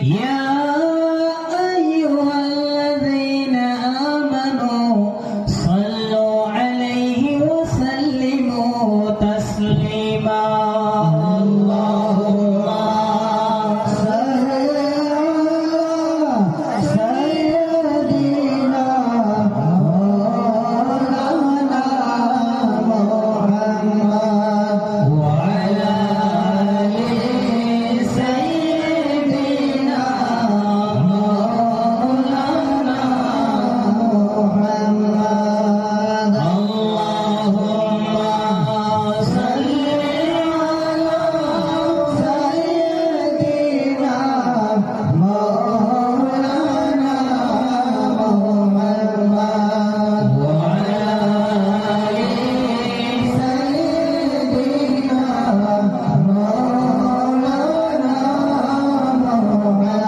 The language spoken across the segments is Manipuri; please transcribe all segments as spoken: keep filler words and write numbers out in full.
يا أيها الذين آمنوا صلوا عليه وسلموا تسليما. اللهم صل على سيدنا مولانا محمد وعلى آل سيدنا مولانا محمد. اللهم صل على سيدنا مولانا محمد وعلى آل سيدنا مولانا محمد.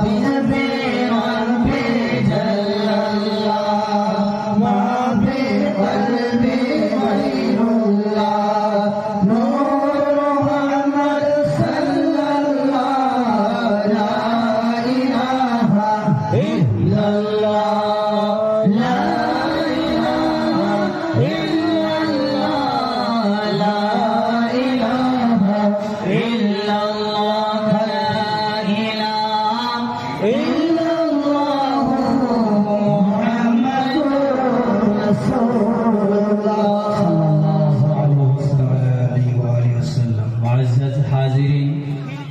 بنبي ربي جل الله، ما في قلبي غير الله، نور محمد صلى الله، لا إله إلا الله، لا إله إلا الله، لا إله إلا الله، لا إله إلا الله، محمد رسول الله، صلى الله عليه وسلم، وعلى آله وآله وسلم. معزز حاضرین،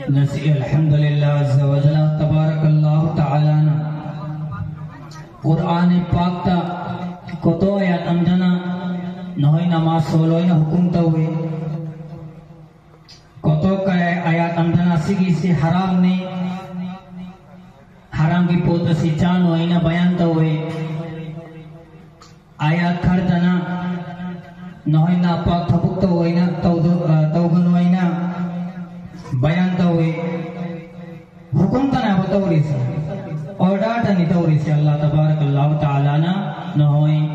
نسی الحمدللہ عز و جل تبارک اللہ تعالی نا قرآن پاک تا کتو آیات اندنا نہوئی نماز سولوئی نا حکم تا ہوئے۔ کتو کا آیات اندنا سگی سے حرام نے، حرام کی پوت سی چان و اینا بیان تا ہوئے۔ آیات کھڑ تنا نہوئی نا پاک تھپک تا ہوئے نا، تو دو-، آ، تو گنوئی نا بیان تا ہوئے۔ حکم تنا بتوری سے، آرڈر تنی توری سے اللہ تبارک اللہ تعالی نا نہوئی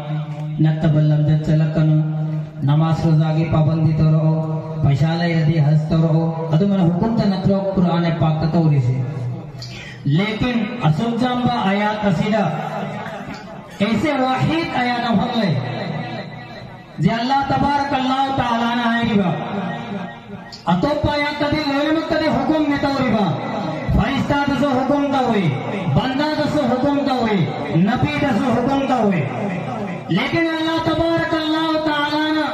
نتبلم جت چلکنو، نماز روزہ کی پابندی تو رہو۔ ꯄꯩꯁꯥ ꯂꯩꯔꯗꯤ ꯍꯖ ꯇꯧꯔꯛꯑꯣ, ꯑꯗꯨꯃꯥꯏꯅ ꯍꯨꯀꯨꯝꯇ ꯅꯠꯇ꯭ꯔꯣ ꯀꯨꯔꯥꯟꯅ ꯄꯥꯛꯇ ꯇꯧꯔꯤꯁꯦ? ꯂꯦꯀꯤꯟ ꯑꯁꯨꯛ ꯆꯥꯝꯕ ꯑꯥꯌꯥꯠ ꯑꯁꯤꯗ ꯑꯩꯁꯦ ꯋꯥꯍꯤꯗ ꯑꯥꯌꯥꯠ ꯑꯃꯈꯛ ꯂꯩ꯫ ꯖꯦ ꯑꯜꯂꯥꯍ ꯇꯕꯥꯔꯛ ꯑꯜꯂꯥꯍ ꯇꯥꯂꯥꯅ ꯍꯥꯏꯔꯤꯕ, ꯑꯇꯣꯞꯄ ꯑꯥꯌꯥꯠꯇꯗꯤ ꯂꯣꯏꯅꯃꯛꯇꯗꯤ ꯍꯨꯀꯨꯝꯅꯦ ꯇꯧꯔꯤꯕ, ꯐꯔꯤꯁꯇꯥꯗꯁꯨ ꯍꯨꯀꯨꯝ ꯇꯧꯏ, ꯕꯟꯗꯥꯗꯁꯨ ꯍꯨꯀꯨꯝ ꯇꯧꯏ, ꯅꯕꯤꯗꯁꯨ ꯍꯨꯀꯨꯝ ꯇꯧꯏ꯫ ꯂꯦꯀꯤꯟ ꯑꯜꯂꯥꯍ ꯇꯕꯥꯔꯛ ꯑꯜꯂꯥꯍ ꯇꯥꯂꯥꯅ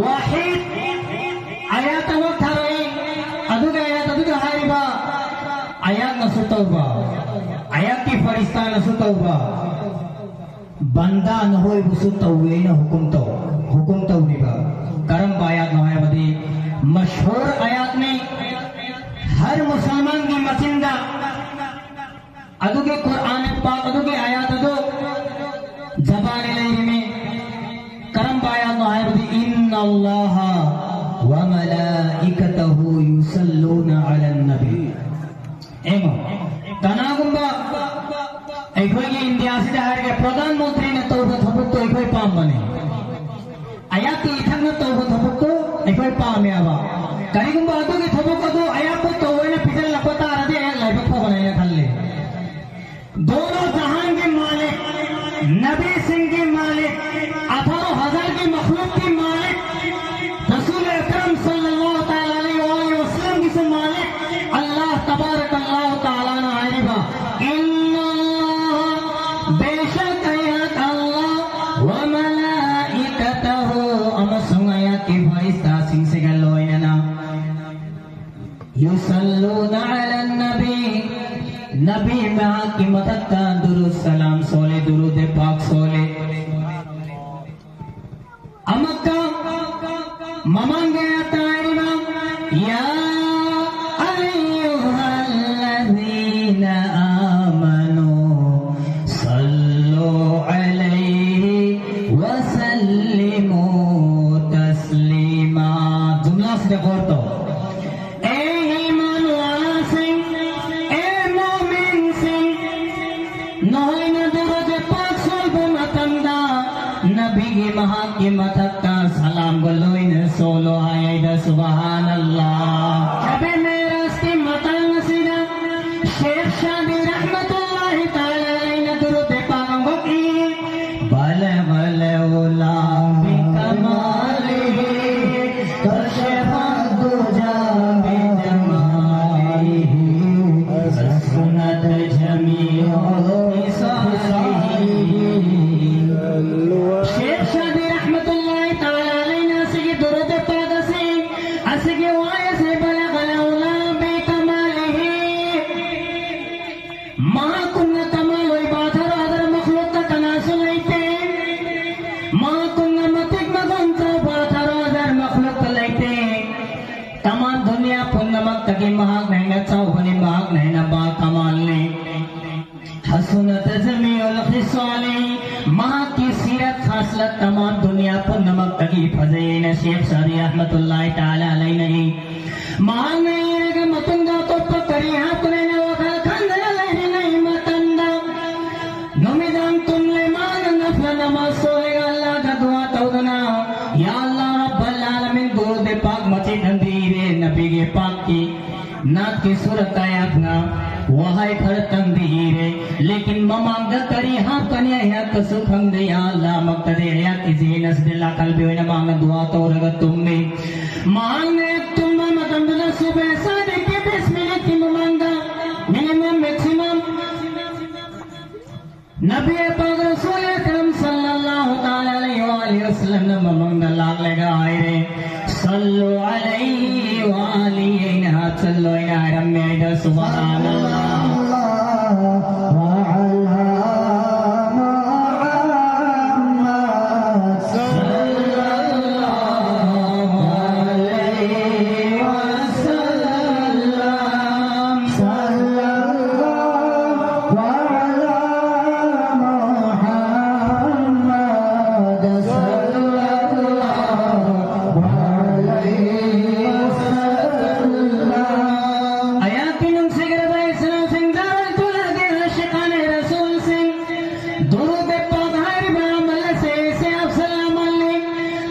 ꯋꯥꯍꯤꯗ ꯑꯥꯌꯥꯠ ꯑꯃ ꯊꯥꯔꯛꯏ꯫ ꯑꯗꯨꯒ ꯑꯥꯌꯥꯠ ꯑꯗꯨꯗ ꯍꯥꯏꯔꯤꯕ ꯑꯥꯌꯥꯠꯅꯁꯨ ꯇꯧꯕ, ꯑꯥꯌꯥꯠꯀꯤ ꯐꯔꯤꯁꯇꯥꯅꯁꯨ ꯇꯧꯕ, ꯕꯟꯗꯥ ꯅꯈꯣꯏꯕꯨꯁꯨ ꯇꯧꯋꯦꯅ ꯍꯨꯀꯨꯝ ꯇꯧ, ꯍꯨꯀꯨꯝ ꯇꯧꯔꯤꯕ ꯀꯔꯝꯕ ꯑꯥꯌꯥꯠꯅꯣ ꯍꯥꯏꯕꯗꯤ ꯃꯁꯍꯨꯔ ꯑꯥꯌꯥꯠꯅꯤ꯫ ꯍꯔ ꯃꯨꯁꯜꯃꯥꯟꯒꯤ ꯃꯆꯤꯟꯗ ꯑꯗꯨꯒꯤ ꯀꯨꯔꯥꯟ ꯄꯥꯛ ꯑꯗꯨꯒꯤ ꯑꯥꯌꯥꯠ ꯑꯗꯨ ꯖꯕꯥꯅꯤ ꯂꯩꯔꯤꯃꯤ꯫ ꯀꯔꯝꯕ ꯑꯥꯌꯥꯠꯅꯣ ꯍꯥꯏꯕꯗꯤ, "ꯏꯟꯅ ꯑꯜꯂꯥꯍ ꯋ ꯃꯂꯥꯏꯀꯇꯍꯨ ꯌꯨꯁꯜꯂꯨꯅ ꯑꯂꯟ ꯅꯕꯤ"꯫ ꯌꯦꯡꯉꯣ, ꯀꯅꯥꯒꯨꯝꯕ ꯑꯩꯈꯣꯏꯒꯤ ꯏꯟꯗꯤꯌꯥꯁꯤꯗ ꯍꯥꯏꯔꯒ ꯄ꯭ꯔꯙꯥꯟ ꯃꯟꯇ꯭ꯔꯤꯅ ꯇꯧꯕ ꯊꯕꯛꯇꯣ ꯑꯩꯈꯣꯏ ꯄꯥꯝꯕꯅꯤ꯫ ꯑꯥꯌꯥꯠꯀꯤ ꯏꯊꯛꯅ ꯇꯧꯕ ꯊꯕꯛꯇꯣ ꯑꯩꯈꯣꯏ ꯄꯥꯝꯃꯦꯕ꯫ ꯀꯔꯤꯒꯨꯝꯕ ꯑꯗꯨꯒꯤ ꯊꯕꯛ ꯑꯗꯨ ꯑꯥꯌꯥꯠꯄꯨ ꯇꯧꯋꯦꯅ ꯄꯤꯁꯤꯜꯂꯛꯄ ꯇꯥꯔꯗꯤ ꯑꯩꯍꯥꯛ ꯂꯥꯏꯕꯛ ꯐꯕꯅꯦꯅ ꯈꯜꯂꯤ꯫ दोनों जहान के मालिक, नबी सिंह के मालिक, अठारह हजार की मखलूक के मालिक, रसूल अकरम सल्लल्लाहु तआला अलैहि वसल्लम की से मालिक अल्लाह तबारक अल्लाह तआला ने आइबा। इन्नल्लाह, बेशक अयात अल्लाह, व मलाइकतहु, अमसुंग अयात के फरिश्ता सिंह से गलोइनना। युसल्लूना अलन नबी, नबी मा की मदद का दुरूद सलाम सोले, दुरूद पाक सोले। अमक्का ममंग गया तारिमा, या अय्युहल्लज़ीना आमनू सल्लू अलैहि व सल्लिमू तस्लीमा। जुमला से गौर तो। ए ईमान वाला सिंह, ए मोमिन सिंह, नोहई न दुरुद पाक सोल बो मतंदा, नबी की महा की मदद का सलाम बलोई न सोलो आए दस ꯄꯥꯛꯅ ꯍꯦꯟꯅ ꯕꯥ ꯀꯃꯥꯜꯅꯤ꯫ حسنت جميع خصاله، ꯃꯍꯥꯛꯀꯤ ꯁꯤꯔꯠ ꯈꯥꯁꯂꯠ ꯇꯃꯥꯝ ꯗꯨꯅꯤꯌꯥ ꯄꯨꯝꯅꯃꯛꯇꯒꯤ ꯐꯖꯩ ꯍꯥꯏꯅ ꯁꯦꯈ ꯁꯥꯗꯤ ꯔꯍꯃꯇꯨꯜꯂꯥꯍꯤ ꯇꯥꯂꯥ ꯑꯂꯩꯅ ꯏ꯫ ꯃꯍꯥꯛꯅ ꯏꯔꯒ ꯃꯇꯨꯡꯗ ꯑꯇꯣꯞꯄ ꯀꯔꯤ ꯍꯥꯞꯀꯅꯤ ꯍꯥꯏꯅ ꯋꯥꯈꯜ ꯈꯟꯗꯅ ꯂꯩꯔꯤꯉꯩ ꯃꯇꯝꯗ ꯅꯨꯃꯤꯗꯥꯡ ꯇꯨꯝꯂꯦ ꯃꯥꯅ ꯅꯐꯂ ꯅꯃꯥꯖ ꯁꯣꯜꯂꯒ ꯑꯜꯂꯥꯍꯗ ꯗꯨꯋꯥ ꯇꯧꯗꯅ, ꯌꯥ ꯑꯜꯂꯥꯍ ꯔꯕ꯭ꯕꯜ ꯑꯥꯂꯃꯤꯟ ꯗꯨꯔꯨꯗ ꯄꯥꯛ ꯃꯆꯤꯠ ꯑꯃꯗꯤ ꯏꯔꯦ ꯅꯕꯤꯒꯤ ꯄꯥꯛꯀꯤ ꯅꯥꯠꯀꯤ ꯁꯨꯔꯠꯇ ꯑꯩꯍꯥꯛꯅ ꯋꯥꯍꯩ ꯈꯔꯇꯪꯗꯤ ꯏꯔꯦ, ꯂꯦꯀꯤꯟ ꯃꯃꯥꯡꯗ ꯀꯔꯤ ꯍꯥꯞꯀꯅꯤ ꯑꯩꯍꯥꯛꯇꯁꯨ ꯈꯪꯗꯦ꯫ ꯌꯥ ꯑꯜꯂꯥꯍ ꯃꯛꯇꯗꯤ ꯑꯩꯍꯥꯛꯀꯤ ꯖꯤꯍꯤꯟ ꯑꯁꯤꯗ ꯂꯥꯛꯍꯜꯕꯤꯌꯨ ꯍꯥꯏꯅ ꯃꯥꯅ ꯗꯨꯋꯥ ꯇꯧꯔꯒ ꯇꯨꯝꯃꯤ꯫ ꯃꯍꯥꯛꯅ ꯍꯦꯛ ꯇꯨꯝꯕ ꯃꯇꯝꯗꯨꯗ ꯁꯨꯕꯦ ꯁꯥꯗꯤꯛꯀꯤ ꯕꯤꯁ ꯃꯤꯅꯤꯠꯀꯤ ꯃꯃꯥꯡꯗ, minimum maximum, ꯅꯕꯤ ꯄꯥꯛ ꯔꯁꯨꯜ ꯑꯀꯔꯝ ꯁꯜꯂꯜꯂꯥꯍꯨ ꯇꯥꯂꯥ ꯑꯂꯩꯍꯤ ꯋꯥ ꯑꯥꯂꯤꯍꯤ ꯋꯁꯜꯂꯝꯅ ꯃꯃꯥꯡꯗ ꯂꯥꯛꯂꯒ ꯍꯥꯏꯔꯦ, "ꯁꯜꯂꯨ ꯑꯂꯩꯍꯤ ꯋꯥ ꯑꯂꯤꯍꯤ" ꯍꯥꯏꯅ ꯍꯥꯞꯆꯜꯂꯣ ꯍꯥꯏꯅ ꯍꯥꯏꯔꯝꯃꯦ ꯍꯥꯏꯗ꯫ ꯁꯨꯕꯍꯥꯅꯜꯂꯥꯍ꯫ ꯑꯩꯍꯥꯛꯀꯤ ꯅꯨꯡꯁꯤꯈ꯭ꯔꯕ ꯏꯆꯤꯟ ꯏꯅꯥꯎꯁꯤꯡ, ꯖꯥꯔꯜ ꯇꯨꯂꯥꯒꯤ ꯑꯥꯁꯤꯀꯥꯅꯦ ꯔꯁꯨꯜꯁꯤꯡ, ꯗꯨꯔꯨꯗ ꯄꯥꯛ ꯍꯥꯏꯔꯤꯕ ꯑꯃꯜ ꯑꯁꯦ, ꯏꯁꯦ ꯑꯐꯖꯜ ꯑꯃꯜꯅꯤ꯫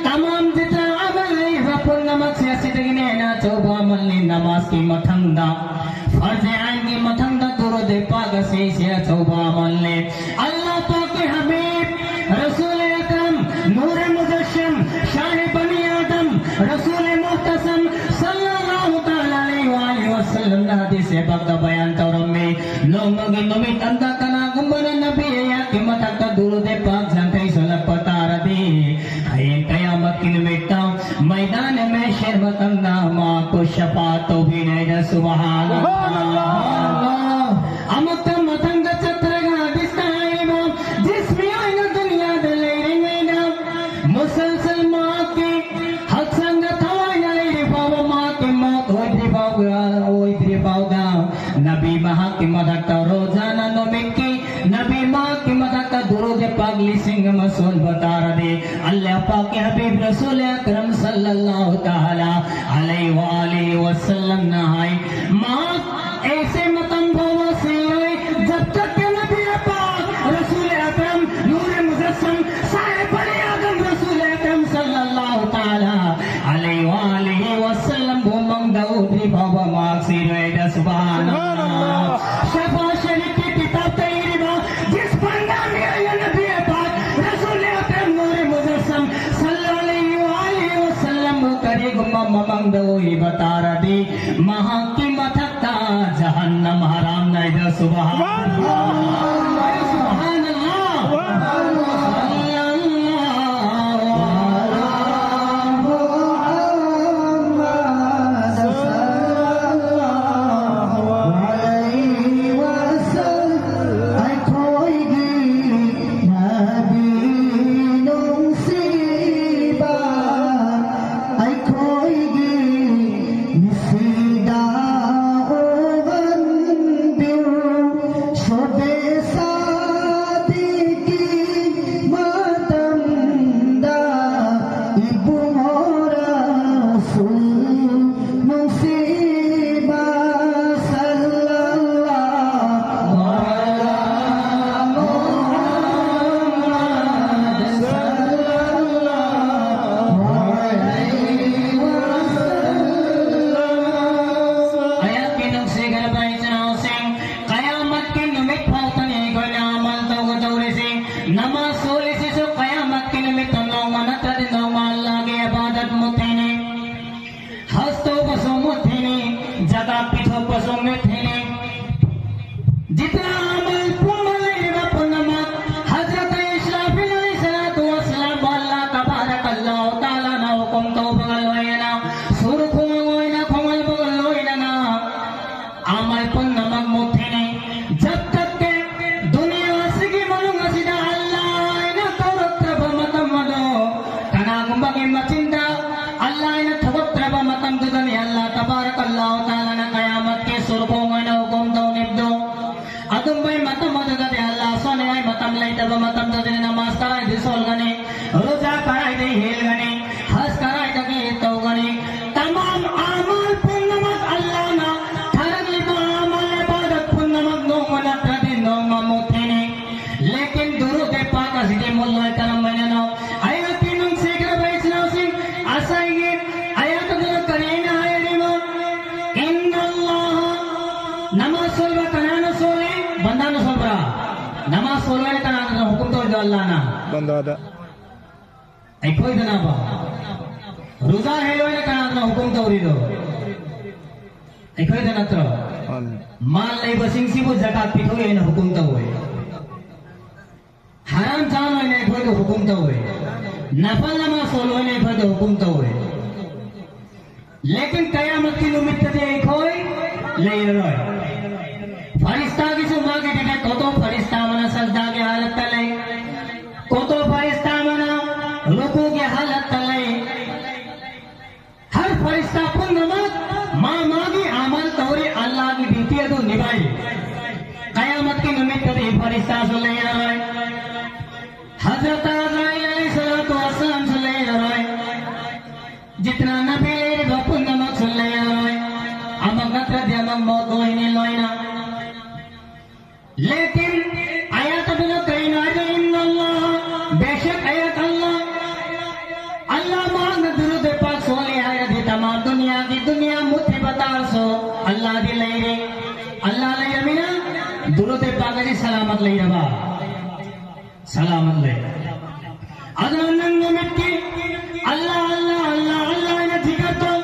ꯇꯃꯥꯝ ꯖꯤꯇꯅꯥ ꯑꯃꯜ ꯂꯩꯔꯤꯕ ꯄꯨꯝꯅꯃꯛꯁꯦ ꯑꯁꯤꯗꯒꯤꯅ ꯍꯦꯟꯅ ꯑꯆꯧꯕ ꯑꯃꯜꯅꯤ꯫ ꯅꯃꯥꯖꯀꯤ ꯃꯊꯪꯗ, ꯐꯔꯖ ꯑꯥꯏꯟꯒꯤ ꯃꯊꯪꯗ ꯗꯨꯔꯨꯗ ꯄꯥꯛ ꯑꯁꯦ, ꯏꯁꯦ ꯑꯆꯧꯕ ꯑꯃꯜꯅꯤ꯫ ꯑꯜꯂꯥꯍ ꯄꯥꯛꯀꯤ ꯍꯕꯤꯕ, ꯔꯁꯨꯜ ꯑꯀꯔꯝ, ꯅꯨꯔ ꯃꯨꯖꯁꯁꯝ, ꯁꯥꯍꯤꯕ ꯕꯅꯤ ꯑꯥꯗꯝ, ꯔꯁꯨꯜ ꯃꯨꯍꯇꯁꯝ, ꯁꯜꯂꯜꯂꯥꯍꯨ ꯇꯥꯂꯥ ꯑꯂꯩꯍꯤ ꯋꯥ ꯑꯥꯂꯤꯍꯤ ꯋꯁꯜꯂꯝꯅ ꯍꯗꯤꯁ ꯄꯥꯛꯇ ꯕꯌꯥꯟ ꯇꯧꯔꯝꯃꯤ꯫ ꯅꯣꯡꯃꯒꯤ ꯅꯨꯃꯤꯠ ꯑꯝꯗ ꯀꯅꯥꯒꯨꯝꯕꯅ ꯅꯕꯤ ꯑꯩꯍꯥꯛꯀꯤ ꯃꯊꯛꯇ ꯗꯨꯔꯨꯗ ꯄꯥꯛ ꯌꯥꯡꯈꯩ ꯁꯣꯜꯂꯛꯄ ꯇꯥꯔꯗꯤ, ꯍꯌꯦꯡ ꯀꯌꯥꯃꯠꯀꯤ ꯅꯨꯃꯤꯠꯇ ꯃꯩꯗꯥꯟ ꯃꯍꯁꯔ ꯃꯇꯝꯗ ꯃꯍꯥꯛꯄꯨ ꯁꯐꯥꯠ ꯇꯧꯕꯤꯅꯤ ꯍꯥꯏꯅ꯫ ꯁꯨꯕꯍꯥꯅꯜꯂꯥꯍ꯫ ꯑꯃꯨꯛꯇ ꯃꯊꯪꯗ ꯆꯠꯊꯔꯒ ꯍꯗꯤꯁꯇ ꯍꯥꯏꯔꯤꯕ ꯖꯤꯁꯃꯤ ꯑꯣꯏꯅ ꯗꯨꯅꯤꯌꯥꯗ ꯂꯩꯔꯤꯉꯩꯗ ꯃꯨꯁꯜꯁꯜ ꯃꯍꯥꯛꯀꯤ ꯍꯛꯆꯥꯡꯗ ꯊꯋꯥꯏꯅ ꯂꯩꯔꯤ ꯐꯥꯎꯕ, ꯃꯍꯥꯛꯀꯤ ꯃꯧꯠ ꯑꯣꯏꯗ꯭ꯔꯤ ꯐꯥꯎꯕ, ꯑꯣꯏꯗ꯭ꯔꯤ ꯐꯥꯎꯕ ꯅꯕꯤ ꯃꯍꯥꯛꯀꯤ ꯃꯊꯛꯇ ꯔꯣꯖꯥꯅ ꯅꯨꯃꯤꯠꯀꯤ ꯅꯕꯤ ꯃꯍꯥꯛꯀꯤ ꯃꯊꯛꯇ ꯗꯨꯔꯨꯗ ꯄꯥꯛ ꯂꯤꯁꯤꯡ ꯑꯃ ꯁꯣꯟꯕ ꯇꯥꯔꯗꯤ, ꯑꯜꯂꯥꯍ ꯄꯥꯛꯀꯤ ꯍꯕꯤꯕ ꯔꯁꯨꯜ ꯑꯀꯔꯝ ꯁꯜꯂꯜꯂꯥꯍꯨ ꯇꯥꯂꯥ ꯑꯂꯩꯍꯤ ꯋꯥ ꯑꯥꯂꯤꯍꯤ ꯋꯥꯁꯜꯂꯝꯅ ꯍꯥꯏ, ꯃꯍꯥꯛ ꯑꯩꯁꯦ ꯃꯇꯝ ꯐꯥꯎꯕ ꯁꯤꯔꯣꯏ, ꯖꯕ ꯇꯛ ꯀꯤ ꯅꯕꯤ ꯄꯥꯛ ꯔꯁꯨꯜ ꯑꯀꯔꯝ ꯅꯨꯔ ꯃꯨꯖꯁꯝ ꯁꯥꯍꯤꯕ ꯕꯅꯤ ꯑꯥꯗꯝ ꯔꯁꯨꯜ ꯑꯀꯔꯝ ꯁꯜꯂꯜꯂꯥꯍꯨ ꯇꯥꯂꯥ ꯑꯂꯩꯍꯤ ꯋꯥ ꯑꯥꯂꯤꯍꯤ ꯋꯥꯁꯜꯂꯝꯕꯨ ꯃꯪꯗ ꯎꯗ꯭ꯔꯤ ꯐꯥꯎꯕ ꯃꯍꯥꯛ ꯁꯤꯔꯣꯏꯗ꯫ ꯁꯨꯕꯍꯥꯅꯜꯂꯥꯍ꯫ ꯁꯨꯕꯍꯥꯅꯜꯂꯥꯍ꯫ ꯁꯐꯥ ꯁꯔꯤꯐ ꯀꯤ ꯀꯤꯇꯥꯕ ꯇ ꯏꯔꯤꯕ, ꯖꯤꯁ ꯕꯟꯗꯥ ꯃꯤꯌꯥ ꯅꯕꯤ ꯄꯥꯛ ꯔꯁꯨꯜ ꯑꯀꯔꯝ ꯅꯨꯔ ꯃꯨꯖꯁꯝ ꯁꯜꯂꯜꯂꯥꯍꯨ ꯑꯂꯩꯍꯤ ꯋꯥ ꯑꯥꯂꯤꯍꯤ ꯋꯥꯁꯜꯂꯝꯕꯨ ꯀꯔꯤꯒꯨꯝꯕ ꯃꯃꯪꯗ ꯎꯏꯕ ꯇꯥꯔꯗꯤ, ꯃꯍꯥꯛꯀꯤ ꯃꯊꯛꯇ ꯖꯍꯟꯅꯝ ꯍꯔꯥꯝꯅ ꯍꯥꯏꯗ꯫ ꯁꯨꯕꯍꯥꯅꯜꯂꯥꯍ꯫ ꯁꯨꯕꯍꯥꯅꯜꯂꯥꯍ꯫ ꯁꯨꯕꯍꯥꯅꯜꯂꯥꯍ꯫ ꯁꯜꯂꯜꯂꯥꯍꯨ ꯑꯂꯥ ꯃꯨꯍꯝꯃꯗ ꯁꯜꯂꯜꯂꯥꯍꯨ ꯑꯂꯩꯍꯤ ꯋꯥꯁꯜꯂꯝ꯫ ꯑꯩꯈꯣꯏꯒꯤ ꯅꯕꯤ ꯅꯨꯡꯁꯤꯕ, ꯑꯩꯈꯣꯏꯒꯤ ꯅꯨꯡꯁꯤꯗ ꯎꯍꯟꯕꯤꯌꯨ꯫ ꯁꯨꯕꯦ ꯁꯥꯗꯤꯒꯤ ꯃꯇꯝꯗ ꯏꯕꯨꯡꯉꯣ ꯔꯁꯨꯜ ꯅꯨꯡꯁꯤꯕ ꯁꯜꯂꯜꯂꯥꯍꯨ ꯑꯂꯥ ꯃꯨꯍꯝꯃꯗ ꯁꯜꯂꯜꯂꯥꯍꯨ ꯑꯂꯩꯍꯤ ꯋꯥꯁꯜꯂꯝ꯫ ꯑꯩꯍꯥꯛꯀꯤ ꯅꯨꯡꯁꯤꯈ꯭ꯔꯕ ꯏꯆꯤꯟ ꯏꯅꯥꯎꯁꯤꯡ, ꯀꯌꯥꯃꯠꯀꯤ ꯅꯨꯃꯤꯠ ꯐꯥꯎꯕꯅꯤ ꯑꯩꯈꯣꯏꯅ ꯑꯃꯜ ꯇꯧꯒꯗꯧꯔꯤꯁꯤ꯫ ꯅꯃꯥꯖ ꯁꯣꯜꯂꯤꯁꯤꯁꯨ ꯀꯌꯥꯃꯠꯀꯤ ꯅꯨꯃꯤꯠꯇ ꯅꯣꯡꯃ ꯅꯠꯇ꯭ꯔꯗꯤ ꯅꯣꯡꯃ ꯑꯜꯂꯥꯍꯒꯤ ꯏꯕꯥꯗꯠ ꯃꯨꯠꯈꯤꯅꯤ꯫ ꯍꯖ ꯇꯧꯕꯁꯨ ꯃꯨꯠꯈꯤꯅꯤ, ꯖꯀꯥꯠ ꯄꯤꯊꯣꯛꯄꯁꯨ ꯃꯨꯠꯈꯤꯅꯤ꯫ ꯖꯤꯇꯅꯥ ꯑꯃꯜ ꯄꯨꯝꯕ ꯂꯩꯔꯤꯕ ꯄꯨꯝꯅꯃꯛ ꯍꯖꯔꯠ ꯏꯁꯔꯥꯐꯤꯜ ꯑꯂꯩꯍꯤꯁꯁꯂꯥꯇꯨ ꯋꯁꯁꯂꯥꯝꯕꯨ ꯑꯜꯂꯥꯍ ꯇꯕꯥꯔꯛ ꯑꯜꯂꯥꯍꯨ ꯇꯥꯂꯥꯅ ꯍꯨꯀꯨꯝ ꯇꯧꯕꯒ ꯂꯣꯏꯅꯅ, ꯁꯨꯔ ꯈꯣꯡ ꯑꯣꯏꯅ ꯈꯣꯡꯍꯟꯕꯒ ꯂꯣꯏꯅꯅ, ꯑꯃꯜ ꯄꯨꯝꯅꯃꯛ ꯃꯨꯠꯈꯤꯅꯤ꯫ ꯖꯕ ꯇꯛ ꯀꯤ ꯗꯨꯅꯤꯌꯥ ꯑꯁꯤꯒꯤ ꯃꯅꯨꯡ ꯑꯁꯤꯗ ꯑꯜꯂꯥꯍ ꯍꯥꯏꯅ ꯀꯧꯔꯛꯇ꯭ꯔꯕ ꯃꯇꯝ ꯑꯗꯣ, ꯀꯅꯥꯒꯨꯝꯕꯒꯤ ꯃꯆꯤꯟꯗ ꯑꯜꯂꯥꯍ ꯍꯥꯏꯅ ꯊꯣꯛꯂꯛꯇ꯭ꯔꯕ ꯃꯇꯝꯗꯨꯗꯅꯤ ꯑꯜꯂꯥꯍ ꯇꯕꯥꯔꯛ ꯑꯜꯂꯥꯍꯨ ꯇꯥꯂꯥꯅ ꯀꯌꯥꯃꯠꯀꯤ ꯁꯨꯔ ꯃꯗꯨꯗꯗꯤ ꯑꯜꯂꯥꯍ ꯁꯣꯟꯅꯤꯡꯉꯥꯏ ꯃꯇꯝ ꯂꯩꯇꯕ ꯃꯇꯝꯗꯗꯤ ꯅꯃꯥꯖ ꯀꯔꯥꯏꯗꯩ ꯁꯣꯜꯒꯅꯤ? ꯔꯣꯖꯥ ꯀꯔꯥꯏꯗꯩ ꯍꯦꯜꯒꯅꯤ? ꯍꯖ ꯀꯔꯥꯏꯗꯒꯤ ꯇꯧꯒꯅꯤ? ꯇꯃꯥꯝ ꯑꯃꯜ ꯄꯨꯝꯅꯃꯛ ꯑꯜꯂꯥꯍꯅ ꯊꯥꯔꯛꯂꯤꯕ ꯑꯃꯜ ꯏꯕꯥꯗꯠ ꯄꯨꯝꯅꯃꯛ ꯅꯣꯡꯃ ꯅꯠꯇ꯭ꯔꯗꯤ ꯅꯣꯡꯃ ꯃꯨꯠꯈꯤꯅꯤ꯫ ꯂꯦꯀꯤꯟ ꯗꯨꯔꯨꯗ ꯄꯥꯛ ꯑꯁꯤꯗꯤ ꯃꯨꯠꯂꯣꯏ꯫ ꯀꯔꯝꯕꯅꯅꯣ? ꯑꯩꯅ ꯇꯤꯟꯅꯨꯡ ꯁꯦꯀ꯭ꯔꯕ ꯏꯆꯤꯟ ꯏꯅꯥꯎꯁꯤꯡ, ꯉꯁꯥꯏꯒꯤ ꯑꯌꯥꯠ ꯑꯗꯨꯗ ꯀꯔꯤ ꯑꯩꯅ ꯍꯥꯏꯔꯤꯅꯣ? ꯏꯟꯅꯜꯂꯥꯍ, ꯅꯃꯥꯖ ꯁꯣꯜꯕ ꯀꯅꯥꯅ ꯁꯣꯜꯂꯤ? ꯕꯟꯗꯥꯅ ꯁꯣꯜꯕ꯭ꯔꯥ? ꯅꯃꯥꯖ ꯁꯣꯜꯂꯣꯏꯅ ꯀꯅꯥꯅ ꯍꯨꯀꯨꯝ ꯇꯧꯔꯤꯅꯣ ꯑꯜꯂꯥꯍꯅ? ꯕꯟꯗꯥꯗ꯫ ꯑꯩꯈꯣꯏꯗꯅꯕ꯫ ꯔꯣꯖꯥ ꯍꯦꯜꯂꯣꯏꯅ ꯀꯅꯥꯅ ꯍꯨꯀꯨꯝ ꯇꯧꯔꯤꯅꯣ? ꯑꯩꯈꯣꯏꯗ ꯅꯠꯇ꯭ꯔꯣ? ꯃꯥꯅꯤ꯫ ꯃꯥꯜ ꯂꯩꯕꯁꯤꯡꯁꯤꯕꯨ ꯖꯀꯥꯠ ꯄꯤꯊꯣꯛꯑꯦꯅ ꯍꯨꯀꯨꯝ ꯇꯧꯋꯦ꯫ ꯍꯔꯥꯝ ꯆꯥꯅꯣꯏꯅ ꯑꯩꯈꯣꯏꯗ ꯍꯨꯀꯨꯝ ꯇꯧꯋꯦ꯫ ꯅꯐꯜ ꯅꯃꯥꯖ ꯁꯣꯜꯂꯣꯏꯅ ꯑꯩꯈꯣꯏꯗ ꯍꯨꯀꯨꯝ ꯇꯧꯋꯦ꯫ ꯂꯦꯀꯤꯟ ꯀꯌꯥꯃꯠꯀꯤ ꯅꯨꯃꯤꯠꯇꯗꯤ ꯑꯩꯈꯣꯏ ꯂꯩꯔꯔꯣꯏ꯫ ꯐꯔꯤꯁꯇꯥꯒꯤꯁꯨ ꯃꯥꯒꯤ ꯗꯤꯒꯦ ꯀꯣꯇꯣ ꯐꯔꯤꯁꯇꯥ ꯑꯃꯅ ꯁꯖꯗꯥꯒꯤ ꯍꯥꯂꯠꯇ ꯂꯩ, ꯀꯣꯇꯣ ꯐꯔꯤꯁꯇꯥ ꯑꯃꯅ ꯔꯨꯀꯨꯒꯤ ꯍꯥꯂꯠꯇ ꯂꯩ꯫ ꯍꯔ ꯐꯔꯤꯁꯇꯥ ꯄꯨꯝꯅꯃꯛ ꯃꯥ ꯃꯥꯒꯤ ꯑꯃꯜ ꯇꯧꯔꯤ, ꯑꯜꯂꯥꯍꯒꯤ ꯗ꯭ꯌꯨꯇꯤ ꯑꯗꯨ ꯅꯤꯚꯥꯏꯔꯤ꯫ ꯀꯌꯥꯃꯠꯀꯤ ꯅꯨꯃꯤꯠꯇꯗꯤ ꯐꯔꯤꯁꯇꯥꯁꯨ ꯂꯩꯔꯔꯣꯏ꯫ ꯍꯖꯔꯠ ꯑꯖꯔꯥꯏꯜ ꯑꯂꯩꯍꯤꯁꯁꯂꯥꯇꯨ ꯋꯁꯁꯂꯥꯝꯁꯨ ꯂꯩꯔꯔꯣꯏ꯫ ꯖꯤꯇꯅꯥ ꯅꯕꯤ ꯂꯩꯔꯤꯕ ꯄꯨꯝꯅꯃꯛꯁꯨ ꯂꯩꯔꯔꯣꯏ꯫ ꯑꯃ ꯅꯠꯇ꯭ꯔꯗꯤ ꯑꯃ ꯃꯧꯠ ꯑꯣꯏꯅꯤ ꯂꯣꯏꯅ꯫ ꯂꯦꯀꯤꯟ ꯑꯌꯥꯠ ꯑꯗꯨꯅ ꯀꯔꯤꯅꯣ ꯍꯥꯏꯕ? ꯏꯟꯅꯜꯂꯥꯍ, ꯕꯦꯁꯛ ꯑꯌꯥꯠ ꯑꯜꯂꯥꯍ, ꯑꯜꯂꯥꯍ ꯃꯍꯥꯛꯅ ꯗꯨꯔꯨꯗ ꯄꯥꯛ ꯁꯣꯜꯂꯤ ꯍꯥꯏꯔꯗꯤ ꯇꯃꯥꯝ ꯗꯨꯅꯤꯌꯥꯒꯤ ꯗꯨꯅꯤꯌꯥ ꯃꯨꯠꯈꯤꯕ ꯇꯥꯔꯁꯨ ꯑꯜꯂꯥꯍꯗꯤ ꯂꯩꯔꯤ꯫ ꯑꯜꯂꯥꯍ ꯂꯩꯔꯃꯤꯅ ꯗꯨꯔꯨꯗ ꯄꯥꯛ ꯑꯁꯤ ꯁꯂꯥꯃꯠ ꯂꯩꯔꯕ? ꯁꯂꯥꯃꯠ ꯂꯩ꯫ ꯑꯗꯨꯅ ꯅꯪ ꯅꯨꯃꯤꯠꯀꯤ ꯑꯜꯂꯥꯍ, ꯑꯜꯂꯥꯍ, ꯑꯜꯂꯥꯍ, ꯑꯜꯂꯥꯍ ꯍꯥꯏꯅ ꯖꯤꯀꯔ ꯇꯧ꯫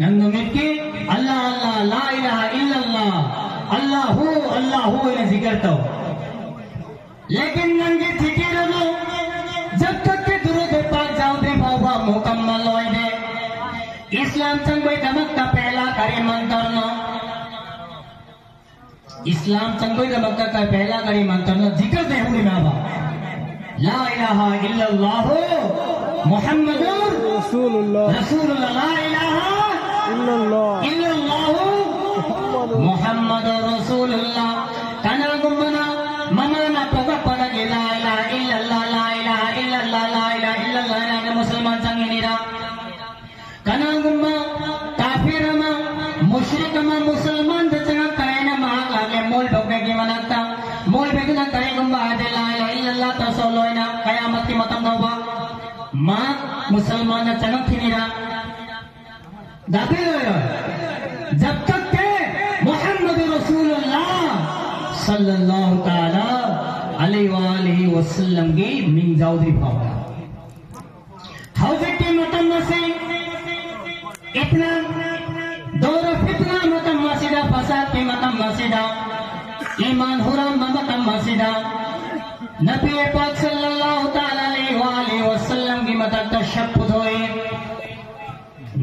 ꯅꯪ ꯅꯨꯃꯤꯠꯀꯤ ꯑꯜꯂꯥꯍ, ꯑꯜꯂꯥꯍ, ꯂꯥ ꯏꯂꯥꯍ ꯏꯜꯂꯜꯂꯥꯍ, ꯑꯜꯂꯥꯍꯨ, ꯑꯜꯂꯥꯍꯨ ꯍꯥꯏꯅ ꯖꯤꯀꯔ ꯇꯧ꯫ ꯂꯦꯀꯤꯟ ꯅꯪꯒꯤ ꯖꯤꯀꯤꯔ ꯑꯗꯨ ꯖꯕ ꯇꯛ ꯀꯤ ꯗꯨꯔꯨꯗ ꯄꯥꯛ ꯌꯥꯎꯗ꯭ꯔꯤ ꯐꯥꯎꯕ ꯃꯨꯀꯝꯃꯜ ꯑꯣꯏꯗꯦ꯫ ꯏꯁꯂꯥꯝ ꯆꯪꯕꯒꯤꯗꯃꯛꯇ ꯄꯦꯍꯂꯥ ꯀꯔꯤ ꯃꯟꯇꯔꯅꯣ? ꯏꯁꯂꯥꯝ ꯆꯪꯕꯒꯤꯗꯃꯛꯇ ꯀ-, ꯄꯦꯍꯂꯥ ꯀꯔꯤ ꯃꯟꯇꯔꯅꯣ? ꯖꯤꯀꯔ ꯖꯔꯨꯔꯤ ꯃꯥꯕ꯫ ꯂꯥ ꯏꯂꯥꯍ ꯏꯜꯂꯜꯂꯥꯍꯨ ꯃꯨꯍꯝꯃꯗꯨꯔ ꯔꯁꯨꯂꯨꯜꯂꯥꯍ꯫ ꯔꯁꯨꯂꯨꯜꯂꯥꯍ꯫ ꯂꯥ ꯏꯂꯥꯍ ꯏꯜꯂꯜꯂꯥꯍ꯫ ꯏꯜꯂꯜꯂꯥꯍꯨ ꯃꯨꯍꯝꯃꯗꯨꯔ ꯃꯨꯍꯝꯃꯗ Mushrik ama Musalman da changak tarayna mahak age mol bhagna gi manakta. Mol bhagna tarayna gumba ade la ilaha illallah ta solo ina qiyamat ki matam dauba. Ma Musalman da changak kinira. Dabi lo yo. Jab tak ke Muhammad Rasulullah sallallahu ta'ala alaihi wa alihi wasallam gi min jaudi bhava. Hawzikki matam masi, itna dora fitna matam masida, fasad ki matam masida, iman huram matam masida. Nabi Pak sallallahu ta'ala alaihi wa alihi wasallam ki matam tashabbut hoi.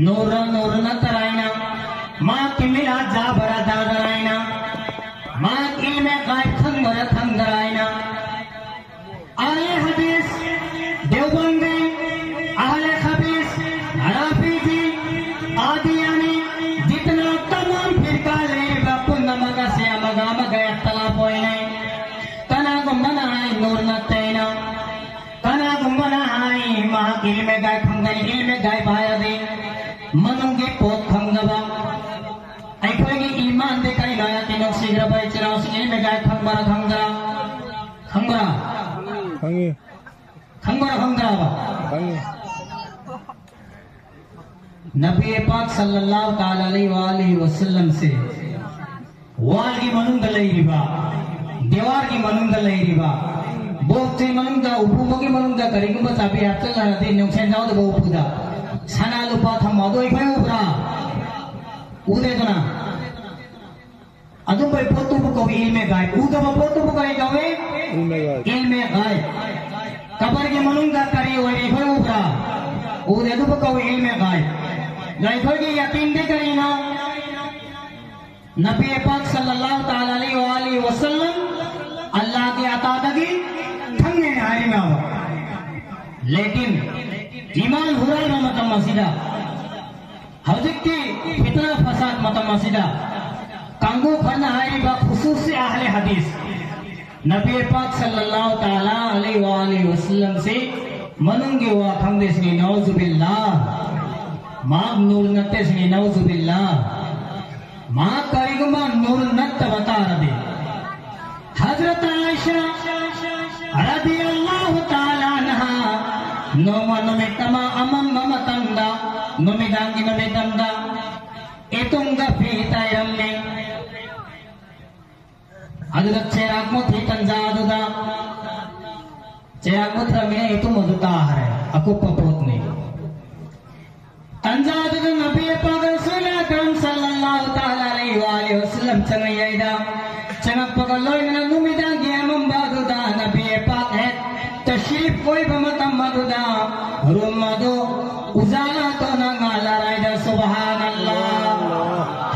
Nura nurna taraina, ma kimila jabara jabaraina, ma ilme gaib khangmara khangdaraina. Ahle hadis, Deobandi, Ahle Khabis, Rafidi, Adiyani, jitna tamam firqa le ba kunna maga se maga maga ikhtilaf hoine. Kana gumbana hai nur na tena. Kana gumbana hai ma ilme gaib khangdani ilme gaib ayadi. Manungi pot khangdaba. ꯑꯩꯈꯣꯏꯒꯤ ꯏꯃꯥꯟꯗꯤ ꯀꯔꯤꯅꯣ ꯍꯥꯏꯔꯗꯤ ꯅꯨꯡꯁꯤꯈ꯭ꯔꯕ ꯏꯆꯤꯜ ꯏꯅꯥꯎꯁꯤꯡ ꯏꯜꯃꯦ ꯒꯥꯏ ꯈꯪꯕ꯭ꯔꯥ ꯈꯪꯗ꯭ꯔꯥ? ꯈꯪꯕ꯭ꯔꯥ? ꯈꯪꯉꯤ꯫ ꯈꯪꯕ꯭ꯔꯥ ꯈꯪꯗ꯭ꯔꯕ? ꯈꯪꯉꯤ꯫ ꯅꯕꯤ ꯄꯥꯛ ꯁꯜꯂꯜꯂꯥꯍꯨ ꯇꯥꯂꯥ ꯑꯂꯩꯍꯤ ꯋꯥ ꯑꯥꯂꯤꯍꯤ ꯋꯥꯁꯜꯂꯝꯁꯦ ꯋꯥꯜꯒꯤ ꯃꯅꯨꯡꯗ ꯂꯩꯔꯤꯕ, ꯗꯦꯋꯥꯔꯒꯤ ꯃꯅꯨꯡꯗ ꯂꯩꯔꯤꯕ, ꯕꯣꯛꯁꯀꯤ ꯃꯅꯨꯡꯗ, ꯎꯄꯨ ꯑꯃꯒꯤ ꯃꯅꯨꯡꯗ ꯀꯔꯤꯒꯨꯝꯕ ꯆꯥꯕꯤ ꯍꯥꯞꯆꯜꯂꯛꯑꯗꯤ ꯅꯨꯡꯁꯦꯟ ꯌꯥꯎꯗꯕ ꯎꯄꯨꯗ ꯁꯅꯥ ꯂꯨꯄꯥ ꯊꯝꯃꯣ, ꯑꯗꯣ ꯑꯩꯈꯣꯏ ꯎꯕ꯭ꯔꯥ? ꯎꯗꯦꯗꯅ꯫ ꯑꯗꯨꯝꯕꯩ ꯄꯣꯠꯇꯨꯕꯨ ꯀꯧꯏ ꯏꯜꯃꯦ ꯒꯥꯏꯕ꯫ ꯎꯗꯕ ꯄꯣꯠꯇꯨꯕꯨ ꯀꯔꯤ ꯀꯧꯏ? ꯏꯜꯃꯦ ꯒꯥꯏꯕ꯫ ꯏꯜꯃꯦ ꯒꯥꯏꯕ꯫ ꯀꯕꯔꯒꯤ ꯃꯅꯨꯡꯗ ꯀꯔꯤ ꯑꯣꯏꯔꯤ ꯑꯩꯈꯣꯏ ꯎꯕ꯭ꯔꯥ? ꯎꯗꯦ, ꯑꯗꯨꯕꯨ ꯀꯧꯏ ꯏꯜꯃꯦ ꯒꯥꯏꯕ꯫ ꯑꯗꯣ ꯑꯩꯈꯣꯏꯒꯤ ꯌꯥꯀꯤꯟꯗꯤ ꯀꯔꯤꯅꯣ? ꯅꯕꯤ ꯄꯥꯛ ꯁꯜꯂꯜꯂꯥꯍꯨ ꯇꯥꯂꯥ ꯑꯂꯩꯍꯤ ꯋꯥ ꯑꯥꯂꯤꯍꯤ ꯋꯥꯁꯜꯂꯝ ꯑꯜꯂꯥꯍꯒꯤ ꯑꯇꯥꯗꯒꯤ ꯈꯪꯉꯦꯅ ꯍꯥꯏꯔꯤꯅꯦꯕ꯫ ꯂꯦꯀꯤꯟ ꯏꯃꯥꯟ ꯍꯨꯔꯥꯟꯕ ꯃꯇꯝ ꯑꯁꯤꯗ ꯍꯧꯖꯤꯛꯀꯤ ꯐꯤꯇꯅꯥ ꯐꯁꯥꯗ ꯃꯇꯝ ꯑꯁꯤꯗ ꯀꯥꯡꯕꯨ ꯈꯔꯅ ꯍꯥꯏꯔꯤꯕ ꯈꯨꯁꯨꯁꯤ ꯑꯍꯂꯦ ꯍꯗꯤꯁ, ꯅꯕꯤ ꯄꯥꯛ ꯁꯜꯂꯜꯂꯥꯍꯨ ꯇꯥꯂꯥ ꯑꯂꯩꯍꯤ ꯋꯥ ꯑꯥꯂꯤꯍꯤ ꯋꯥꯁꯜꯂꯝꯁꯤ ꯃꯅꯨꯡꯒꯤ ꯋꯥ ꯈꯪꯗꯦ ꯁꯤꯅꯤ, ꯅꯎꯖꯨꯕꯤꯜꯂꯥ꯫ ꯃꯍꯥꯛ ꯅꯨꯔ ꯅꯠꯇꯦ ꯁꯤꯅꯤ, ꯅꯎꯖꯨꯕꯤꯜꯂꯥ꯫ ꯃꯍꯥꯛ ꯀꯔꯤꯒꯨꯝꯕ ꯅꯨꯔ ꯅꯠꯇꯕ ꯇꯥꯔꯗꯤ, ꯍꯖꯔꯠ ꯑꯥꯏꯁꯥ ꯔꯗꯤꯌꯜꯂꯥꯍꯨ ꯇꯥꯂꯥ ꯑꯟꯍꯥ ꯅꯣꯡꯃ ꯅꯨꯃꯤꯠ ꯑꯃ ꯑꯃꯝꯕ ꯃꯇꯝꯗ, ꯅꯨꯃꯤꯗꯥꯡꯒꯤ ꯅꯨꯃꯤꯠ ꯑꯃꯗ ꯏꯇꯨꯝꯒ ꯐꯤ ꯇꯥꯏꯔꯝꯃꯤ꯫ ꯑꯗꯨꯗ ꯆꯩꯔꯥꯛ ꯃꯨꯊꯤ ꯇꯟꯖꯥ ꯑꯗꯨꯗ, ꯆꯩꯔꯥꯛ ꯃꯨꯊ꯭ꯔꯃꯤꯅ ꯏꯇꯨꯝ ꯑꯗꯨ ꯇꯥꯈ꯭ꯔꯦ꯫ ꯑꯀꯨꯞꯄ ꯄꯣꯠꯅꯤ꯫ ꯇꯟꯖꯥ ꯑꯗꯨꯗ ꯅꯕꯤ ꯄꯥꯛ ꯔꯁꯨꯜ ꯑꯀꯔꯝ ꯁꯜꯂꯜꯂꯥꯍꯨ ꯇꯥꯂꯥ ꯑꯂꯩꯍꯤ ꯋꯥ ꯑꯂꯤꯍꯤ ꯋꯁꯜꯂꯝ ꯆꯪꯉꯛꯑꯦꯗ꯫ ꯆꯪꯉꯛꯄꯒ ꯂꯣꯏꯅꯅ ꯅꯨꯃꯤꯗꯥꯡꯒꯤ ꯑꯃꯝꯕ ꯑꯗꯨꯗ ꯅꯕꯤ ꯄꯥꯛ ꯍꯦꯛ ꯇꯁ꯭ꯔꯤꯐ ꯑꯣꯏꯕ ꯃꯇꯝ ꯑꯗꯨꯗ ꯔꯨꯝ ꯑꯗꯨ ꯎꯖꯥꯂꯥ ꯇꯧꯅ ꯉꯥꯜꯂꯔꯥꯏꯗ꯫ ꯁꯨꯕꯍꯥꯅꯜꯂꯥ꯫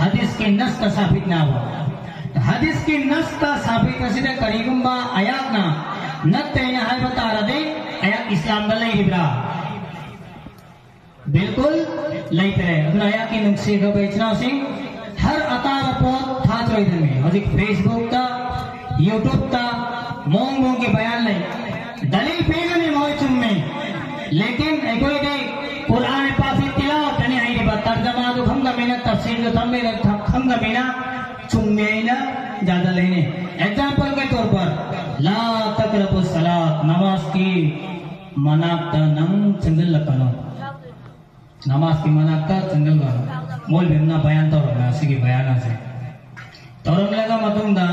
ꯍꯗꯤꯁꯀꯤ ꯅꯁꯇ ꯁꯥꯕꯤꯠꯅꯕ꯫ ꯍꯗꯤꯁꯀꯤ ꯅꯁꯇ ꯁꯥꯕꯤꯠ ꯑꯁꯤꯗ ꯀꯔꯤꯒꯨꯝꯕ ꯑꯌꯥꯠꯅ ꯅꯠꯇꯦꯅ ꯍꯥꯏꯕ ꯇꯥꯔꯗꯤ, ꯑꯌꯥꯠ ꯏꯁꯂꯥꯝꯗ ꯂꯩꯔꯤꯕ꯭ꯔꯥ? ꯕꯤꯜꯀꯨꯜ ꯂꯩꯇ꯭ꯔꯦ꯫ ꯑꯗꯨꯅ ꯑꯩꯍꯥꯛꯀꯤ ꯅꯨꯡꯁꯤꯈ꯭ꯔꯕ ꯏꯆꯤꯟ ꯏꯅꯥꯎꯁꯤꯡ, ꯍꯔ ꯑꯇꯥꯕ ꯄꯣꯠ ꯊꯥꯖꯔꯣꯏꯗꯕꯅꯤ꯫ ꯍꯧꯖꯤꯛ Facebook ꯇ, YouTube ꯇ ꯃꯑꯣꯡ ꯃꯑꯣꯡꯒꯤ ꯕꯌꯥꯟ ꯂꯩ꯫ ꯗꯂꯤꯜ ꯄꯤꯒꯅꯤ, ꯃꯣꯏ ꯆꯨꯝꯃꯤ꯫ ꯂꯦꯀꯤꯟ ꯑꯩꯈꯣꯏꯗꯤ ꯀꯨꯔꯥꯟ ꯄꯥꯛꯁꯤ ꯇꯤꯂꯥꯋꯠ ꯇꯅꯤ ꯍꯩꯔꯤꯕ, ꯇꯔꯖꯃꯥꯗꯨ ꯈꯪꯗꯕꯅꯤꯅ, ꯇꯐꯁꯤꯔꯗꯨ ꯊꯝꯕꯅꯤꯅ, ꯈꯪꯗꯕꯅꯤꯅ ꯆꯨꯝꯃꯦ ꯍꯥꯏꯅ ꯌꯥꯗ ꯂꯩꯅꯤ꯫ ꯑꯦꯛꯖꯥꯝꯄꯜ ꯀꯦ ꯇꯧꯔ ꯄꯔ, ꯂꯥ ꯇꯛꯔꯕꯨ ꯁꯂꯥꯠ, ꯅꯃꯥꯖꯀꯤ ꯃꯅꯥꯛꯇ ꯅꯪ ꯆꯪꯁꯤꯜꯂꯛꯀꯅꯨ꯫ ꯅꯃꯥꯖꯀꯤ ꯃꯅꯥꯛꯇ ꯆꯪꯁꯤꯜꯂꯛꯀꯅꯨ꯫ ꯃꯣꯜꯕꯤ ꯑꯃꯅ ꯕꯌꯥꯟ ꯇꯧꯔꯝꯃꯦ ꯑꯁꯤꯒꯤ ꯕꯌꯥꯟ ꯑꯁꯦ꯫ ꯇꯧꯔꯝꯂꯒ ꯃꯇꯨꯡꯗ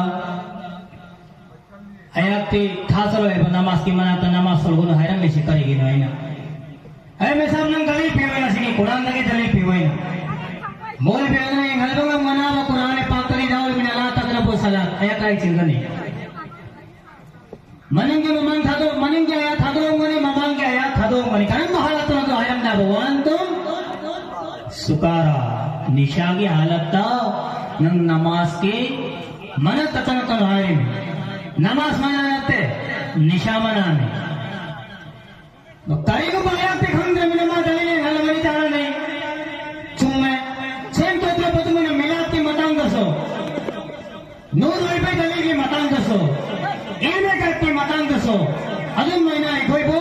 ꯑꯩꯍꯥꯛꯇꯤ ꯊꯥꯖꯔꯣꯏꯕ, ꯅꯃꯥꯖꯀꯤ ꯃꯅꯥꯛꯇ ꯅꯃꯥꯖ ꯇꯧꯒꯅꯨ ꯍꯥꯏꯔꯝꯃꯤꯁꯤ ꯀꯔꯤꯒꯤꯅꯣ ꯑꯩꯅ? ꯑꯩ ꯃꯦꯁꯥꯝ ꯅꯪ ꯗꯂꯤꯜ ꯄꯤꯌꯨ ꯑꯩꯅ, ꯑꯁꯤꯒꯤ ꯀꯨꯔꯥꯟꯗꯒꯤ ꯗꯂꯤꯜ ꯄꯤꯌꯨ ꯑꯩꯅ꯫ ꯃꯣꯜꯕꯤ ꯑꯃꯅ ꯌꯦꯡꯍꯜꯂꯕ ꯉꯝꯒꯅꯕ ꯀꯨꯔꯥꯟ ꯄꯥꯛꯇꯒꯤ ꯌꯥꯎꯔꯤꯕꯅꯤ, ꯑꯂꯥ ꯇꯛꯔꯕꯨ ꯁꯂꯥꯠ, ꯑꯩꯍꯥꯛ ꯀꯥꯏ ꯆꯤꯡꯒꯅꯤ? ꯃꯅꯤꯡꯒꯤ ꯃꯃꯥꯡ ꯊꯥꯗꯣꯛ, ꯃꯅꯤꯡꯒꯤ ꯑꯌꯥ ꯊꯥꯗꯣꯛꯑꯝꯒꯅꯤ, ꯃꯃꯥꯡꯒꯤ ꯑꯌꯥ ꯊꯥꯗꯣꯛꯑꯝꯒꯅꯤ꯫ ꯀꯔꯝꯕ ꯍꯥꯂꯠꯇꯅꯣ ꯑꯗꯣ ꯍꯥꯏꯔꯝꯗꯥꯕ? ꯋꯥꯟꯇꯨꯝ ꯁꯨꯀꯥꯔꯥ, ꯅꯤꯁꯥꯒꯤ ꯍꯥꯂꯠꯇ ꯅꯪ ꯅꯃꯥꯖꯀꯤ ꯃꯅꯥꯛꯇ ꯆꯪꯉꯛꯀꯅꯨ ꯍꯥꯏꯔꯤꯅꯤ꯫ ꯅꯃꯥꯖ ꯃꯅꯥ ꯅꯠꯇꯦ, ꯅꯤꯁꯥ ꯃꯅꯥꯅꯤ꯫ ꯀꯔꯤꯒꯨꯝꯕ ꯑꯌꯥꯛꯇꯤ ꯈꯪꯗ꯭ꯔꯕꯅꯤꯅ ꯃꯥ ꯗꯂꯤꯜ ꯍꯜꯂꯝꯒꯅꯤ ꯇꯥꯔꯅꯤ꯫ ꯆꯨꯝꯃꯦ꯫ ꯁꯦꯝꯗꯣꯛꯇ꯭ꯔꯕ ꯃꯇꯨꯡꯗ ꯃꯤꯂꯥꯗꯀꯤ ꯃꯇꯥꯡꯗꯁꯨ, ꯅꯨꯔ ꯑꯣꯏꯕꯩ ꯗꯂꯤꯜꯒꯤ ꯃꯇꯥꯡꯗꯁꯨ, ꯏꯜꯃꯦ ꯒꯥꯏꯕꯀꯤ ꯃꯇꯥꯡꯗꯁꯨ ꯑꯗꯨꯝ ꯑꯣꯏꯅ ꯑꯩꯈꯣꯏꯕꯨ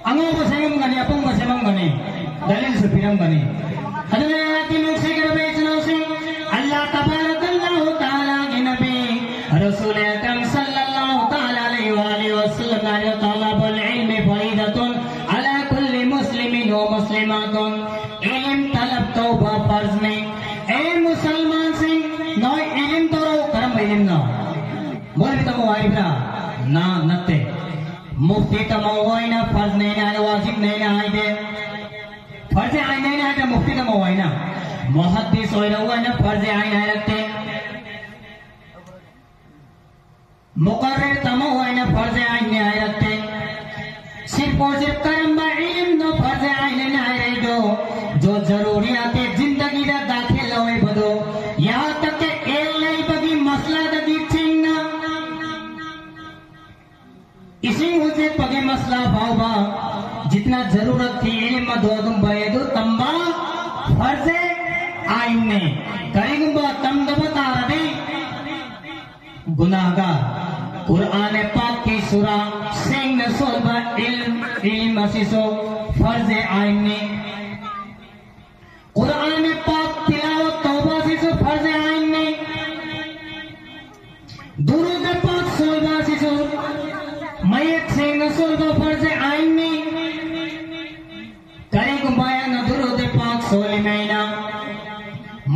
ꯑꯉꯧꯕ ꯁꯦꯝꯃꯝꯒꯅꯤ, ꯑꯄꯪꯕ ꯁꯦꯝꯃꯝꯒꯅꯤ, ꯗꯂꯤꯜꯁꯨ ꯄꯤꯔꯝꯒꯅꯤ꯫ ꯑꯗꯨꯅ ꯑꯩꯍꯥꯛꯀꯤ ꯅꯨꯡꯁꯤꯈ꯭ꯔꯕ ꯏꯆꯤꯟ ꯏꯅꯥꯎꯁꯤꯡ, ꯍꯥꯏꯕ꯭ꯔꯥ? ꯅꯥ, ꯅꯠꯇꯦ꯫ ꯃꯨꯐꯇꯤ ꯇꯝꯍꯧꯕ ꯑꯩꯅ ꯐꯔꯖꯅꯦꯅ ꯍꯥꯏꯅ, ꯋꯥꯖꯤꯕꯅꯦꯅ ꯍꯥꯏꯗꯦ꯫ ꯐꯔꯖ ꯑꯥꯏꯟꯅꯦꯅ ꯍꯥꯏꯗꯦ ꯃꯨꯐꯇꯤ ꯇꯝꯍꯧꯕ ꯑꯩꯅ꯫ ꯃꯨꯍꯗꯤꯁ ꯑꯣꯏꯔꯛꯎ ꯍꯥꯏꯅ ꯐꯔꯖ ꯑꯥꯏꯟ ꯍꯥꯏꯔꯛꯇꯦ꯫ ꯃꯨꯀꯔꯔꯤꯔ ꯇꯝꯍꯧ ꯍꯥꯏꯅ ꯐꯔꯖ ꯑꯥꯏꯟꯅꯦ ꯍꯥꯏꯔꯛꯇꯦ꯫ ꯁꯤꯔꯐ ꯑꯣꯔ ꯁꯤꯔꯐ ꯀꯔꯝꯕ ꯏꯜꯝꯅꯣ ꯐꯔꯖ ꯑꯥꯏꯟꯅꯦꯅ ꯍꯥꯏꯔꯛꯏꯗꯣ? ꯖꯣ ꯖꯔꯨꯔꯤꯌꯥꯇꯦ ꯖꯤꯟꯗꯒꯤꯗ ꯗꯥꯈꯤꯜ ꯑꯣꯏꯕꯗꯣ, ꯌꯥꯍꯥ ꯇꯛ ꯀꯦ ꯑꯦꯜ ꯂꯩꯕꯒꯤ ꯃꯁꯂꯥꯗꯒꯤ ꯆꯤꯡꯅ ꯏꯁꯤꯡ ꯎꯆꯦꯠꯄꯒꯤ ꯃꯁꯂꯥ ꯐꯥꯎꯕ, ꯖꯤꯠꯅ ꯖꯔꯨꯔꯠ ꯊꯤ ꯏꯜꯝ ꯑꯗꯣ ꯑꯗꯨꯝꯕ ꯑꯗꯨ ꯇꯝꯕ ꯐꯔꯖ ꯑꯥꯏꯟꯅꯦ꯫ ꯀꯔꯤꯒꯨꯝꯕ ꯇꯝꯗꯕ ꯇꯥꯔꯗꯤ ꯒꯨꯅꯥꯍꯒꯥꯔ꯫ ꯀꯨꯔꯥꯟ ꯄꯥꯛꯀꯤ ꯁꯨꯔꯥ ꯁꯦꯡꯅ ꯁꯣꯟꯕ ꯏꯜꯝ, ꯏꯜꯝ ꯑꯁꯤꯁꯨ ꯐꯔꯖ ꯑꯥꯏꯟꯅꯤ꯫ ꯀꯨꯔꯥꯟ ꯄꯥꯛ ꯇꯤꯂꯥꯋꯠ ꯇꯧꯕ ꯑꯁꯤꯁꯨ ꯐꯔꯖ ꯑꯥꯏꯟꯅꯤ꯫ ꯗꯨꯔꯨꯗ ꯄꯥꯛ ꯁꯣꯟꯕ ꯑꯁꯤꯁꯨ ꯃꯌꯦꯛ ꯁꯦꯡꯅ ꯁꯣꯟꯕ ꯐꯔꯖ ꯑꯥꯏꯟꯅꯤ꯫ ꯀꯔꯤꯒꯨꯝꯕ ꯑꯩꯅ ꯗꯨꯔꯨꯗ ꯄꯥꯛ ꯁꯣꯜꯂꯤꯉꯩꯗ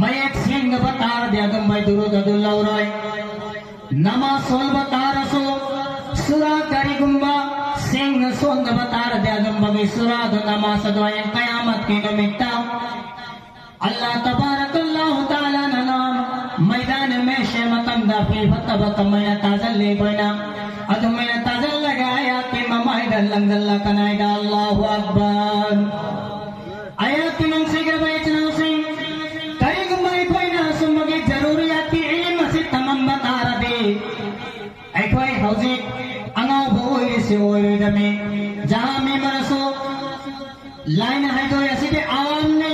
ꯃꯌꯦꯛ ꯁꯦꯡꯗꯕ ꯇꯥꯔꯗꯤ ꯑꯗꯨꯝꯕꯩ ꯗꯨꯔꯨꯗ ꯑꯗꯨ ꯂꯧꯔꯣꯏ꯫ ꯅꯃꯥꯖ ꯁꯣꯟꯕ ꯇꯥꯔꯁꯨ ꯁꯨꯔꯥ ꯀꯔꯤꯒꯨꯝꯕ ꯁꯦꯡꯅ ꯁꯣꯟꯗꯕ ꯇꯥꯔꯗꯤ ꯑꯗꯨꯝꯕꯒꯤ ꯁꯨꯔꯥꯗꯨ ꯅꯃꯥꯖ ꯑꯗꯨ ꯍꯌꯦꯡ ꯀꯌꯥꯃꯠꯀꯤ ꯅꯨꯃꯤꯠꯇ ꯑꯜꯂꯥꯍ ꯇꯕꯥꯔꯛ ꯑꯜꯂꯥꯍꯨ ꯇꯥꯂꯥꯅ ꯃꯩꯗꯥꯟ ꯃꯦꯁꯦ ꯃꯇꯝꯗ ꯐꯤ ꯐꯠꯇꯕ ꯀꯃꯥꯏꯅ ꯇꯥꯖꯜꯂꯤ ꯑꯩꯈꯣꯏꯅ ꯑꯗꯨꯃꯥꯏꯅ ꯇꯥꯖꯜꯂꯒ ꯑꯌꯥꯠꯀꯤ ꯃꯃꯥꯏꯗ ꯂꯪꯖꯜꯂꯛꯀꯅꯥꯏꯗ꯫ ꯑꯜꯂꯥꯍꯨ ꯑꯛꯕꯔ꯫ ꯑꯌꯥꯠꯀꯤ ꯅꯨꯡꯁꯤꯈ꯭ꯔꯕ ꯏꯆꯤꯟ ꯏꯅꯥꯎꯁꯤꯡ, ꯀꯔꯤꯒꯨꯝꯕ ꯑꯩꯈꯣꯏꯅ ꯑꯁꯨꯝꯕꯒꯤ ꯖꯔꯨꯔꯤꯌꯥꯠꯀꯤ ꯏꯜꯝ ꯑꯁꯤ ꯇꯝꯃꯝꯕ ꯇꯥꯔꯗꯤ ꯑꯩꯈꯣꯏ ꯍꯧꯖꯤꯛ ꯑꯉꯥꯎꯕ ꯑꯣꯏꯔꯤꯁꯤ ꯑꯣꯏꯔꯣꯏꯗꯕꯅꯤ꯫ ꯖꯍꯥꯃꯤ ꯃꯔꯁꯨ ꯂꯥꯏꯅ ꯍꯥꯏꯗꯣꯛꯏ ꯑꯁꯤꯗꯤ ꯑꯋꯥꯝꯅꯤ꯫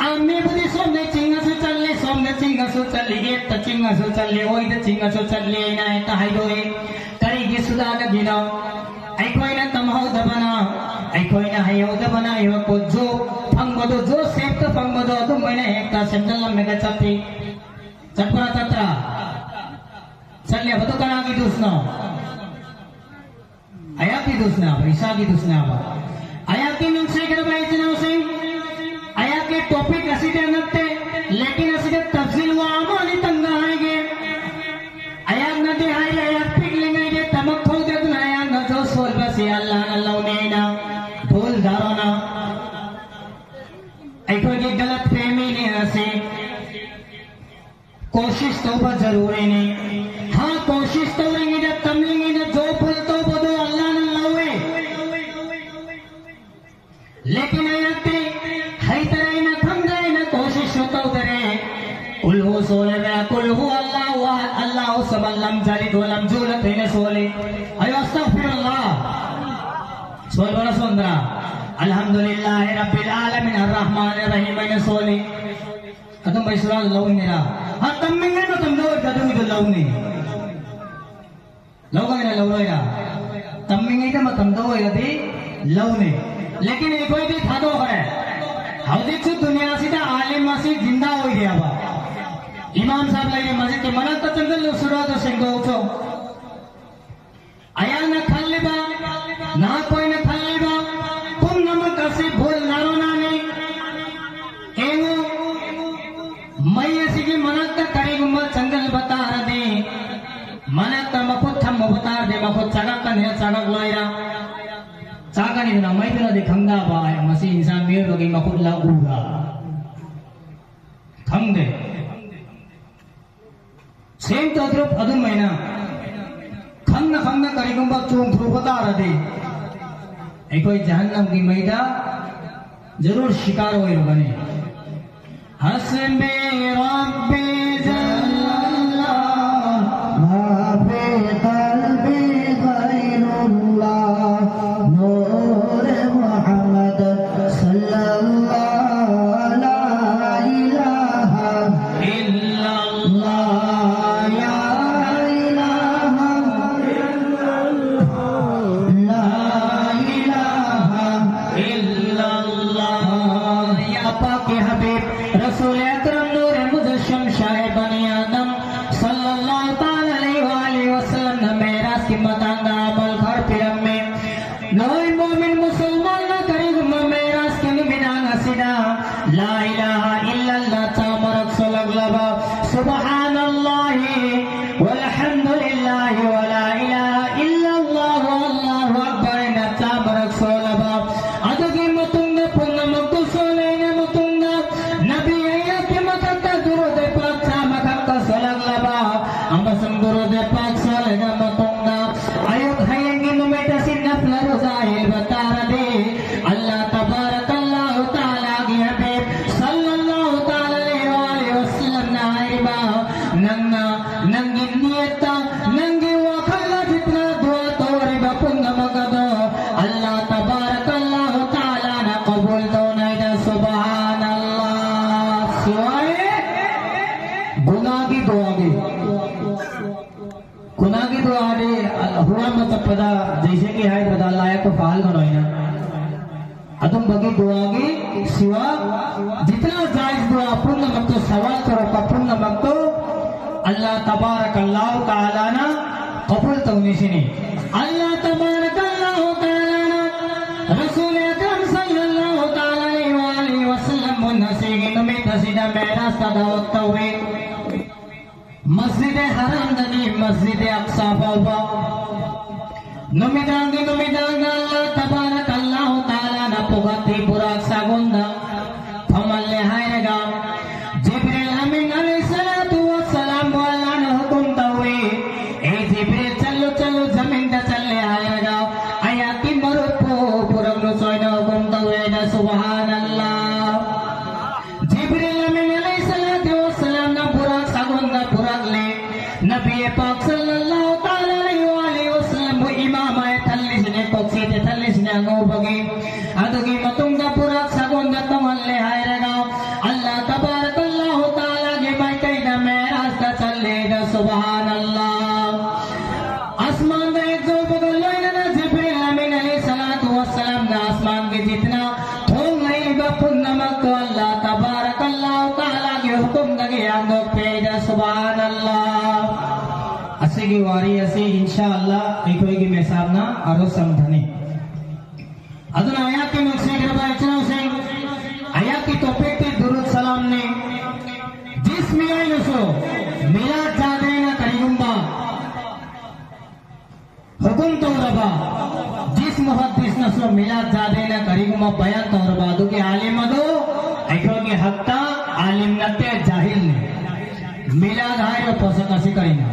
ꯑꯥꯝꯃꯤꯕꯨꯗꯤ ꯁꯣꯝꯗ ꯆꯤꯡꯉꯁꯨ ꯆꯠꯂꯤ, ꯁꯣꯝꯗ ꯆꯤꯡꯉꯁꯨ ꯆꯠꯂꯤ, ꯌꯦꯠꯇ ꯆꯤꯡꯉꯁꯨ ꯆꯠꯂꯤ, ꯑꯣꯏꯗ ꯆꯤꯡꯉꯁꯨ ꯆꯠꯂꯤ ꯍꯥꯏꯅ ꯍꯦꯛꯇ ꯍꯥꯏꯗꯣꯛꯏ꯫ ꯀꯔꯤꯒꯤ ꯁꯨꯗꯥꯗꯒꯤꯅꯣ? ꯑꯩꯈꯣꯏꯅ ꯇꯝꯍꯧꯗꯕꯅ, ꯑꯩꯈꯣꯏꯅ ꯍꯩꯍꯧꯗꯕꯅ ꯍꯩꯕ ꯄꯣꯠꯁꯨ ꯐꯪꯕꯗꯣ, ꯖꯣꯁꯦꯐꯇ ꯐꯪꯕꯗꯣ ꯑꯗꯨꯃꯥꯏꯅ ꯍꯦꯛꯇ ꯁꯦꯝꯖꯤꯜꯂꯝꯃꯒ ꯆꯠꯄꯤ꯫ ꯆꯠꯄ꯭ꯔꯥ ꯆꯠꯇ꯭ꯔꯥ? ꯆꯠꯂꯦꯕꯗꯣ ꯀꯅꯥꯒꯤ ꯗꯨꯁꯅꯣ? ꯑꯌꯥꯛꯀꯤ ꯗꯨꯁꯅꯥꯕ, ꯏꯁꯥꯒꯤ ꯗꯨꯁꯅꯥꯕ꯫ ꯑꯌꯥꯛꯀꯤ ꯅꯨꯡꯁꯤꯈ꯭ꯔꯕ ꯏꯆꯤꯟ ꯏꯅꯥꯎꯁꯤꯡ, ꯑꯌꯥꯛꯀꯤ ꯇꯣꯄꯤꯛ ꯑꯁꯤꯗ ꯅꯠꯇꯦ, ꯂꯦꯀꯤꯟ ꯑꯁꯤꯗ ꯇꯐꯖꯤꯜ ꯋꯥ ꯑꯃ ꯑꯅꯤꯇꯪꯒ ꯍꯥꯏꯒꯦ꯫ ꯑꯌꯥꯛꯅꯗꯤ ꯍꯥꯏꯔꯤ, ꯑꯌꯥꯛꯄꯤ Koshis tawba zaruri ne. Ha, koshis tawringida, tamlingida, jo pul tawbado Allah na lawi. Lekin ayati, haitaraina, thamdaina, koshis tawdare. Qul hu sole ba, qul hu Allahu ahad, Allahu samad, lam yalid wa lam yulad, ina sole. Ayo, astaghfirullah. Sol bala sondra. Alhamdulillahi Rabbil Alamin, Ar-Rahmanir Rahim, ina sole. Atam bai sura launira. Ha, tammingai matam dawai da dum idu launi. Laugaira lauloira. Tammingai da matam dawaira di launi. Lekin ikoi di thado kare. Haudi chu dunia sida alim masi jinda hoi gaya ba. Imam sahab lagi masjid ke mana ta changal lo sura to sengdo ucho. Ayana khalliba, na koina khalliba, pumnamakasi bol narona ni. Engo, mai asigi manakta karigumba changal bataradi. Manakta makhut tham mabatarde, makhut chagak kan ya chagak loira. Chagak ni na mai na di khangda ba, masi insan mir bagi makhut la ura. Khangde. Same to group ꯑꯗꯨꯃꯥꯏꯅ ꯈꯪꯅ ꯈꯪꯅ ꯀꯔꯤꯒꯨꯝꯕ ꯆꯣꯡꯊꯣꯛꯄ ꯇꯥꯔꯗꯤ ꯑꯩꯈꯣꯏ ꯖꯍꯟꯅꯝꯒꯤ ꯃꯩꯗ ꯖꯔꯨꯔ ꯁꯤꯀꯥꯔ ꯑꯣꯏꯔꯨꯒꯅꯤ꯫ حسبي ربي جل الله، ما في قلبي غير الله، نور محمد صلى الله، لا إله إلا الله، لا إله إلا الله، لا إله إلا الله. يا پاک حبيب رسول اکرم نور مجسم شاہ بنی آدم صلی اللہ تعالی علیہ وآلہ وسلم نا معراج کی متان دا عمل گھر پرم میں نوئی مومن مسلمان نا قریب میں معراج کی نمینان اسیدا لا الہ الا اللہ تا مرک سلگ لبا سبحان اللہ والحمد للہ ولا الہ الا اللہ واللہ اکبر نتا مرک سلبا ادگی متنگ پنگ مقدس لینا متنگ نبی ایت مکتا درود پاک تا مکتا ꯒꯨꯅꯥꯒꯤ ꯗꯨꯋꯥꯒꯤ, ꯒꯨꯅꯥꯒꯤ ꯗꯨꯋꯥꯗꯤ ꯍꯨꯔꯥꯟꯕ ꯆꯠꯄꯗ, ꯖꯩꯁꯦ ꯀꯤ ꯍꯥꯏꯗ꯭ꯔꯗ, ꯑꯜꯂꯥꯍ ꯀꯣ ꯐꯥꯍꯜꯒꯅꯣ ꯍꯥꯏꯅ꯫ ꯑꯗꯨꯝꯕꯒꯤ ꯗꯨꯋꯥꯒꯤ ꯁꯤꯋꯥ, ꯖꯤꯇꯅꯥ ꯖꯥꯏꯖ ꯗꯨꯋꯥ ꯄꯨꯝꯅꯃꯛꯇꯨ, ꯁꯋꯥꯜ ꯇꯧꯔꯛꯄ ꯄꯨꯝꯅꯃꯛꯇꯨ ꯑꯜꯂꯥꯍ ꯇꯕꯥꯔꯛ ꯑꯜꯂꯥꯍꯨ ꯇꯥꯂꯥꯅ ꯀꯕꯨꯜ ꯇꯧꯅꯤꯁꯤꯅꯤ꯫ ꯑꯜꯂꯥꯍ ꯇꯕꯥꯔꯛ ꯑꯜꯂꯥꯍꯨ ꯇꯥꯂꯥꯅ ꯔꯁꯨꯜ ꯑꯀꯔꯝ ꯁꯜꯂꯜꯂꯥꯍꯨ ꯇꯥꯂꯥ ꯑꯂꯩꯍꯤ ꯋꯥ ꯑꯥꯂꯤꯍꯤ ꯋꯁꯜꯂꯝꯕꯨ ꯉꯁꯤꯒꯤ ꯅꯨꯃꯤꯠ ꯑꯁꯤꯗ ꯃꯦꯔꯥꯖꯇ ꯗꯥꯋꯠ ꯇꯧꯏ꯫ ꯃꯁꯖꯤꯗ ꯍꯔꯥꯝꯗꯒꯤ ꯃꯁꯖꯤꯗ ꯑꯛꯁꯥ ꯐꯥꯎꯕ ꯅꯨꯃꯤꯗꯥꯡꯒꯤ ꯅꯨꯃꯤꯗꯥꯡꯗ ꯑꯜꯂꯥꯍ ꯇꯕꯥꯔꯛ ꯑꯜꯂꯥꯍꯨ ꯇꯥꯂꯥꯅ ꯄꯨꯈꯠꯈꯤ ꯕꯨꯔꯥꯛ ꯁꯥꯒꯣꯟꯗ ꯐꯝꯍꯜꯂꯦ ꯍꯥꯏꯔꯒ ꯖꯤꯕ꯭ꯔꯤꯜ ꯑꯃꯤꯟ ꯑꯂꯩꯍꯤ ꯁꯂꯥꯇꯨ ꯋꯁꯁꯂꯥꯝꯕꯨ ꯑꯜꯂꯥꯍꯅ ꯍꯨꯀꯨꯝ ꯇꯧꯏ꯫ ꯑꯦ ꯖꯤꯕ꯭ꯔꯤꯜ, ꯆꯠꯂꯨ, ꯆꯠꯂꯨ, ꯖꯃꯤꯟꯗ ꯆꯠꯂꯦ ꯍꯥꯏꯔꯒ ꯑꯩꯍꯥꯛꯀꯤ ꯃꯔꯨꯞꯄꯨ ꯄꯨꯔꯛꯂꯨ ꯁꯣꯏꯅ ꯍꯨꯀꯨꯝ ꯇꯧꯋꯦꯅ꯫ ꯁꯨꯕꯍꯥꯅꯜꯂꯥꯍ꯫ ꯖꯤꯕ꯭ꯔꯤꯜ ꯑꯃꯤꯟ ꯑꯂꯩꯍꯤ ꯁꯂꯥꯇꯨ ꯋꯁꯁꯂꯥꯝꯅ ꯕꯨꯔꯥꯛ ꯁꯥꯒꯣꯟꯗ ꯄꯨꯔꯛꯂꯦ꯫ ꯅꯕꯤ ꯄꯥꯛ ꯁꯜꯂꯜꯂꯥꯍꯨ ꯇꯥꯂꯥ ꯑꯂꯩꯍꯤ ꯋꯥ ꯑꯥꯂꯤꯍꯤ ꯋꯁꯜꯂꯝꯕꯨ ꯏꯃꯥꯃ ꯊꯜꯂꯤꯁꯤꯅꯦ, ꯀꯣꯛꯁꯤꯗ ꯊꯜꯂꯤꯁꯤꯅꯦ ꯑꯉꯧꯕꯒꯤ꯫ ꯑꯗꯨꯒꯤ ꯃꯇꯨꯡꯗ ꯕꯨꯔꯥꯛ ꯁꯥꯒꯣꯟꯗ ꯇꯣꯡꯍꯜꯂꯦ ꯍꯥꯏꯔꯒ ꯑꯜꯂꯥꯍ ꯇꯕꯥꯔꯛ ꯑꯜꯂꯥꯍꯨ ꯇꯥꯂꯥꯒꯤ ꯃꯥꯏꯀꯩꯗ ꯃꯦꯔꯥꯖꯇ ꯆꯠꯂꯦꯗ꯫ ꯁꯨꯕꯍꯥꯅꯜꯂꯥꯍ꯫ ꯑꯁꯃꯥꯟꯗ ꯍꯦꯛ ꯌꯧꯕꯒ ꯂꯣꯏꯅꯅ ꯖꯤꯕ꯭ꯔꯤꯜ ꯑꯃꯤꯟ ꯑꯂꯩꯍꯤ ꯁꯂꯥꯇꯨ ꯋꯁꯁꯂꯥꯝꯅ ꯑꯁꯃꯥꯟꯒꯤ ꯖꯤꯇꯅꯥ ꯊꯣꯡ ꯂꯩꯔꯤꯕ ꯄꯨꯝꯅꯃꯛꯇꯨ ꯑꯜꯂꯥꯍ ꯇꯕꯥꯔꯛ ꯑꯜꯂꯥꯍꯨ ꯇꯥꯂꯥꯒꯤ ꯍꯨꯀꯨꯝꯗꯒꯤ ꯍꯥꯡꯗꯣꯛꯄꯤꯔꯦꯗ꯫ ꯁꯨꯕꯍꯥꯅꯜꯂꯥꯍ꯫ ꯑꯁꯤꯒꯤ ꯋꯥꯔꯤ ꯑꯁꯤ ꯏꯟꯁꯥ ꯑꯜꯂꯥꯍ ꯑꯩꯈꯣꯏꯒꯤ ꯃꯦꯁꯥꯞꯅ ꯑꯔꯣ ꯁꯝꯊꯅꯤ꯫ ꯑꯗꯨꯅ ꯑꯩꯍꯥꯛꯀꯤ ꯅꯨꯡꯁꯤꯈ꯭ꯔꯕ ꯏꯆꯤꯟ ꯏꯅꯥꯎꯁꯤꯡ, ꯑꯩꯍꯥꯛꯀꯤ ꯇꯣꯄꯤꯛꯇꯤ ꯗꯨꯔꯨꯗ ꯁꯂꯥꯝꯅꯤ꯫ ꯖꯤꯁ ꯃꯤꯑꯣꯏꯅꯁꯨ ꯃꯤꯂꯥꯗ ꯖꯥꯗꯦꯅ ꯀꯔꯤꯒꯨꯝꯕ ꯍꯨꯀꯨꯝ ꯇꯧꯔꯕ, ꯖꯤꯁ ꯃꯨꯍꯗꯤꯁꯅꯁꯨ ꯃꯤꯂꯥꯗ ꯖꯥꯗꯦꯅ ꯀꯔꯤꯒꯨꯝꯕ ꯕꯌꯥꯟ ꯇꯧꯔꯕ ꯑꯗꯨꯒꯤ ꯑꯥꯂꯤꯝ ꯑꯗꯨ ꯑꯩꯈꯣꯏꯒꯤ ꯍꯛꯇ ꯑꯥꯂꯤꯝ ꯅꯠꯇꯦ, ꯖꯥꯍꯤꯜꯅꯤ꯫ ꯃꯤꯂꯥꯗ ꯍꯥꯏꯔꯤꯕ ꯄꯣꯠꯁꯛ ꯑꯁꯤ ꯀꯔꯤꯅꯣ?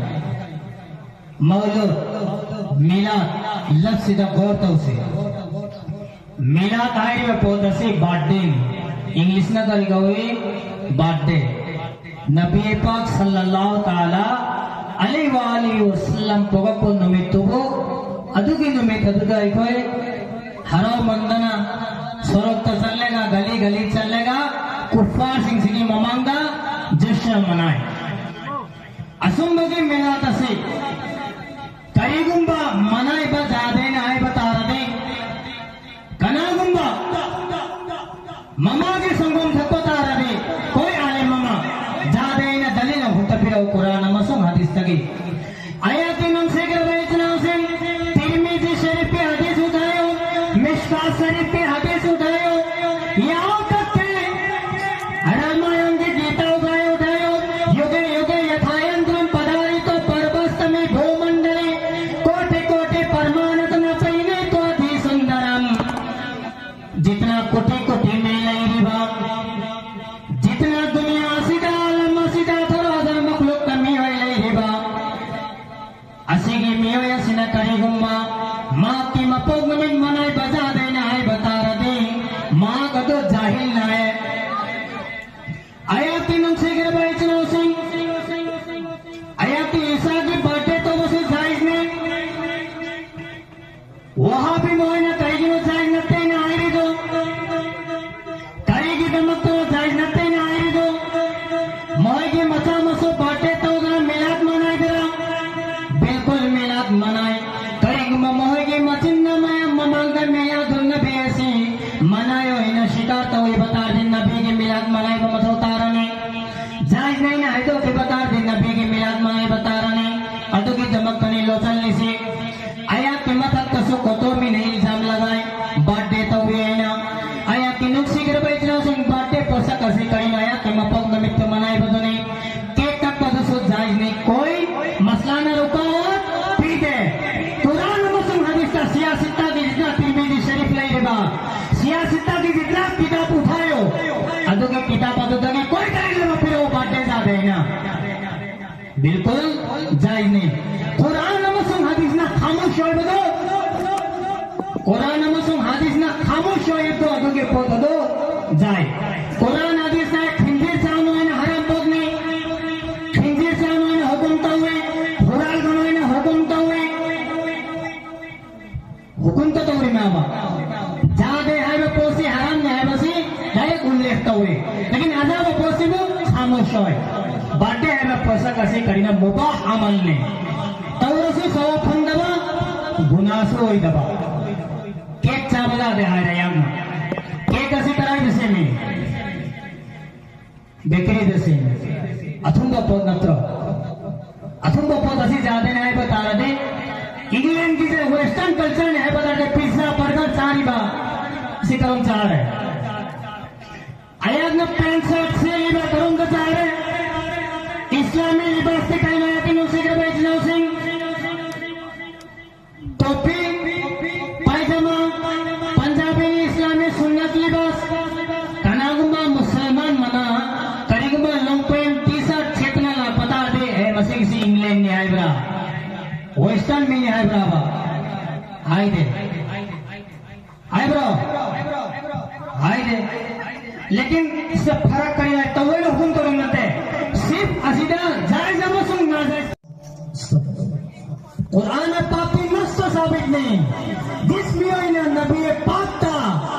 ꯃꯧꯂꯨꯗ, ꯃꯤꯂꯥꯗ, ꯂꯐꯁꯤꯗ ꯒꯧꯔ ꯇꯧꯁꯤ꯫ ꯃꯤꯂꯥꯗ ꯍꯥꯏꯔꯤꯕ ꯄꯣꯠ ꯑꯁꯤ ꯕꯥꯔꯊꯗꯦꯅꯤ꯫ ꯏꯪꯂꯤꯁꯅ ꯀꯔꯤ ꯀꯧꯏ? ꯕꯥꯔꯊꯗꯦ꯫ ꯅꯕꯤ ꯄꯥꯛ ꯁꯜꯂꯜꯂꯥꯍꯨ ꯇꯥꯂꯥ ꯑꯂꯩꯍꯤ ꯋꯥ ꯑꯥꯂꯤꯍꯤ ꯋꯁꯜꯂꯝ ꯄꯣꯛꯂꯛꯄ ꯅꯨꯃꯤꯠꯇꯨꯕꯨ, ꯑꯗꯨꯒꯤ ꯅꯨꯃꯤꯠ ꯑꯗꯨꯗ ꯑꯩꯈꯣꯏ ꯍꯔꯥꯎꯃꯟꯗꯅ ꯁꯣꯔꯣꯛꯇ ꯆꯠꯂꯒ, ꯒꯂꯤ ꯒꯂꯤ ꯆꯠꯂꯒ, ꯀꯨꯐꯥꯔꯁꯤꯡꯁꯤꯒꯤ ꯃꯃꯥꯡꯗ ꯖꯁꯅ ꯃꯅꯥꯏ꯫ ꯑꯁꯨꯝꯕꯒꯤ ꯃꯤꯂꯥꯗ ꯑꯁꯤ ꯀꯔꯤꯒꯨꯝꯕ ꯃꯅꯥꯏꯕ ꯖꯥꯗꯦꯅ ꯍꯥꯏꯕ ꯇꯥꯔꯗꯤ, ꯀꯅꯥꯒꯨꯝꯕ ꯃꯃꯥꯒꯤ ꯁꯪꯒꯣꯝ ꯊꯛꯄ ꯇꯥꯔꯗꯤ, ꯀꯣꯏ ꯑꯥꯂꯤꯝ ꯑꯃ ꯖꯥꯗꯦꯅ ꯗꯂꯤꯜ ꯑꯃ ꯍꯦꯛꯇ ꯄꯤꯔꯛꯎ ꯀꯨꯔꯥꯟ ꯑꯃꯁꯨꯡ ꯍꯗꯤꯁꯇꯒꯤ꯫ ꯑꯌꯥꯇꯤ ꯅꯨꯡꯁꯤꯈ꯭ꯔꯕ ꯏꯆꯤꯟ ꯏꯅꯥꯎꯁꯤꯡ, ꯇꯤꯔꯃꯤꯖꯤ ꯁꯔꯤꯐꯀꯤ ꯍꯗꯤꯁ ꯎꯊꯥꯏꯌꯣ, ꯃꯤꯁꯀꯥꯠ ꯁꯔꯤꯐꯀꯤ ꯍꯗꯤꯁ ꯎꯊꯥꯏꯌꯣ, ꯌꯥꯎ ꯇꯛꯇꯦ꯫ ꯔꯥꯃꯥꯌꯟꯒꯤ ꯒꯤꯇꯥ ꯎꯊꯥꯏꯌꯣ, ꯎꯊꯥꯏꯌꯣ, युगे युगे यथायन्त्रं पदारितो पर्वस्तमे भूमण्डले कोटि कोटि परमाणुतन पयिने त्वति सुन्दरम्। जितना कोटि कोटि में लई रिबा, जितना दुनिया सीधा आलम सीधा थोड़ा हजार मखलूक कमी होई लई रिबा। ꯑꯁꯤꯒꯤ ꯃꯤꯑꯣꯏ ꯑꯁꯤꯅ ꯀꯔꯤꯒꯨꯝꯕ ꯃꯍꯥꯛꯀꯤ ꯃꯄꯣꯛ ꯅꯨꯃꯤꯠ ꯃꯅꯥꯏꯕ ꯖꯥꯗꯦꯅ ꯍꯥꯏꯕ ꯇꯥꯔꯗꯤ, ꯃꯍꯥꯛ ꯑꯗꯨ ꯖꯥꯍꯤꯜꯅ ꯍꯥꯏ꯫ ꯑꯌꯥꯇꯤ ꯅꯨꯡꯁꯤꯈ꯭ꯔꯕ ꯏꯆꯤꯟ ꯏꯅꯥꯎꯁꯤꯡ, ꯑꯌꯥꯇꯤ ꯏꯁꯥꯒꯤ ꯕꯥꯔꯗꯦ ꯇꯧꯕꯁꯤ ꯖꯥꯏꯖꯅꯤ꯫ ꯋꯥꯍꯥꯕꯤ ꯃꯣꯏꯅ ꯀꯔꯤꯒꯤꯅꯣ ꯖꯥꯏꯖ ꯅꯠꯇꯦꯅ ꯍꯥꯏꯔꯤꯗꯣ? ꯀꯔꯤꯒꯤꯗꯃꯛꯇꯅꯣ ꯖꯥꯏꯖ ꯅꯠꯇꯦꯅ ꯍꯥꯏꯔꯤꯗꯣ? ꯃꯣꯏꯒꯤ ꯃꯆꯥ ꯃꯁꯨ ꯕꯥꯔꯗꯦ ꯇꯧꯗꯅ ꯃꯤꯂꯥꯗ ꯃꯅꯥꯏꯗ꯭ꯔꯥ? ꯕꯤꯜꯀꯨꯜ ꯃꯤꯂꯥꯗ ꯃꯅꯥꯏ꯫ ꯀꯔꯤꯒꯨꯝꯕ ꯃꯈꯣꯏꯒꯤ ꯃꯆꯤꯟꯅ ꯃꯌꯥꯝ ꯃꯃꯥꯡꯗ ꯃꯤꯂꯥꯗꯨꯟ ꯅꯕꯤ ꯑꯁꯤ ꯃꯅꯥꯏ ꯑꯣꯏꯅ ꯁꯤꯀꯥꯔ ꯇꯧꯔꯤꯕ ꯇꯥꯔꯗꯤ ꯅꯕꯤꯒꯤ ꯃꯤꯂꯥꯗ ꯃꯅꯥꯏꯕ ꯃꯊꯧ ꯇꯥꯔꯅꯤ꯫ ꯖꯥꯏꯖꯅꯦꯅ ꯍꯥꯏꯗꯣꯛꯈꯤꯕ ꯇꯥꯔꯗꯤ ꯅꯕꯤꯒꯤ ꯃꯤꯂꯥꯗ ꯃꯅꯥꯏꯕ ꯇꯥꯔꯅꯤ꯫ ꯑꯗꯨꯒꯤꯗꯃꯛꯇꯅꯤ ꯂꯣꯠꯁꯤꯜꯂꯤꯁꯤ꯫ ꯑꯌꯥꯠꯀꯤ ꯃꯊꯛꯇꯁꯨ ꯀꯣꯇꯣꯃꯤꯅ ꯏꯜꯖꯥꯝ ꯂꯒꯥꯏ, ꯕꯥꯔꯗꯦ ꯇꯧꯏ ꯍꯥꯏꯅ꯫ ꯑꯌꯥꯠꯀꯤ ꯅꯨꯡꯁꯤꯈ꯭ꯔꯕ ꯏꯆꯤꯟ ꯏꯅꯥꯎꯁꯤꯡ, ꯕꯥꯔꯗꯦ ꯄꯣꯠꯁꯛ ꯑꯁꯤ ꯀꯔꯤꯅꯣ? ꯑꯌꯥꯠꯀꯤ ꯃꯄꯣꯛ ꯅꯨꯃꯤꯠꯇ ꯃꯅꯥꯏꯕꯗꯨꯅꯤ꯫ ꯀꯦꯛ ꯀꯛꯄꯗꯨꯁꯨ ꯖꯥꯏꯖꯅꯤ꯫ ꯀꯣꯏ ꯃꯁꯂꯥꯅ ꯔꯨꯀꯥꯋꯠ ꯄꯤꯗꯦ꯫ ꯀꯨꯔꯥꯟ ꯑꯃꯁꯨꯡ ꯍꯗꯤꯁꯇ ꯁꯤꯌꯥꯁꯤꯠꯇꯥꯒꯤ ꯖꯤꯠꯅ ꯇꯤꯔꯃꯤꯖꯤ ꯁꯔꯤꯐ ꯂꯩꯔꯤꯕ ꯁꯤꯌꯥꯁꯤꯠꯇꯥꯒꯤ ꯖꯤꯠꯅ ꯀꯤꯇꯥꯕ ꯎꯊꯥꯌꯣ꯫ ꯑꯗꯨꯒꯤ ꯀꯤꯇꯥꯕ ꯑꯗꯨꯗꯒꯤ ꯀꯣꯏ ꯗꯂꯤꯜ ꯑꯃ ꯄꯤꯔꯛꯑꯣ ꯕꯥꯔꯗꯦ ꯖꯥꯗꯦ ꯍꯥꯏꯅ꯫ ꯕꯤꯜꯀꯨꯜ ꯖꯥꯏꯖꯅꯤ꯫ ꯀꯨꯔꯥꯟ ꯑꯃꯁꯨꯡ ꯍꯗꯤꯁꯅ ꯈꯥꯃꯣꯁ ꯑꯣꯏꯕꯗꯣ, ꯀꯨꯔꯥꯟ ꯑꯃꯁꯨꯡ ꯍꯗꯤꯁꯅ ꯈꯥꯃꯣꯁ ꯑꯣꯏꯕꯗꯣ ꯑꯗꯨꯒꯤ ꯄꯣꯠ ꯑꯗꯨ ꯖꯥꯏ꯫ ꯀꯨꯔꯥꯟ ꯍꯗꯤꯁꯅ ꯈꯤꯟꯖꯤꯔ ꯆꯥꯅꯨ ꯍꯥꯏꯅ ꯍꯔꯥꯝ ꯄꯣꯠꯅꯤ, ꯈꯤꯟꯖꯤꯔ ꯆꯥꯅꯨ ꯍꯥꯏꯅ ꯍꯨꯀꯨꯝ ꯇꯧꯏ, ꯍꯨꯔꯥꯜꯒꯅꯨ ꯍꯥꯏꯅ ꯍꯨꯀꯨꯝ ꯇꯧꯏ꯫ ꯍꯨꯀꯨꯝ ꯇꯧꯔꯤꯃꯦꯕ꯫ ꯖꯥꯗꯦ ꯍꯥꯏꯕ ꯄꯣꯠꯁꯤ ꯍꯔꯥꯝꯅꯤ ꯍꯥꯏꯕꯁꯤ ꯗꯥꯏꯔꯦꯛ ꯎꯜꯂꯦꯈ ꯇꯧꯏ꯫ ꯍꯣꯏ, birthday ꯍꯥꯏꯕ ꯄꯣꯠꯁꯛ ꯑꯁꯤ ꯀꯔꯤꯅ? ꯃꯨꯕꯥꯍ ꯑꯃꯜꯅꯦ꯫ ꯇꯧꯔꯁꯨ ꯁꯋꯥꯕ ꯐꯪꯗꯕ, ꯒꯨꯅꯥꯁꯨ ꯑꯣꯏꯗꯕ꯫ Cake ꯆꯥꯕ ꯌꯥꯗꯦ ꯍꯥꯏꯔꯦ ꯌꯥꯝꯅ꯫ Cake ꯑꯁꯤ ꯀꯗꯥꯏꯗ ꯁꯦꯝꯃꯤ? Bakeryꯗ ꯁꯦꯝꯃꯤ꯫ ꯑꯊꯨꯝꯕ ꯄꯣꯠ ꯅꯠꯇ꯭ꯔꯣ? ꯑꯊꯨꯝꯕ ꯄꯣꯠ ꯑꯁꯤ ꯌꯥꯗꯦꯅꯦ ꯍꯥꯏꯕ ꯇꯥꯔꯗꯤ, Englandꯒꯤꯁꯦ western cultureꯅꯦ ꯍꯥꯏꯕ ꯇꯥꯔꯗꯤ, pizza, burger ꯆꯥꯔꯤꯕ ꯁꯤ ꯀꯔꯝ ꯆꯥꯔꯦ? ꯑꯩꯍꯥꯛꯅ pant shirt ꯁꯦꯠꯂꯤꯕ ꯀꯔꯣꯝꯗ ꯆꯥꯔꯦ? ꯏꯁꯂꯥꯃꯤ ꯂꯤꯕꯥꯁꯇꯤ ꯀꯩꯅꯣ ꯍꯥꯏꯕ ꯅꯨꯡꯁꯤꯈ꯭ꯔꯕ ꯏꯆꯤꯟ ꯏꯅꯥꯎꯁꯤꯡ? ꯇꯣꯄꯤ, ꯄꯥꯏꯖꯃꯥ, ꯄꯟꯖꯥꯕꯤ ꯏꯁꯂꯥꯃꯤ ꯁꯨꯟꯅꯠ ꯂꯤꯕꯥꯁ꯫ ꯀꯅꯥꯒꯨꯝꯕ ꯃꯨꯁꯜꯃꯥꯟ ꯑꯃꯅ ꯀꯔꯤꯒꯨꯝꯕ long pant, T-shirt ꯁꯦꯠꯇꯅ ꯂꯥꯛꯄ ꯇꯥꯔꯗꯤ, "ꯑꯦ, ꯃꯁꯤꯒꯤꯁꯤ Englandꯅꯤ" ꯍꯥꯏꯕ꯭ꯔꯥ? Western ꯃꯤꯅꯤ ꯍꯥꯏꯕ꯭ꯔꯥꯕ? ꯍꯥꯏꯗꯦ꯫ ꯍꯥꯏꯕ꯭ꯔꯣ? ꯍꯥꯏꯗꯦ꯫ ꯂꯦꯀꯤꯟ ꯁꯤꯗ ꯐꯔꯛ ꯀꯔꯤ ꯂꯩ? ꯇꯧꯋꯦꯅ ꯍꯨꯀꯨꯝ ꯇꯧꯔꯝꯕ ꯅꯠꯇꯦ꯫ ꯁꯤꯐ ꯑꯁꯤꯗ ꯖꯥꯏꯖ ꯑꯃꯁꯨꯡ ꯅꯥꯖꯥꯏꯖ꯫ ꯀꯨꯔꯥꯟ ꯄꯥꯛꯀꯤ ꯅꯁꯇ ꯁꯥꯕꯤꯠꯅꯤ꯫ ꯕꯤꯁꯃꯤ ꯑꯣꯏꯅ ꯅꯕꯤ ꯄꯥꯛꯇ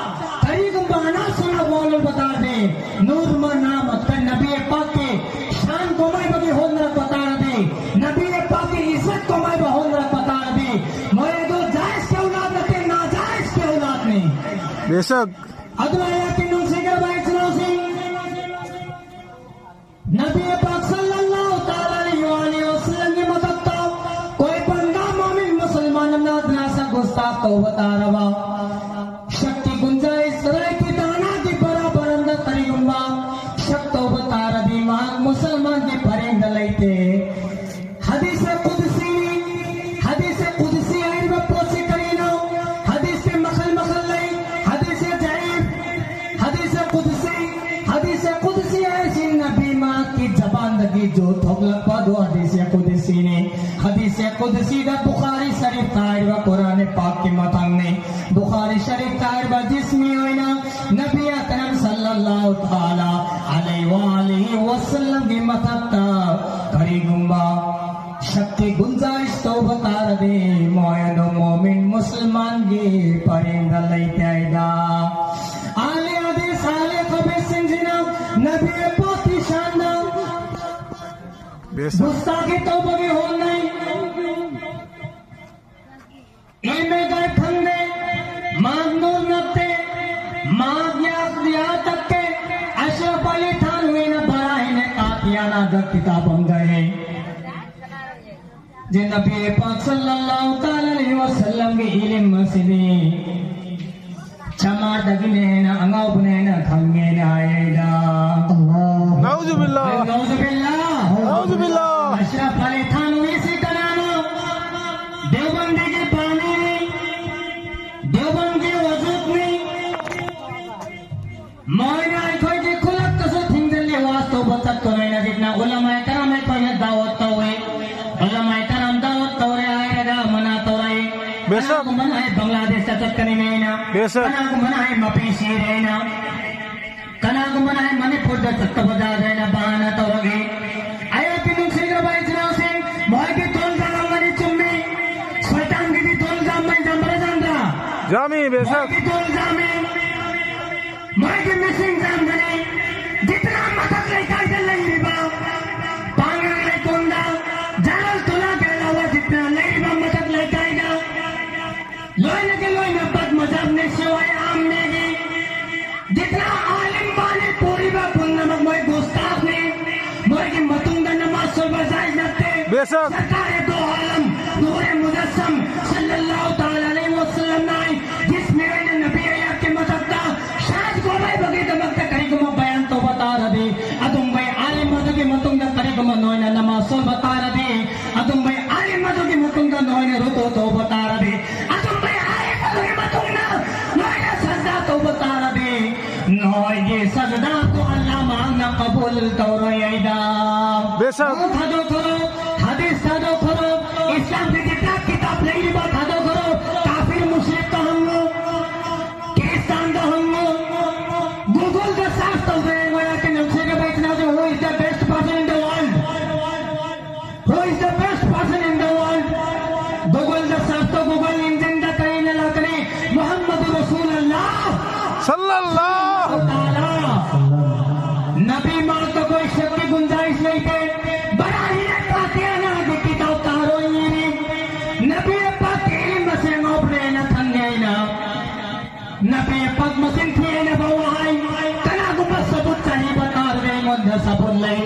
ꯀꯔꯤꯒꯨꯝꯕ ꯑꯅꯥꯁꯨꯅ ꯋꯥꯂꯣꯜ ꯕꯇꯥꯔꯗꯤ, ꯅꯨꯔ ꯃꯅꯥ ꯃꯠꯇ ꯅꯕꯤ ꯄꯥꯛꯀꯤ ꯁꯥꯟ ꯀꯣꯃꯥꯏꯕꯒꯤ ꯍꯣꯠꯅꯔꯛꯄ ꯇꯥꯔꯗꯤ, ꯅꯕꯤ ꯄꯥꯛꯀꯤ ꯏꯖꯠ ꯀꯣꯃꯥꯏꯕ ꯍꯣꯠꯅꯔꯛꯄ ꯇꯥꯔꯗꯤ, ꯃꯣꯏ ꯑꯗꯨ ꯖꯥꯏꯖꯀꯤ ꯑꯧꯂꯥꯗ ꯅꯠꯇꯦ, ꯅꯥꯖꯥꯏꯖꯀꯤ ꯑꯧꯂꯥꯗꯅꯤ꯫ ꯕꯦꯁꯛ꯫ ꯑꯗꯨꯅ ꯑꯩꯍꯥꯛꯀꯤ ꯅꯨꯡꯁꯤꯈ꯭ꯔꯕ ꯏꯆꯤꯟ ꯏꯅꯥꯎꯁꯤꯡ, ꯅꯕꯤ ꯄꯥꯛ ꯁꯜꯂꯜꯂꯥꯍꯨ ꯇꯥꯂꯥ ꯑꯂꯩꯍꯤ ꯋꯥ ꯑꯥꯂꯤꯍꯤ ꯋꯁꯜꯂꯝꯒꯤ ꯃꯊꯛꯇ ꯀꯣꯏ ꯕꯟꯗꯥ ꯃꯣꯃꯤꯟ ꯃꯨꯁꯜꯃꯥꯟ ꯑꯃꯅ ꯑꯗꯨꯅ ꯁꯛ ꯒꯨꯁꯇꯥꯈ ꯇꯧꯕ ꯇꯥꯔꯕ, ꯁꯛꯀꯤ ꯒꯨꯟꯖꯥꯏꯁ ꯁꯔꯥꯏꯀꯤ ꯗꯥꯅꯥꯒꯤ ꯕꯔꯥꯕꯔ ꯑꯃꯗ ꯀꯔꯤꯒꯨꯝꯕ ꯁꯛ ꯇꯧꯕ ꯇꯥꯔꯗꯤ ꯃꯍꯥꯛ ꯃꯨꯁꯜꯃꯥꯟꯒꯤ ꯄꯔꯦꯡꯗ ꯂꯩꯇꯦ꯫ ꯍꯗꯤꯁ ꯀꯨꯗꯁꯤꯅꯤ꯫ ꯍꯗꯤꯁ ꯀꯨꯗꯁꯤ ꯍꯥꯏꯔꯤꯕ ꯄꯣꯠꯁꯤ ꯀꯔꯤꯅꯣ? ꯍꯗꯤꯁꯁꯦ ꯃꯈꯜ ꯃꯈꯜ ꯂꯩ꯫ ꯍꯗꯤꯁꯁꯦ ꯖꯌꯤꯐ, ꯍꯗꯤꯁꯁꯦ ꯀꯨꯗꯁꯤ꯫ ꯍꯗꯤꯁꯁꯦ ꯀꯨꯗꯁꯤ ꯍꯥꯏꯁꯤ ꯅꯕꯤ ꯃꯍꯥꯛꯀꯤ ꯖꯕꯥꯟꯗꯒꯤ ꯖꯣ ꯊꯣꯛꯂꯛꯄ ꯑꯗꯨ ꯍꯗꯤꯁꯁꯦ ꯀꯨꯗꯁꯤꯅꯤ꯫ ꯍꯗꯤꯁꯁꯦ ꯀꯨꯗꯁꯤꯗ ꯕꯨꯈꯥꯔꯤ ꯁꯔꯤꯐꯇ ꯍꯥꯏꯔꯤꯕ ꯀꯨꯔꯥꯟ ꯄꯥꯛꯀꯤ ꯃꯇꯥꯡꯅꯤ꯫ ꯕꯨꯈꯥꯔꯤ ꯁꯔꯤꯐꯇ ꯍꯥꯏꯔꯤꯕ ꯍꯗꯤꯁ ꯃꯤ ꯑꯣꯏꯅ ꯅꯕꯤ ꯑꯀꯔꯝ ꯁꯜꯂꯜꯂꯥꯍꯨ ꯇꯥꯂꯥ ꯑꯂꯩꯍꯤ ꯋꯥ ꯑꯥꯂꯤꯍꯤ ꯋꯁꯜꯂꯝꯒꯤ ꯃꯊꯛꯇ ꯀꯔꯤꯒꯨꯝꯕ ꯁꯛꯀꯤ ꯒꯨꯟꯖꯥꯏꯁ ꯇꯧꯕ ꯇꯥꯔꯗꯤ ꯃꯣꯏ ꯑꯗꯨ ꯃꯣꯃꯤꯟ ꯃꯨꯁꯜꯃꯥꯟꯒꯤ ꯄꯔꯦꯡꯗ ꯂꯩꯇꯦ ꯍꯥꯏꯗ꯫ ꯑꯍꯂꯦ ꯍꯗꯤꯁ, ꯑꯍꯂꯦ ꯈꯕꯤꯁꯁꯤꯡꯁꯤꯅ ꯅꯕꯤ ꯄꯥꯛꯀꯤ ꯁꯥꯟꯗ ꯒꯨꯁꯇꯥꯈꯤ ꯇꯧꯕꯒꯤ ꯍꯣꯟꯅꯩ꯫ ꯏꯃꯦꯒꯥꯏ ꯈꯪꯗꯦ, ꯃꯥꯛ ꯅꯨꯔ ꯅꯠꯇꯦ, ꯃꯥꯛ ꯌꯥꯛ ꯌꯥ ꯇꯛꯀꯦ, ꯑꯁꯔꯐ ꯑꯂꯤ ꯊꯥꯟꯋꯤꯅ ꯕꯔꯥꯏꯅ ꯀꯥꯇꯤꯌꯥꯅ ꯗꯛ ꯀꯤꯇꯥꯕ ꯑꯝꯗ ꯍꯦ꯫ ꯖꯦ ꯅꯕꯤ ꯄꯥꯛ ꯁꯜꯂꯜꯂꯥꯍꯨ ꯇꯥꯂꯥ ꯑꯂꯩꯍꯤ ꯋꯁꯜꯂꯝꯒꯤ ꯏꯂꯤꯝ ꯑꯁꯤꯗꯤ ꯆꯃꯥꯗꯒꯤꯅꯦꯅ ꯑꯉꯥꯎꯕꯅꯦꯅ ꯈꯪꯉꯦꯅ ꯍꯥꯏꯌꯦꯗ꯫ ꯅꯥꯎꯖꯨꯕꯤꯜꯂꯥ꯫ ꯅꯥꯎꯖꯨꯕꯤꯜꯂꯥ꯫ ꯅꯥꯎꯖꯨꯕꯤꯜꯂꯥ꯫ ꯑꯁꯔꯐ ꯑꯂꯤ ꯊꯥꯟꯋꯤꯁꯤ ꯀꯅꯥꯅꯣ? ꯗꯦꯋꯕꯟꯗꯤꯒꯤ ꯕꯥꯅꯤꯅꯤ, ꯗꯦꯋꯕꯟꯗꯒꯤ ꯋꯖꯨꯗꯅꯤ꯫ ꯃꯣꯏꯅ ꯑꯩꯈꯣꯏꯒꯤ ꯈꯨꯜꯂꯛꯇꯁꯨ ꯊꯤꯡꯖꯤꯜꯂꯤ, ꯋꯥꯁ ꯇꯧꯕ ꯆꯠꯀꯅꯣꯅ ꯍꯧꯖꯤꯛꯅ ꯎꯂꯃꯥꯏ ꯀꯔꯥꯝ ꯑꯩꯈꯣꯏꯅ ꯗꯥꯋꯠ ꯇꯧꯏ꯫ ꯎꯂꯃꯥꯏ ꯀꯔꯥꯝ ꯗꯥꯋꯠ ꯇꯧꯔꯦ ꯍꯥꯏꯔꯒ ꯃꯅꯥ ꯇꯧꯔꯛꯏ꯫ ꯕꯦꯁꯛ꯫ ꯀꯅꯥꯒꯨꯝꯕꯅ ꯍꯥꯏ ꯕꯪꯒ꯭ꯂꯥꯗꯦꯁꯇ ꯆꯠꯀꯅꯤ ꯍꯥꯏꯅ꯫ ꯕꯦꯁꯛ꯫ ꯀꯅꯥꯒꯨꯝꯕꯅ ꯍꯥꯏ ꯃꯄꯤ ꯁꯤꯔꯦ ꯍꯥꯏꯅ꯫ ꯀꯅꯥꯒꯨꯝꯕꯅ ꯍꯥꯏ ꯃꯅꯤꯄꯨꯔꯗ ꯆꯠꯇꯕ ꯌꯥꯗ꯭ꯔꯦꯅ ꯕꯍꯥꯅꯥ ꯇꯧꯔꯛꯏ꯫ ꯑꯩꯍꯥꯛꯀꯤ ꯅꯨꯡꯁꯤꯈ꯭ꯔꯕ ꯏꯆꯤꯟ ꯏꯅꯥꯎꯁꯤꯡ, ꯃꯣꯏꯒꯤ ꯇꯣꯜ ꯌꯥꯝꯂꯝꯒꯅꯤ ꯆꯨꯝꯃꯤ꯫ ꯁꯣꯏꯇꯥꯟꯒꯤꯗꯤ ꯇꯣꯜ ꯌꯥꯝꯃꯦ, ꯌꯥꯝꯕ꯭ꯔꯥ ꯌꯥꯝꯗ꯭ꯔꯥ? ꯌꯥꯝꯃꯤ, ꯕꯦꯁꯛ꯫ ꯃꯣꯏꯒꯤ ꯇꯣꯜ ꯌꯥꯝꯃꯤ꯫ ꯃꯣꯏꯒꯤ ꯃꯤꯁꯤꯡ ꯌꯥꯝꯒꯅꯤ꯫ ꯖꯤꯇꯅꯥ ꯃꯊꯛ ꯂꯩꯀꯥꯏꯗ ꯂꯩꯔꯤꯕ ꯄꯥꯡꯒꯜ ꯂꯩꯀꯣꯟꯗ ꯖꯥꯔꯜ ꯇꯣꯂꯥꯒꯤ ꯑꯂꯥꯋꯥ ꯖꯤꯇꯅꯥ ꯂꯩꯔꯤꯕ ꯃꯊꯛ ꯂꯩꯀꯥꯏꯗ ꯂꯣꯏꯅꯒ ꯂꯣꯏꯅ ꯕꯗ ꯃꯖꯍꯕꯅꯤ, ꯁꯤꯋꯥꯏ ꯑꯥꯝꯃꯤꯒꯤ ꯖꯤꯇꯅꯥ ꯑꯥꯂꯤꯝ ꯕꯥꯅꯤ ꯄꯨꯔꯤꯕ ꯄꯨꯝꯅꯃꯛ ꯃꯣꯏ ꯒꯨꯁꯇꯥꯈꯅꯤ꯫ ꯃꯣꯏꯒꯤ ꯃꯇꯨꯡꯗ ꯅꯃꯥꯖ ꯁꯣꯏꯕ ꯖꯥꯏꯖ ꯅꯠꯇꯦ꯫ ꯕꯦꯁꯛ꯫ ꯁꯔꯀꯥꯔ ꯗꯣ ꯑꯥꯂꯝ ꯅꯨꯔ ꯃꯨꯖꯁꯝ ꯁꯜꯂꯜꯂꯥꯍꯨ ꯇꯥꯂꯥ ꯑꯂꯩꯍꯤ ꯋꯁꯜꯂꯝꯅ ꯍꯥꯏ, ꯖꯤꯁ ꯃꯤꯔꯥꯏꯅ ꯅꯕꯤ ꯑꯌꯥꯛꯀꯤ ꯃꯊꯛꯇ ꯁꯥꯖ ꯒꯣꯔꯥꯏꯕꯒꯤꯗꯃꯛꯇ ꯀꯔꯤꯒꯨꯝꯕ ꯕꯌꯥꯟ ꯇꯧꯕ ꯇꯥꯔꯗꯤ, ꯑꯗꯨꯝꯕꯩ ꯑꯥꯂꯤꯝ ꯑꯗꯨꯒꯤ ꯃꯇꯨꯡꯗ ꯀꯔꯤꯒꯨꯝꯕ ꯅꯣꯏꯅ ꯅꯃꯥꯖ ꯁꯣꯟꯕ ꯇꯥꯔꯗꯤ, ꯑꯗꯨꯝꯕꯩ ꯑꯥꯂꯤꯝ ꯑꯗꯨꯒꯤ ꯃꯇꯨꯡꯗ ꯅꯣꯏꯅ ꯔꯨꯀꯨ ꯇꯧꯕ ꯇꯥꯔꯗꯤ, ꯑꯗꯨꯝꯕꯩ ꯑꯥꯂꯤꯝ ꯑꯗꯨꯒꯤ ꯃꯇꯨꯡꯗ ꯅꯣꯏꯅ ꯁꯖꯗꯥ ꯇꯧꯕ ꯇꯥꯔꯗꯤ, ꯅꯣꯏꯒꯤ ꯁꯖꯗꯥꯗꯨ ꯑꯜꯂꯥꯍ ꯃꯍꯥꯛꯅ ꯀꯕꯨꯜ ꯇꯧꯔꯣꯏ ꯍꯥꯏꯗ꯫ ꯕꯦꯁꯛ꯫ ꯊꯥꯗꯣꯛꯈ꯭ꯔꯣ, ꯍꯗꯤꯁ ꯊꯥꯗꯣꯛꯈ꯭ꯔꯣ, ꯏꯁꯂꯥꯝꯒꯤ ꯖꯤꯇꯅꯥ ꯀꯤꯇꯥꯕ ꯂꯩꯔꯤꯕ ꯊꯥꯗꯣꯛꯈ꯭ꯔꯣ, ꯀꯥꯐꯤꯔ ꯃꯨꯁꯂꯤꯝꯗ ꯍꯪꯉꯨ꯫ ꯈ꯭ꯔꯤꯁꯇꯥꯟꯗ ꯍꯪꯉꯨ, Google ꯗ search ꯇꯧꯕ ꯌꯥꯏ, ꯃꯣꯏꯅ ꯀꯩꯅꯣ ꯁꯦꯝꯒꯦ ꯚꯥꯏ ꯏꯆꯤꯟ ꯏꯅꯥꯎꯁꯤꯡ, who is the best person in the world? Who is the best person in the world? Google the search ꯇꯧ, Google engine ꯗ ꯀꯔꯤꯅ ꯂꯥꯛꯀꯅꯤ? ꯃꯨꯍꯝꯃꯗꯨ ꯔꯁꯨꯂꯜꯂꯥꯍ ꯁꯜꯂꯜꯂꯥꯍꯨ ꯇꯥꯂꯥ꯫ ꯅꯕꯤ ꯃꯥꯛꯇ ꯀꯣꯏ ꯁꯛ ꯀꯤ ꯒꯨꯟꯖꯥꯏꯁ ꯂꯩꯇꯦ꯫ ꯕꯔꯥꯏ ꯃꯁꯤꯡ ꯊꯤ ꯍꯥꯏꯅ ꯐꯥꯎ ꯍꯥꯏ꯫ ꯀꯅꯥꯒꯨꯝꯕ ꯁꯕꯨꯠ ꯆꯍꯤ ꯕꯇꯥꯔꯗꯤ ꯑꯩꯉꯣꯟꯗ ꯁꯕꯨꯠ ꯂꯩ꯫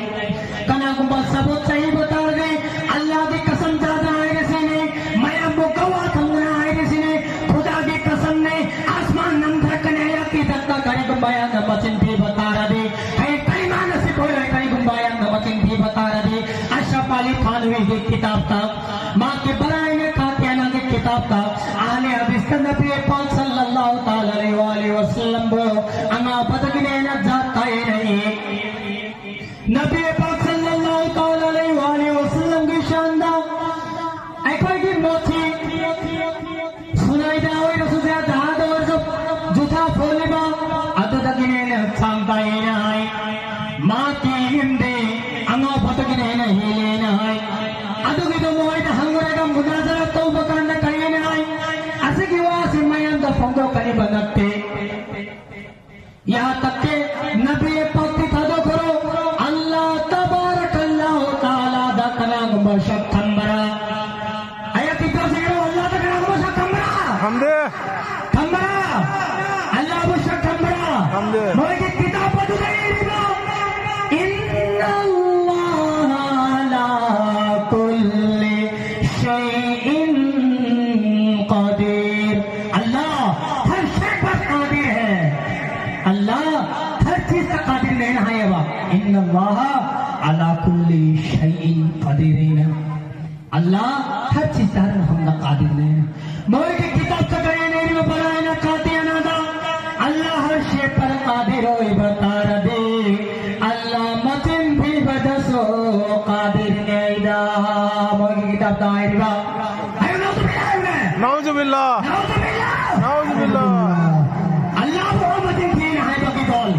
ꯀꯅꯥꯒꯨꯝꯕ ꯁꯕꯨꯠ ꯆꯍꯤ ꯕꯇꯥꯔꯗꯤ ꯑꯜꯂꯥꯍꯒꯤ ꯀꯁꯝ ꯆꯥꯗ ꯍꯥꯏꯔꯤꯁꯤꯅꯤ꯫ ꯃꯌꯥꯝꯕꯨ ꯒꯋꯥ ꯊꯝꯗꯨꯅ ꯍꯥꯏꯔꯤꯁꯤꯅꯤ꯫ ꯈꯨꯗꯥꯒꯤ ꯀꯁꯝꯅꯤ꯫ ꯑꯁꯃꯥꯟ ꯅꯝꯊꯔꯛꯀꯅꯤ ꯑꯩꯍꯥꯛꯀꯤ ꯏꯊꯛꯇ ꯀꯔꯤꯒꯨꯝꯕ ꯑꯩꯍꯥꯛꯅ ꯃꯁꯤꯡ ꯊꯤꯕ ꯇꯥꯔꯗꯤ꯫ ꯍꯌꯦꯡ ꯀꯔꯤꯃꯥꯅ ꯁꯤꯄꯣꯏꯔꯣꯏ ꯀꯔꯤꯒꯨꯝꯕ ꯑꯩꯍꯥꯛꯅ ꯃꯁꯤꯡ ꯊꯤꯕ ꯇꯥꯔꯗꯤ꯫ ꯑꯁꯔꯐ ꯑꯂꯤ ꯊꯥꯟꯋꯤꯒꯤ ꯀꯤꯇꯥꯕꯇ ꯃꯍꯥꯛꯀꯤ ꯕꯔꯥꯏꯅ ꯈꯥꯇꯤꯌꯥꯅꯥꯒꯤ ꯀꯤꯇꯥꯕꯇ ꯑꯍꯂꯦ ꯍꯗꯤꯁꯇ ꯅꯕꯤ ꯄꯥꯛ ꯁꯜꯂꯜꯂꯥꯍꯨ ꯇꯥꯂꯥ ꯑꯂꯩꯍꯤ ꯋꯥ ꯑꯂꯤꯍꯤ ꯋꯁꯜꯂꯝꯕꯨ ꯑꯉꯥꯎꯕꯗꯒꯤꯅꯦꯅ ꯖꯥꯠ ꯇꯥꯏꯅ ꯏ꯫ ꯅꯕꯤ ꯄꯥꯛ ꯁꯜꯂꯜꯂꯥꯍꯨ ꯇꯥꯂꯥ ꯑꯂꯩꯍꯤ ꯋꯥ ꯑꯂꯤꯍꯤ ꯋꯁꯜꯂꯝꯒꯤ ꯁꯥꯟꯗ ꯑꯩꯈꯣꯏꯒꯤ ꯃꯣꯊꯤ ꯁꯨꯅꯥꯏꯗ ꯑꯣꯏꯔꯁꯨ ꯖꯍꯥꯗ ꯑꯣꯏꯔꯁꯨ ꯖꯨꯊꯥ ꯐꯣꯜꯂꯤꯕ ꯑꯗꯨꯗꯒꯤꯅꯦꯅ ꯍꯛꯆꯥꯡ ꯇꯥꯏꯅ ꯍꯥꯏ꯫ ꯃꯥ ꯀꯤꯔꯤꯝꯗꯤ ꯑꯉꯥꯎꯕꯗꯒꯤꯅꯦꯅ ꯍꯦꯜꯂꯦꯅ ꯍꯥꯏ꯫ ꯑꯗꯨꯒꯤꯗꯣ ꯃꯣꯏꯗ ꯍꯪꯉꯨꯔꯒ ꯃꯨꯅꯥꯖꯔꯥ ꯇꯧꯕ ꯀꯥꯟꯗ ꯀꯔꯤꯅ ꯍꯥꯏ? ꯑꯁꯤꯒꯤ ꯋꯥꯁꯤ ꯃꯌꯥꯝꯗ ꯐꯣꯡꯗꯣꯛꯀꯅꯤꯕ ꯅꯠꯇꯦ꯫ ꯌꯥ ꯇꯛꯀꯦ ꯅꯕꯤ ꯄꯥꯛꯇꯤ ꯊꯥꯗꯣꯛꯈ꯭ꯔꯣ꯫ ꯑꯜꯂꯥ ꯇꯕꯥꯔꯛ ꯑꯜꯂꯥꯍꯨ ꯇꯥꯂꯥꯗ ꯀꯅꯥꯒꯨꯝꯕ ꯁꯛ ꯊꯝꯕ꯭ꯔꯥ? ꯑꯌꯥ ꯀꯤꯇꯥꯕ ꯁꯤꯒ꯭ꯔꯣ ꯑꯜꯂꯥꯗ ꯀꯅꯥꯒꯨꯝꯕ ꯁꯛ ꯊꯝꯕ꯭ꯔꯥ? ꯊꯝꯗꯦ꯫ ꯊꯝꯕ꯭ꯔꯥ? ꯑꯜꯂꯥꯕꯨ ꯁꯛ ꯊꯝꯕ꯭ꯔꯥ? ꯊꯝꯗꯦ꯫ ꯃꯣꯏꯒꯤ ꯀꯤꯇꯥꯕ ꯑꯗꯨꯗ ꯏꯔꯤꯕ ꯏꯟꯅ ꯑꯜꯂꯥꯍ ꯑꯂꯥ ꯀꯨꯜ شيء قدير. अल्लाह हर शय पर कादिर है. अल्लाह हर चीज का कादिर नहीं है. बाबा, इन्नल्लाह अला कुल्ली शैइन कदीर. अल्लाह हर चीज पर हम कादिर नहीं है. मोहर की किताब का करें नहीं, वो बनाए ना खाते हैं ना दा. अल्लाह हर शय पर कादिर हो, इबतार दे. अल्लाह मतिन भी बदसो कादिर नहीं दा. मोहर की किताब का आए रिवा. अरे नौजुबिल्लाह. नौजुबिल्लाह. नौजुबिल्लाह. नौजुबिल्लाह. अल्लाह मोहम्मद इन दीन है बगी बोल.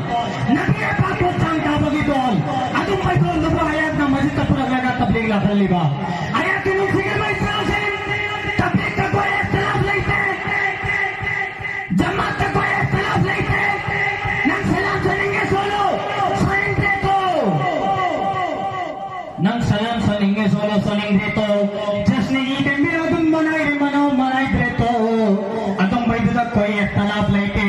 नबी पाक को चांटा बगी बोल. अदुम भाई बोल, नुबु आयत ना मस्जिद का पूरा लगा तबलीग ला फल्ली बा. आयत के नुस्खे में इस्लाम से तबलीग का कोई इख्तिलाफ नहीं थे. जमात का कोई इख्तिलाफ नहीं थे. नंग सलाम सुनेंगे सोलो, सुनेंगे तो. नंग सलाम सुनेंगे सोलो, सुनेंगे तो. जश्न ईद मिलादुन मनाई, मनाओ, मनाई दे तो. अदुम भाई का कोई इख्तिलाफ नहीं थे.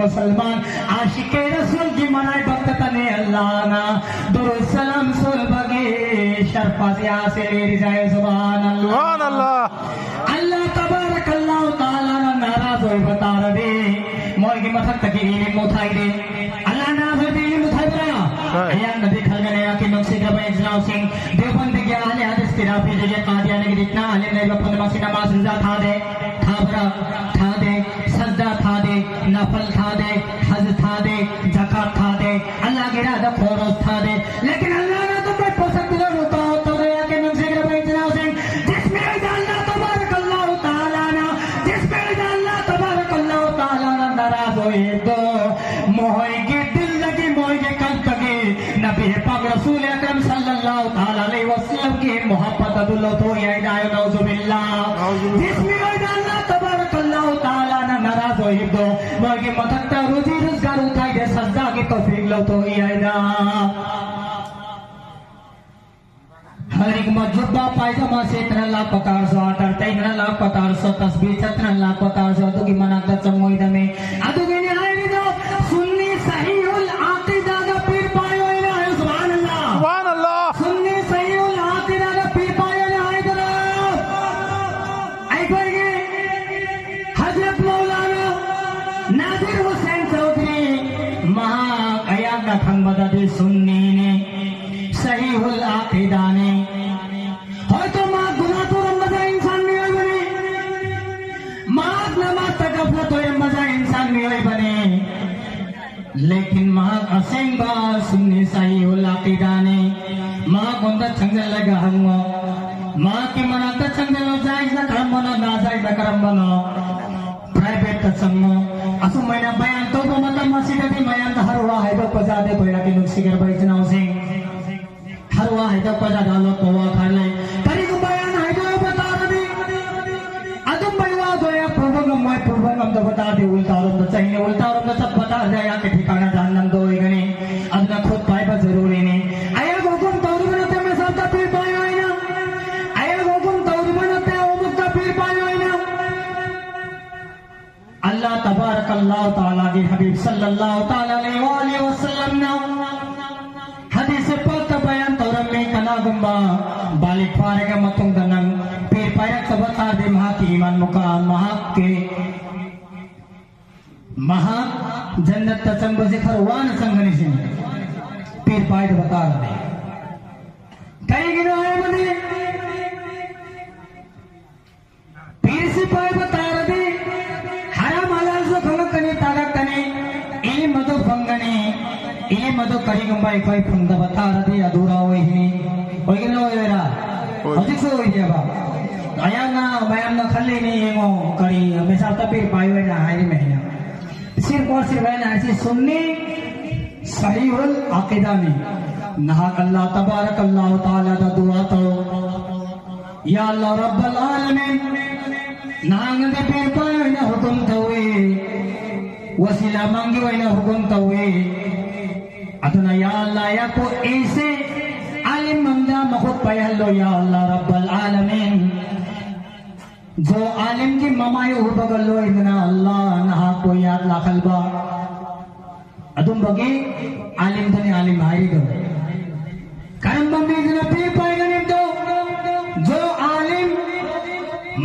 مسلمان عاشق رسول کی منائے بخت تنے اللہ نا درود سلام سول بگی شرفا سے حاصل رضائے سبحان اللہ۔ سبحان اللہ۔ اللہ تبارک اللہ تعالی نا ناراض ہوئی بتا رہے۔ موئے کی مدد تک علم اٹھائی دے۔ اللہ ناراض ہوئی علم اٹھائی برا۔ ہاں۔ ایام ندی کھل گنے آ کے نقصی گربا اجلاو سنگھ۔ دیوبند کے اہل حدیث کی رافی جگہ قادیانی کی جتنا عالم نے بپن ماسی نماز رضا تھا دے۔ تھا برا، تھا دے، سجدہ تھا دے، نفل تھا دے، حج تھا دے، زکات تھا دے، اللہ گرا دا خورس تھا دے۔ لیکن اللہ نا تو کوئی پوسک دے روتا ہو تو گیا کہ من ذکر بھائی جناب سنگھ، جس میں اللہ تبارک اللہ تعالیٰ نا، جس میں اللہ تبارک اللہ تعالیٰ نا ناراض ہوئے تو موہی کے دل لگی، موہی کے قلب لگی، نبی پاک رسول اکرم صلی اللہ تعالیٰ علیہ وسلم کی محبت دلو تو یہ ہدایت، نعوذ باللہ۔ نعوذ باللہ۔ جس میں اللہ تبارک اللہ تعالیٰ نا ناراض ہوئی دو، موگی مدد تا روزی روزگار اٹھائی دے، سجدہ کی توفیق لو تو ہی آئے دا۔ ہر ایک مجبہ پائجامہ سے اتنا لا پکار سو، آٹر تے اتنا لا پکار سو، تسبیح تے اتنا لا پکار سو، ادو کی مناتا چموئی دمے، ادو کی نہائی دو، سنی صحیح العقیدہ دا پیر پائے ہوئے نا، سبحان اللہ۔ سبحان اللہ۔ سنی صحیح العقیدہ دا پیر پائے ہوئے نا، آئے درو۔ اے کوئی گے حضرت مولانا نادر حسین چوہدری، مہا ایاگ نا کھنگ بدا دے سنی نے، صحیح العقیدہ نے۔ ہوئے تو ماں گناہ تو رمضان انسان نہیں ہوئی بنے۔ ماں نماز تک غفلت ہوئے رمضان انسان نہیں ہوئی بنے۔ لیکن ماک اسنگ با سنی صحیح العقیدہ نے، ماک گندا چنگل لگا ہنگو، ماک کی منا تا چنگل جائز نہ کرم بنو، ناجائز نہ کرم بنو، پرائیویٹ تا چنگو، اسو مینا بیان تو کو مطلب مسجد دی میان دا ہر ہوا ہے تو پزا دے تو یا کہ نقصی کر بھائی جناو سے۔ ہر واحد پدا ڈالو تو وا کھانے۔ کری کو بیان ہے جو بتا رہی۔ ادم بھائی وا دو یا پروگرام میں پروگرام تو بتا دے، الٹا روم تو چاہیے، الٹا روم تو سب بتا دے یا کہ ٹھکانا جہنم دو ہی گنے۔ ادنا خود پائے بس ضروری نہیں۔ آیا حکم تو بناتے میں سب کا پیر پائے ہوئے نا۔ آیا حکم تو بناتے ہو مجھ کا پیر پائے ہوئے نا۔ اللہ تبارک اللہ تعالیٰ ꯍꯕꯤꯕ ꯁꯜꯂꯜꯂꯥꯍꯨ ꯇꯥꯂꯥ ꯑꯂꯩꯍꯤ ꯋꯥ ꯑꯥꯂꯤꯍꯤ ꯋꯥꯁꯜꯂꯝꯅ ꯍꯗꯤꯁ ꯄꯥꯛꯇ ꯕꯌꯥꯟ ꯇꯧꯔꯝꯃꯤ, ꯀꯅꯥꯒꯨꯝꯕ ꯕꯥꯂꯤꯒ ꯐꯥꯔꯒ ꯃꯇꯨꯡꯗ ꯅꯪ ꯄꯤꯔ ꯄꯥꯏꯔꯛꯇꯕ ꯇꯥꯔꯗꯤ ꯃꯍꯥꯛꯀꯤ ꯏꯃꯥꯟ ꯃꯨꯀꯥꯝ, ꯃꯍꯥꯛꯀꯤ, ꯃꯍꯥꯛ ꯖꯟꯅꯠꯇ ꯆꯪꯕꯁꯦ ꯈꯔ ꯋꯥꯅ ꯆꯪꯒꯅꯤ ꯁꯤꯅꯤ, ꯄꯤꯔ ꯄꯥꯏꯗꯕ ꯇꯥꯔꯗꯤ꯫ ꯀꯩꯒꯤꯅꯣ ꯍꯥꯏꯕꯗꯤ ꯄꯤꯔꯁꯤ ꯄꯥꯏꯕ ꯇꯥꯔꯗꯤ ꯍꯔꯥꯝ ꯍꯂꯥꯜꯁꯨ ꯈꯪꯂꯛꯀꯅꯤ, ꯇꯥꯔꯛꯀꯅꯤ, ꯏꯂꯤꯝ ꯑꯗꯨ ꯐꯪꯒꯅꯤ꯫ ꯏꯂꯤꯝ ꯑꯗꯨ ꯀꯔꯤꯒꯨꯝꯕ ꯑꯩꯈꯣꯏ ꯐꯪꯗꯕ ꯇꯥꯔꯗꯤ ꯑꯗꯨꯔꯥ ꯑꯣꯏꯒꯅꯤ꯫ ꯑꯣꯏꯒꯅꯤ ꯑꯣꯏꯔꯣꯏꯔꯥ? ꯍꯧꯖꯤꯛꯁꯨ ꯑꯣꯏꯗꯦꯕ꯫ ꯑꯌꯥꯝꯅ ꯃꯌꯥꯝꯅ ꯈꯜꯂꯤꯅꯤ, ꯌꯦꯡꯉꯣ, ꯀꯔꯤ ꯃꯦꯁꯥꯞꯇ ꯄꯤꯔ ꯄꯥꯏ ꯑꯣꯏꯅ ꯍꯥꯏꯔꯤꯃꯦ ꯑꯩꯅ꯫ ꯁꯤꯔ ꯀꯣꯔꯁꯤ ꯕꯥꯏꯅ ꯍꯥꯏꯁꯤ ꯁꯨꯟꯅꯤ ꯁꯍꯤꯍꯨꯜ ꯑꯀꯤꯗꯥꯅꯤ꯫ ꯅꯍꯥꯛ ꯑꯜꯂꯥꯍ ꯇꯕꯥꯔꯛ ꯑꯜꯂꯥꯍꯨ ꯇꯥꯂꯥꯗ ꯗꯨꯋꯥ ꯇꯧ꯫ ꯌꯥ ꯑꯜꯂꯥꯍ ꯔꯕꯜ ꯑꯥꯂꯃꯤꯟ, ꯅꯍꯥꯛꯅꯗꯤ ꯄꯤꯔ ꯄꯥꯏ ꯑꯣꯏꯅ ꯍꯨꯀꯨꯝ ꯇꯧꯏ, ꯋꯁꯤꯂꯥ ꯃꯪꯒꯤ ꯑꯣꯏꯅ ꯍꯨꯀꯨꯝ ꯇꯧꯏ꯫ ꯑꯗꯨꯅ ꯌꯥ ꯑꯜꯂꯥꯍ ꯌꯥꯄꯣ ꯑꯩꯁꯦ ꯑꯥꯂꯤꯝ ꯑꯝꯗ ꯃꯈꯨꯠ ꯄꯥꯏꯍꯜꯂꯣ, ꯌꯥ ꯑꯜꯂꯥꯍ ꯔꯕꯜ ꯑꯥꯂꯃꯤꯟ꯫ ꯖꯣ ꯑꯥꯂꯤꯝꯒꯤ ꯃꯃꯥꯏ ꯎꯕꯒ ꯂꯣꯏꯅꯅ ꯑꯜꯂꯥꯍ ꯅꯍꯥꯛꯄꯨ ꯌꯥꯠ ꯂꯥꯛꯍꯜꯕ꯫ ꯑꯗꯨꯝꯕꯒꯤ ꯑꯥꯂꯤꯝꯗꯨꯅꯤ ꯑꯥꯂꯤꯝ ꯍꯥꯏꯔꯤꯗꯣ꯫ ꯀꯔꯝꯕ ꯃꯤꯗꯨꯅ ꯄꯤ ꯄꯥꯏꯒꯅꯤꯗꯣ? ꯖꯣ ꯑꯥꯂꯤꯝ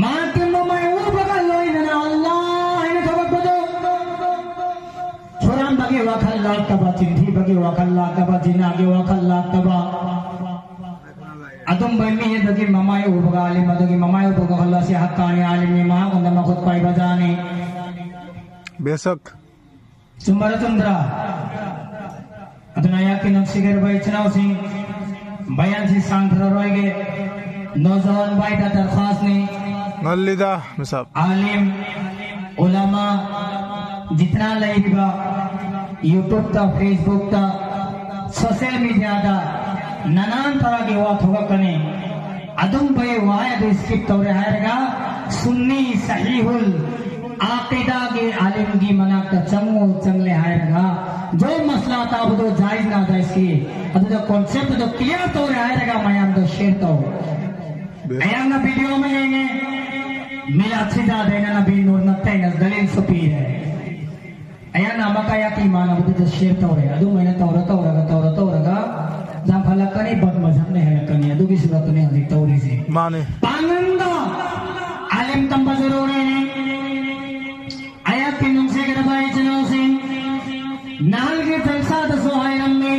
ꯃꯍꯥꯛꯀꯤ ꯃꯃꯥꯏ ꯎꯕꯒ ꯂꯣꯏꯅꯅ ꯑꯜꯂꯥꯍ ꯍꯥꯏꯅ ꯊꯣꯛꯂꯛꯄꯗꯣ꯫ ꯐꯨꯔꯥꯟꯕꯒꯤ ꯋꯥꯈꯜ ꯂꯥꯛꯇꯕ, ꯆꯤꯟꯊꯤꯕꯒꯤ ꯋꯥꯈꯜ ꯂꯥꯛꯇꯕ, ꯖꯤꯅꯥꯒꯤ ꯋꯥꯈꯜ ꯂꯥꯛꯇꯕ, ꯑꯗꯨꯝꯕ ꯃꯤ ꯑꯗꯨꯒꯤ ꯃꯃꯥꯏ ꯎꯕꯒ, ꯑꯥꯂꯤꯝ ꯑꯗꯨꯒꯤ ꯃꯃꯥꯏ ꯎꯕꯒ ꯈꯜꯂꯁꯤ ꯍꯛꯀꯥꯅꯤ ꯑꯥꯂꯤꯝꯅꯤ, ꯃꯍꯥꯛꯉꯣꯟꯗ ꯃꯈꯨꯠ ꯄꯥꯏꯕꯖꯥꯅꯤ꯫ ꯕꯦꯁꯛ꯫ ꯆꯨꯝꯕꯔ ꯆꯨꯝꯗ꯭ꯔꯥ? ꯑꯗꯨꯅ ꯑꯩꯍꯥꯛꯀꯤ ꯅꯨꯡꯁꯤꯈ꯭ꯔꯕ ꯏꯆꯤꯟ ꯏꯅꯥꯎꯁꯤꯡ, ꯕꯌꯥꯟꯁꯤ ꯁꯥꯡꯊꯔꯔꯣꯏꯒꯦ꯫ ꯅꯣꯖꯋꯥꯟ ꯚꯥꯏꯗ ꯗꯔꯈꯥꯁꯅꯤ꯫ ꯉꯜꯂꯤꯗ, ꯃꯤꯁꯥꯞ꯫ ꯑꯥꯂꯤꯝ, ꯎꯂꯃꯥ, ꯖꯤꯇꯅꯥ ꯂꯩꯔꯤꯕ YouTube ꯇ, Facebook ꯇ, social media ꯗ ꯅꯅꯥꯟ ꯇꯔꯥꯒꯤ ꯋꯥ ꯊꯣꯛꯂꯛꯀꯅꯤ꯫ ꯑꯗꯨꯝꯕꯒꯤ ꯋꯥꯍꯩ ꯑꯗꯨ skip ꯇꯧꯔꯦ ꯍꯥꯏꯔꯒ ꯁꯨꯟꯅꯤ ꯁꯍꯤꯍꯨꯜ ꯑꯀꯤꯗꯥꯒꯤ ꯑꯥꯂꯤꯝꯒꯤ ꯃꯅꯥꯛꯇ ꯆꯪꯉꯨ ꯆꯪꯂꯦ ꯍꯥꯏꯔꯒ ꯖꯣ ꯃꯁꯂꯥ ꯇꯥꯕꯗꯣ ꯖꯥꯏꯖ ꯅꯥꯖꯥꯏꯖꯀꯤ ꯑꯗꯨꯗ concept ꯑꯗꯨ clear ꯇꯧꯔꯦ ꯍꯥꯏꯔꯒ ꯃꯌꯥꯝꯗ share ꯇꯧ꯫ ꯑꯩꯍꯥꯛꯅ video ꯑꯃ ꯌꯦꯡꯉꯦ, ꯃꯤꯂꯥꯠꯁꯤꯗ ꯑꯗꯩꯅ ꯅꯕꯤ ꯅꯨꯔ ꯅꯠꯇꯦꯅ ꯗꯂꯤꯜꯁꯨ ꯄꯤꯔꯦ꯫ ꯑꯩꯍꯥꯛꯅ ꯑꯃꯨꯛꯀ ꯑꯩꯍꯥꯛꯀꯤ ꯏꯃꯥꯟꯅꯕꯗꯨꯗ ꯁꯤꯌꯔ ꯇꯧꯔꯦ꯫ ꯑꯗꯨꯃꯥꯏꯅ ꯇꯧꯔ ꯇꯧꯔꯒ ꯇꯧꯔ ꯇꯧꯔꯒ ꯌꯥꯝꯈꯠꯂꯛꯀꯅꯤ, ꯕꯠ ꯃꯁꯛꯅ ꯍꯦꯜꯂꯛꯀꯅꯤ꯫ ꯑꯗꯨꯒꯤ ꯁꯨꯔꯛꯇꯨꯅꯤ ꯍꯧꯖꯤꯛ ꯇꯧꯔꯤꯁꯦ꯫ ꯃꯥꯅꯦ꯫ ꯄꯥꯡꯒꯟꯗ ꯑꯥꯂꯤꯝ ꯇꯝꯕ ꯖꯔꯨꯔꯤꯅꯤ꯫ ꯑꯩꯍꯥꯛꯀꯤ ꯅꯨꯡꯁꯤꯈ꯭ꯔꯕ ꯏꯆꯤꯟ ꯏꯅꯥꯎꯁꯤꯡ, ꯅꯍꯥꯟꯒꯤ ꯖꯜꯁꯥꯗꯁꯨ ꯍꯥꯏꯔꯝꯃꯤ,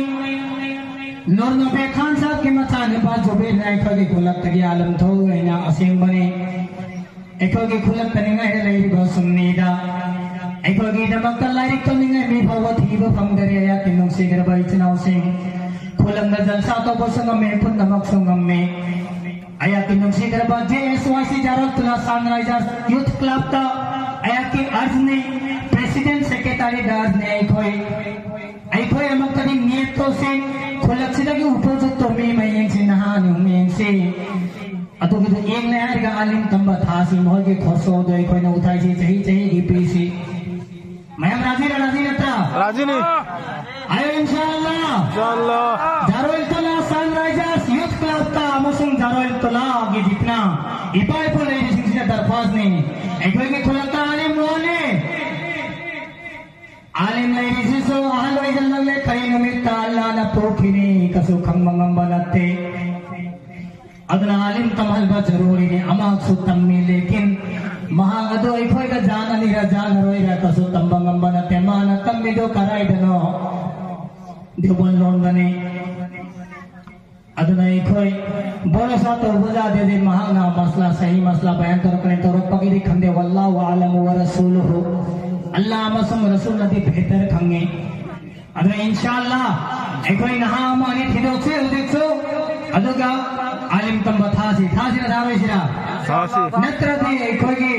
ꯅꯨꯔ ꯅꯕꯤ ꯈꯥꯟ ꯁꯥꯍꯕꯀꯤ ꯃꯆꯥꯅꯨꯄꯥ ꯖꯨꯕꯦꯔꯅ ꯑꯩꯈꯣꯏꯒꯤ ꯈꯨꯜꯂꯛꯇꯒꯤ ꯑꯥꯂꯝ ꯊꯣꯛꯎ ꯍꯥꯏꯅ ꯑꯁꯦꯡꯕꯅꯤ꯫ ꯑꯩꯈꯣꯏꯒꯤ ꯈꯨꯜꯂꯛꯇꯅꯤꯡꯉꯥꯏꯗ ꯂꯩꯔꯤꯕ ꯁꯨꯟꯅꯤꯗ ꯑꯩꯈꯣꯏꯒꯤꯗꯃꯛꯇ ꯂꯥꯏꯔꯤꯛ ꯇꯝꯅꯤꯡꯉꯥꯏ ꯃꯤ ꯐꯥꯎꯕ ꯊꯤꯕ ꯐꯪꯗꯔꯦ꯫ ꯑꯩꯍꯥꯛꯀꯤ ꯅꯨꯡꯁꯤꯈ꯭ꯔꯕ ꯏꯆꯤꯟ ꯏꯅꯥꯎꯁꯤꯡ, ꯈꯨꯜꯂꯝꯗ ꯖꯜꯁꯥ ꯇꯧꯕꯁꯨ ꯉꯝꯃꯤ, ꯄꯨꯝꯅꯃꯛꯁꯨ ꯉꯝꯃꯤ꯫ ꯑꯩꯍꯥꯛꯀꯤ ꯅꯨꯡꯁꯤꯈ꯭ꯔꯕ J S Y C Jarol Tula sunrisers youth ꯀ꯭ꯂꯕꯇ ꯑꯩꯍꯥꯛꯀꯤ ꯑꯔꯖꯅꯤ, ꯄ꯭ꯔꯦꯁꯤꯗꯦꯟꯠ ꯁꯦꯀ꯭ꯔꯦꯇꯔꯤꯗ ꯑꯔꯖꯅꯤ꯫ ꯑꯩꯈꯣꯏ ꯑꯩꯈꯣꯏ ꯑꯃꯨꯛꯇꯗꯤ ꯅꯤꯌꯠ ꯇꯧꯁꯤ, ꯈꯨꯜꯂꯛꯁꯤꯗꯒꯤ ꯎꯄꯣꯖꯠ ꯇꯧꯃꯤ ꯃꯌꯦꯡꯁꯤ, ꯅꯍꯥ ꯅꯨꯡ ꯃꯌꯦꯡꯁꯤ꯫ ꯑꯗꯨꯒꯤꯗꯨ ꯌꯦꯡꯂꯦ ꯍꯥꯏꯔꯒ ꯑꯥꯂꯤꯝ ꯇꯝꯕ ꯊꯥꯁꯤ, ꯃꯈꯣꯏꯒꯤ ꯈꯣꯔꯁꯣꯗꯣ ꯑꯩꯈꯣꯏꯅ ꯎꯊꯥꯏꯁꯤ, ꯆꯍꯤ ꯆꯍꯤꯒꯤ ꯄꯤꯁꯤ꯫ ꯃꯌꯥꯝ ꯔꯥꯖꯤꯔ ꯔꯥꯖꯤ ꯅꯠꯇ꯭ꯔꯥ? ꯔꯥꯖꯤꯅꯤ꯫ ꯑꯌꯣ ꯏꯟꯁꯥ ꯑꯜꯂꯥ꯫ ꯏꯟꯁꯥ ꯑꯜꯂꯥ꯫ ꯖꯥꯔꯣꯏꯜ ꯇꯣꯂꯥ ꯁꯟꯔꯥꯏꯖꯔꯁ ꯌꯨꯊ ꯀ꯭ꯂꯕꯇ ꯑꯃꯁꯨꯡ ꯖꯥꯔꯣꯏꯜ ꯇꯣꯂꯥꯒꯤ ꯖꯤꯠꯅ ꯏꯄꯥ ꯏꯄꯨ ꯂꯩꯔꯤꯁꯤꯡꯁꯤꯗ ꯗꯔꯈ꯭ꯋꯥꯁꯅꯤ꯫ ꯑꯩꯈꯣꯏꯒꯤ ꯈꯨꯜꯂꯛꯇ ꯑꯥꯂꯤꯝ ꯋꯥꯠꯂꯤ꯫ ꯑꯥꯂꯤꯝ ꯂꯩꯔꯤꯁꯤꯁꯨ ꯑꯍꯜ ꯑꯣꯏꯖꯜꯂꯛꯂꯦ꯫ ꯀꯔꯤ ꯅꯨꯃꯤꯠꯇ ꯑꯜꯂꯥꯅ ꯄꯨꯈꯤꯅꯤ ꯀꯁꯨ ꯈꯪꯕ ꯉꯝꯕ ꯅꯠꯇꯦ꯫ ꯑꯗꯨꯅ ꯑꯥꯂꯤꯝ ꯇꯝꯍꯟꯕ ꯖꯔꯨꯔꯤꯅꯤ꯫ ꯑꯃꯍꯥꯛꯁꯨ ꯇꯝꯃꯤ, ꯂꯦꯀꯤꯟ ꯃꯍꯥꯛ ꯑꯗꯨ ꯑꯩꯈꯣꯏꯒ ꯖꯥꯟꯅꯅꯤꯔ ꯖꯥꯟꯅꯔꯣꯏꯔ ꯀꯁꯨ ꯇꯝꯕ ꯉꯝꯕ ꯅꯠꯇꯦ꯫ ꯃꯥꯅ ꯇꯝꯃꯤꯗꯣ ꯀꯗꯥꯏꯗꯅꯣ? ꯗꯤꯎꯕꯟ ꯂꯣꯝꯗꯅꯤ꯫ ꯑꯗꯨꯅ ꯑꯩꯈꯣꯏ ꯚꯣꯔꯣꯁꯥ ꯇꯧꯕ ꯌꯥꯗꯦꯗꯤ, ꯃꯍꯥꯛꯅ ꯃꯁꯂꯥ, ꯁꯍꯤ ꯃꯁꯂꯥ ꯕꯌꯥꯟ ꯇꯧꯔꯛꯀꯅꯤ, ꯇꯧꯔꯛꯄꯒꯤꯗꯤ ꯈꯪꯗꯦ꯫ ꯋꯥꯜꯂꯥꯍꯨ ꯑꯥꯂꯝ ꯋꯥ ꯔꯁꯨꯂꯨꯍꯨ, ꯑꯜꯂꯥ ꯑꯃꯁꯨꯡ ꯔꯁꯨꯜꯅꯗꯤ ꯕꯦꯍꯇꯔ ꯈꯪꯉꯤ꯫ ꯑꯗꯨꯅ ꯏꯟꯁꯥ ꯑꯜꯂꯥ ꯑꯩꯈꯣꯏ ꯅꯍꯥ ꯑꯃ ꯑꯅꯤ ꯊꯤꯗꯣꯛꯁꯤ ꯍꯧꯖꯤꯛꯁꯨ, ꯑꯗꯨꯒ ꯑꯥꯂꯤꯝ ꯇꯝꯕ ꯊꯥꯁꯤ꯫ ꯊꯥꯁꯤꯔ ꯊꯥꯔꯣꯏꯁꯤꯔ? ꯊꯥꯁꯤ꯫ ꯅꯠꯇ꯭ꯔꯗꯤ ꯑꯩꯈꯣꯏꯒꯤ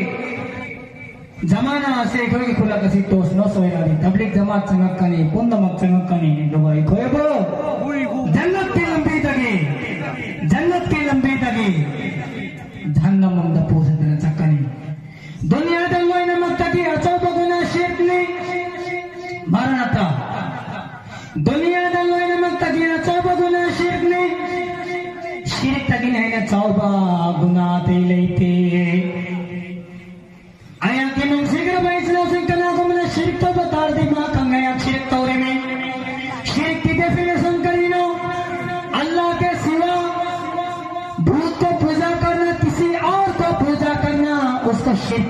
ꯖꯃꯥꯅꯥ ꯑꯁꯤ, ꯑꯩꯈꯣꯏꯒꯤ ꯈꯨꯜꯂꯛ ꯑꯁꯤ ꯇꯣꯁ ꯅꯣꯁ ꯑꯣꯏꯔꯛꯑꯅꯤ꯫ ꯇꯕ꯭ꯂꯤꯛ ꯖꯃꯥꯠ ꯆꯪꯉꯛꯀꯅꯤ, ꯄꯨꯝꯅꯃꯛ ꯆꯪꯉꯛꯀꯅꯤ꯫ ꯑꯗꯨꯒ ꯑꯩꯈꯣꯏꯕꯨ ꯖꯟꯅꯠꯀꯤ ꯂꯝꯕꯤꯗꯒꯤ, ꯖꯟꯅꯠꯀꯤ ꯂꯝꯕꯤꯗꯒꯤ ꯖꯍꯟꯅꯝꯗ ꯄꯨꯗꯨꯅ ꯆꯠꯀꯅꯤ꯫ ꯗꯨꯅꯤꯌꯥꯗ ꯂꯣꯏꯅꯃꯛꯇꯒꯤ ꯑꯆꯧꯕ ꯒꯨꯅꯥ ꯁꯤꯔꯛꯅꯤ꯫ ꯃꯥꯔꯅꯥꯇꯥ꯫ ꯗꯨꯅꯤꯌꯥꯗ ꯂꯣꯏꯅꯃꯛꯇꯒꯤ ꯑꯆꯧꯕ ꯒꯨꯅꯥ ꯁꯤꯔꯛꯅꯤ꯫ ꯁꯤꯔꯛꯇꯒꯤꯅ ꯍꯦꯟꯅ ꯆꯥꯎꯕ ꯒꯨꯅꯥ ꯑꯇꯩ ꯂꯩꯇꯦ꯫ ꯑꯩꯍꯥꯛꯀꯤ ꯅꯨꯡꯁꯤꯈ꯭ꯔꯕ ꯏꯆꯤꯜ ꯏꯅꯥꯎꯁꯤꯡ, ꯀꯅꯥꯒꯨꯝꯕꯅ ꯁꯤꯔꯛ ꯇꯧꯕ ꯇꯥꯔꯕꯗꯤ,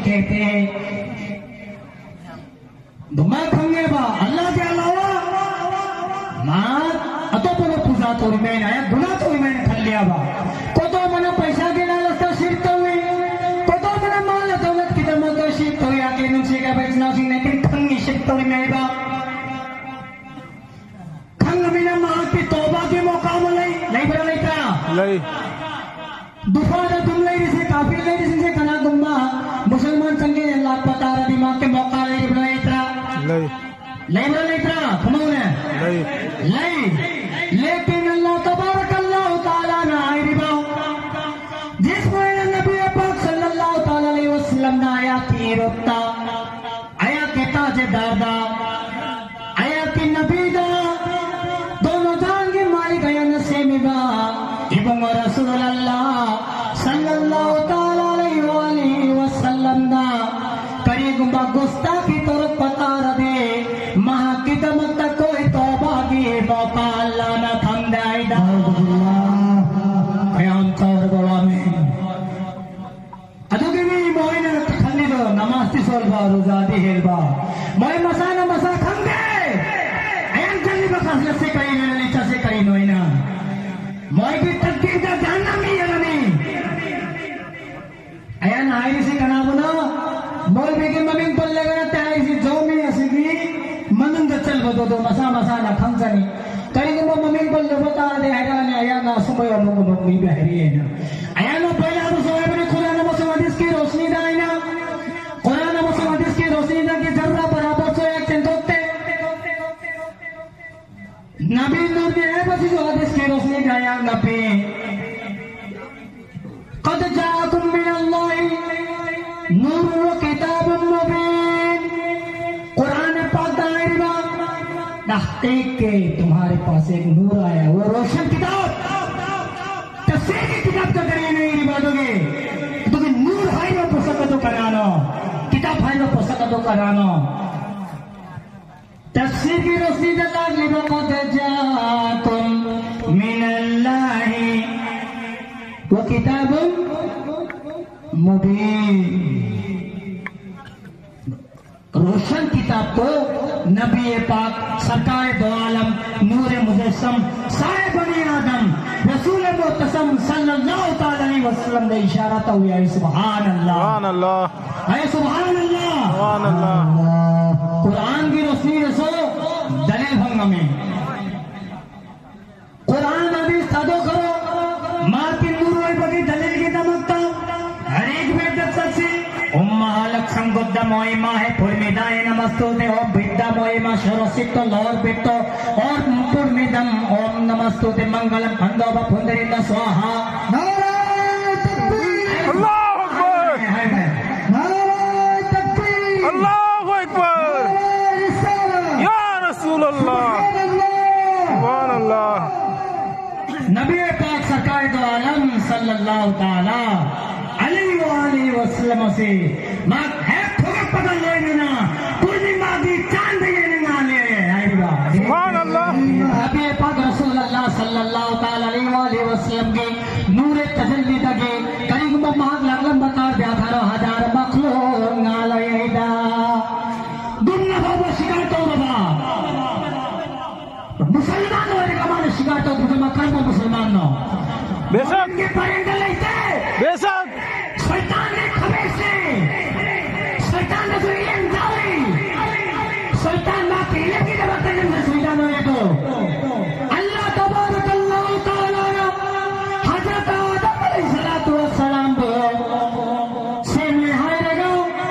ꯀꯦꯇꯦ. ꯑꯗꯨꯃꯥꯏꯅ ꯈꯪꯉꯦꯕ, ꯑꯜꯂꯥꯍꯒꯤ ꯑꯂꯥꯋꯥ ꯃꯥ ꯑꯇꯣꯞꯄꯅ ꯄꯨꯖꯥ ꯇꯧꯔꯤꯃꯦꯅ, ꯑꯌꯥ ꯒꯨꯅꯥ ꯇꯧꯔꯤꯃꯦꯅ ꯈꯜꯂꯦꯕ. ꯀꯣꯗꯣꯃꯅ ꯄꯩꯁꯥꯒꯤ ꯂꯥꯂꯁꯇ ꯁꯤꯔ ꯇꯧꯏ, ꯀꯣꯗꯣꯃꯅ ꯃꯥꯜ ꯗꯧꯂꯠꯀꯤꯗꯃꯛꯇ ꯁꯤꯔ ꯇꯧꯏ, ꯌꯥꯀꯦ ꯅꯨꯡꯁꯤ ꯀꯕ ꯏꯆꯤꯟ ꯏꯅꯥꯎꯁꯤꯡꯅ ꯀꯔꯤ ꯈꯪꯉꯤ ꯁꯤꯔ ꯇꯧꯔꯤꯃꯦꯕ? ꯈꯪꯉꯃꯤꯅ ꯃꯍꯥꯛꯀꯤ ꯇꯣꯕꯥꯒꯤ ꯃꯣꯀꯥ ꯑꯃ ꯂꯩ, ꯂꯩꯕ꯭ꯔꯥ ꯂꯩꯇ꯭ꯔꯥ? ꯂꯩ. ꯗꯨꯐꯥꯗ ꯑꯗꯨꯝ ꯂꯩꯔꯤꯁꯦ, ꯀꯥꯐꯤꯔ ꯂꯩꯔꯤꯁꯤꯡꯁꯦ ꯀꯅꯥꯒꯨꯝꯕ ꯃꯨꯁꯜꯃꯥꯟ ꯆꯪꯒꯦꯅ ꯂꯥꯛꯄ ꯇꯥꯔꯗꯤ ꯃꯍꯥꯛꯀꯤ ꯃꯣꯀꯥ ꯂꯩꯔꯤꯕ꯭ꯔꯥ ꯂꯩꯇ꯭ꯔꯥ? ꯂꯩ. ꯂꯩꯕ꯭ꯔꯥ ꯂꯩꯇ꯭ꯔꯥ? ꯈꯨꯝꯃꯨꯅꯦ. ꯂꯩ. ꯂꯩ. ꯂꯦꯀꯤꯟ ꯑꯜꯂꯥꯍ ꯇꯕꯥꯔꯛ ꯑꯜꯂꯥꯍꯨ ꯇꯥꯂꯥꯅ ꯍꯥꯏꯔꯤꯕ, ꯖꯤꯁ ꯃꯣꯏꯅ ꯅꯕꯤ ꯄꯥꯛ ꯁꯜꯂꯜꯂꯥꯍꯨ ꯇꯥꯂꯥ ꯑꯂꯩꯍꯤ ꯋꯁꯜꯂꯝꯅ ꯑꯌꯥꯠꯀꯤ ꯏꯔꯨꯞꯇ, ꯑꯌꯥꯠꯀꯤ ꯇꯥꯖꯦꯗꯥꯔꯗ, ꯑꯌꯥꯠꯀꯤ ꯅꯕꯤꯗ, ꯗꯣꯅꯣ ꯖꯍꯥꯟꯒꯤ ꯃꯥꯂꯤꯛ ꯑꯌꯥꯠꯅ ꯁꯦꯝꯃꯤꯕ ꯏꯕꯨꯡꯉꯣ ꯔꯁꯨꯜ ꯑꯜꯂꯥꯍ ꯁꯜꯂꯜꯂꯥꯍꯨ ꯇꯥꯂꯥ ꯑꯂꯩꯍꯤ ꯋꯥ ꯑꯂꯤꯍꯤ ꯋꯁꯜꯂꯝꯗ ꯀꯔꯤꯒꯨꯝꯕ ꯒꯨꯁꯇꯥꯈꯤ ꯇꯧꯔꯛꯄ ꯇꯥꯔꯗꯤ, ꯃꯍꯥꯛꯀꯤꯗꯃꯛꯇ ꯑꯩꯈꯣꯏ ꯇꯣꯕꯥꯒꯤ ꯃꯣꯀꯥ ꯑꯜꯂꯥꯍꯅ ꯊꯝꯗꯦ ꯍꯥꯏꯗ. ꯀꯌꯥꯝ ꯆꯥꯎꯔꯕ ꯋꯥꯅꯤ. ꯑꯗꯨꯒꯤꯅꯤ ꯃꯣꯏꯅ ꯈꯜꯂꯤꯗꯣ, ꯅꯃꯥꯖꯇꯤ ꯁꯣꯜꯕ, ꯔꯣꯖꯥꯗꯤ ꯍꯦꯜꯕ. ꯃꯣꯏ ꯃꯁꯥꯅ ꯃꯁꯥ ꯈꯪꯗꯦ. ꯑꯌꯥꯝ ꯈꯜꯂꯤꯕ ꯈꯥꯁꯂꯠꯁꯦ ꯀꯔꯤꯅꯣ, ꯂꯤꯆꯠꯁꯦ ꯀꯔꯤꯅꯣ ꯍꯥꯏꯅ. ꯃꯣꯏꯒꯤ ꯇꯛꯗꯤꯔꯗ ꯖꯍꯟꯅꯝ ꯏꯔꯝꯃꯤ. ꯑꯌꯥꯝ ꯍꯥꯏꯔꯤꯁꯤ ꯀꯅꯥꯕꯨꯅꯣ? ꯃꯣꯏꯕꯤꯒꯤ ꯃꯃꯤꯡ ꯄꯜꯂꯒ ꯅꯠꯇꯦ ꯍꯥꯏꯔꯤꯁꯤ, ꯖꯣꯃꯤ ꯑꯁꯤꯒꯤ ꯃꯅꯨꯡꯗ ꯆꯜꯕꯗꯣ ꯃꯁꯥ ꯃꯁꯥꯅ ꯈꯪꯖꯅꯤ. ꯀꯔꯤꯒꯨꯝꯕ ꯃꯃꯤꯡ ꯄꯜꯂꯨꯕ ꯇꯥꯔꯗꯤ ꯍꯥꯏꯔꯛꯑꯅꯤ, ꯑꯌꯥꯝꯅ ꯑꯁꯨꯝꯕ ꯌꯥꯎꯕ ꯃꯤꯕꯤ ꯍꯥꯏꯔꯛꯑꯦꯅ. ꯑꯌꯥꯝꯅ ꯄꯩꯂꯥꯗꯁꯨ ꯍꯥꯏꯕꯅꯤ, ꯈꯨꯔꯥꯟ ꯑꯃꯁꯨꯡ ꯍꯗꯤꯁꯀꯤ ꯔꯣꯁꯅꯤꯗ ꯑꯩꯅ, ꯈꯨꯔꯥꯟ ꯑꯃꯁꯨꯡ ꯍꯗꯤꯁꯀꯤ ꯔꯣꯁꯅꯤꯗꯒꯤ ꯖꯔ꯭ꯔꯥ ꯕꯔꯥꯕꯔꯁꯨ ꯑꯩ ꯆꯦꯟꯊꯣꯛꯇꯦ. ꯅꯕꯤ ꯅꯨꯔꯅꯤ ꯍꯥꯏꯕꯁꯤꯁꯨ ꯍꯗꯤꯁꯀꯤ ꯔꯣꯁꯅꯤꯗ ꯑꯌꯥꯝꯅ ꯄꯤ. قد جاءكم من الله نور وكتاب مبين. क़ुरान पाक दा है रिबा, तहकीक के तुम्हारे पास एक नूर आया, वो रोशन किताब. तफसीर की किताब का जरिए नहीं रिबा दोगे, क्योंकि नूर है वो पुस्तक तो करानो, किताब है वो पुस्तक तो करानो. تفسیر کی روشنی دے لگ لبا قد جاءكم من الله وكتاب مبين. سرکار دو عالم، نور مجسم، سائے بنی آدم، رسول معتصم صلی اللہ تعالی علیہ وسلم دا اشارہ تو ہے۔ سبحان اللہ۔ سبحان اللہ۔ اے سبحان اللہ۔ سبحان اللہ۔ قرآن کی روشنی رسو، دلیل بھنگ میں۔ قرآن حدیث تدو کرو، مارتن نور وی بگی دلیل کی دمکتا، ہر ایک بے دست سی۔ امہا لکشم بدھ موہیما ہے، پرمیدائے نمستوتے او بدھ موہیما شروع سیتو لور بیتو اور پرمیدم اوم نمستوتے منگلم پندو با پندرین سواہا۔ نعرہ تکبیر۔ اللہ اکبر۔ نعرہ تکبیر۔ اللہ اکبر۔ نعرہ رسالت۔ یا رسول اللہ۔ سبحان اللہ۔ سبحان اللہ۔ نبی پاک سرکار دو عالم صلی اللہ تعالی علیہ وآلہ وسلم سے ما ہے پھگا پتا لوئے نا، پوری مادی چاند یہ نگا لے، آئے بڑا۔ سبحان اللہ۔ نبی پاک رسول اللہ صلی اللہ تعالی علیہ وآلہ وسلم کے نور تجلی دگے، قریب ما ماغ لگن بکار بیا تھارا ہزار مخلوق نال ایدا۔ دنیا بابا شکار تو بابا۔ مسلمان ہو، ایک ہمارے شکار تو تجھے مکان کو مسلمان نہ ہو۔ بے شک۔ ان کے پرندے لیتے۔ بے شک۔ شیطان نے خبر سے، شیطان نے جو علم داوی، شیطان ماں کے علم کی جب علم سے شیطان ہوئے تو اللہ تبارک اللہ تعالیٰ نے حضرت آدم علیہ الصلوۃ والسلام کو سے نہائے رگا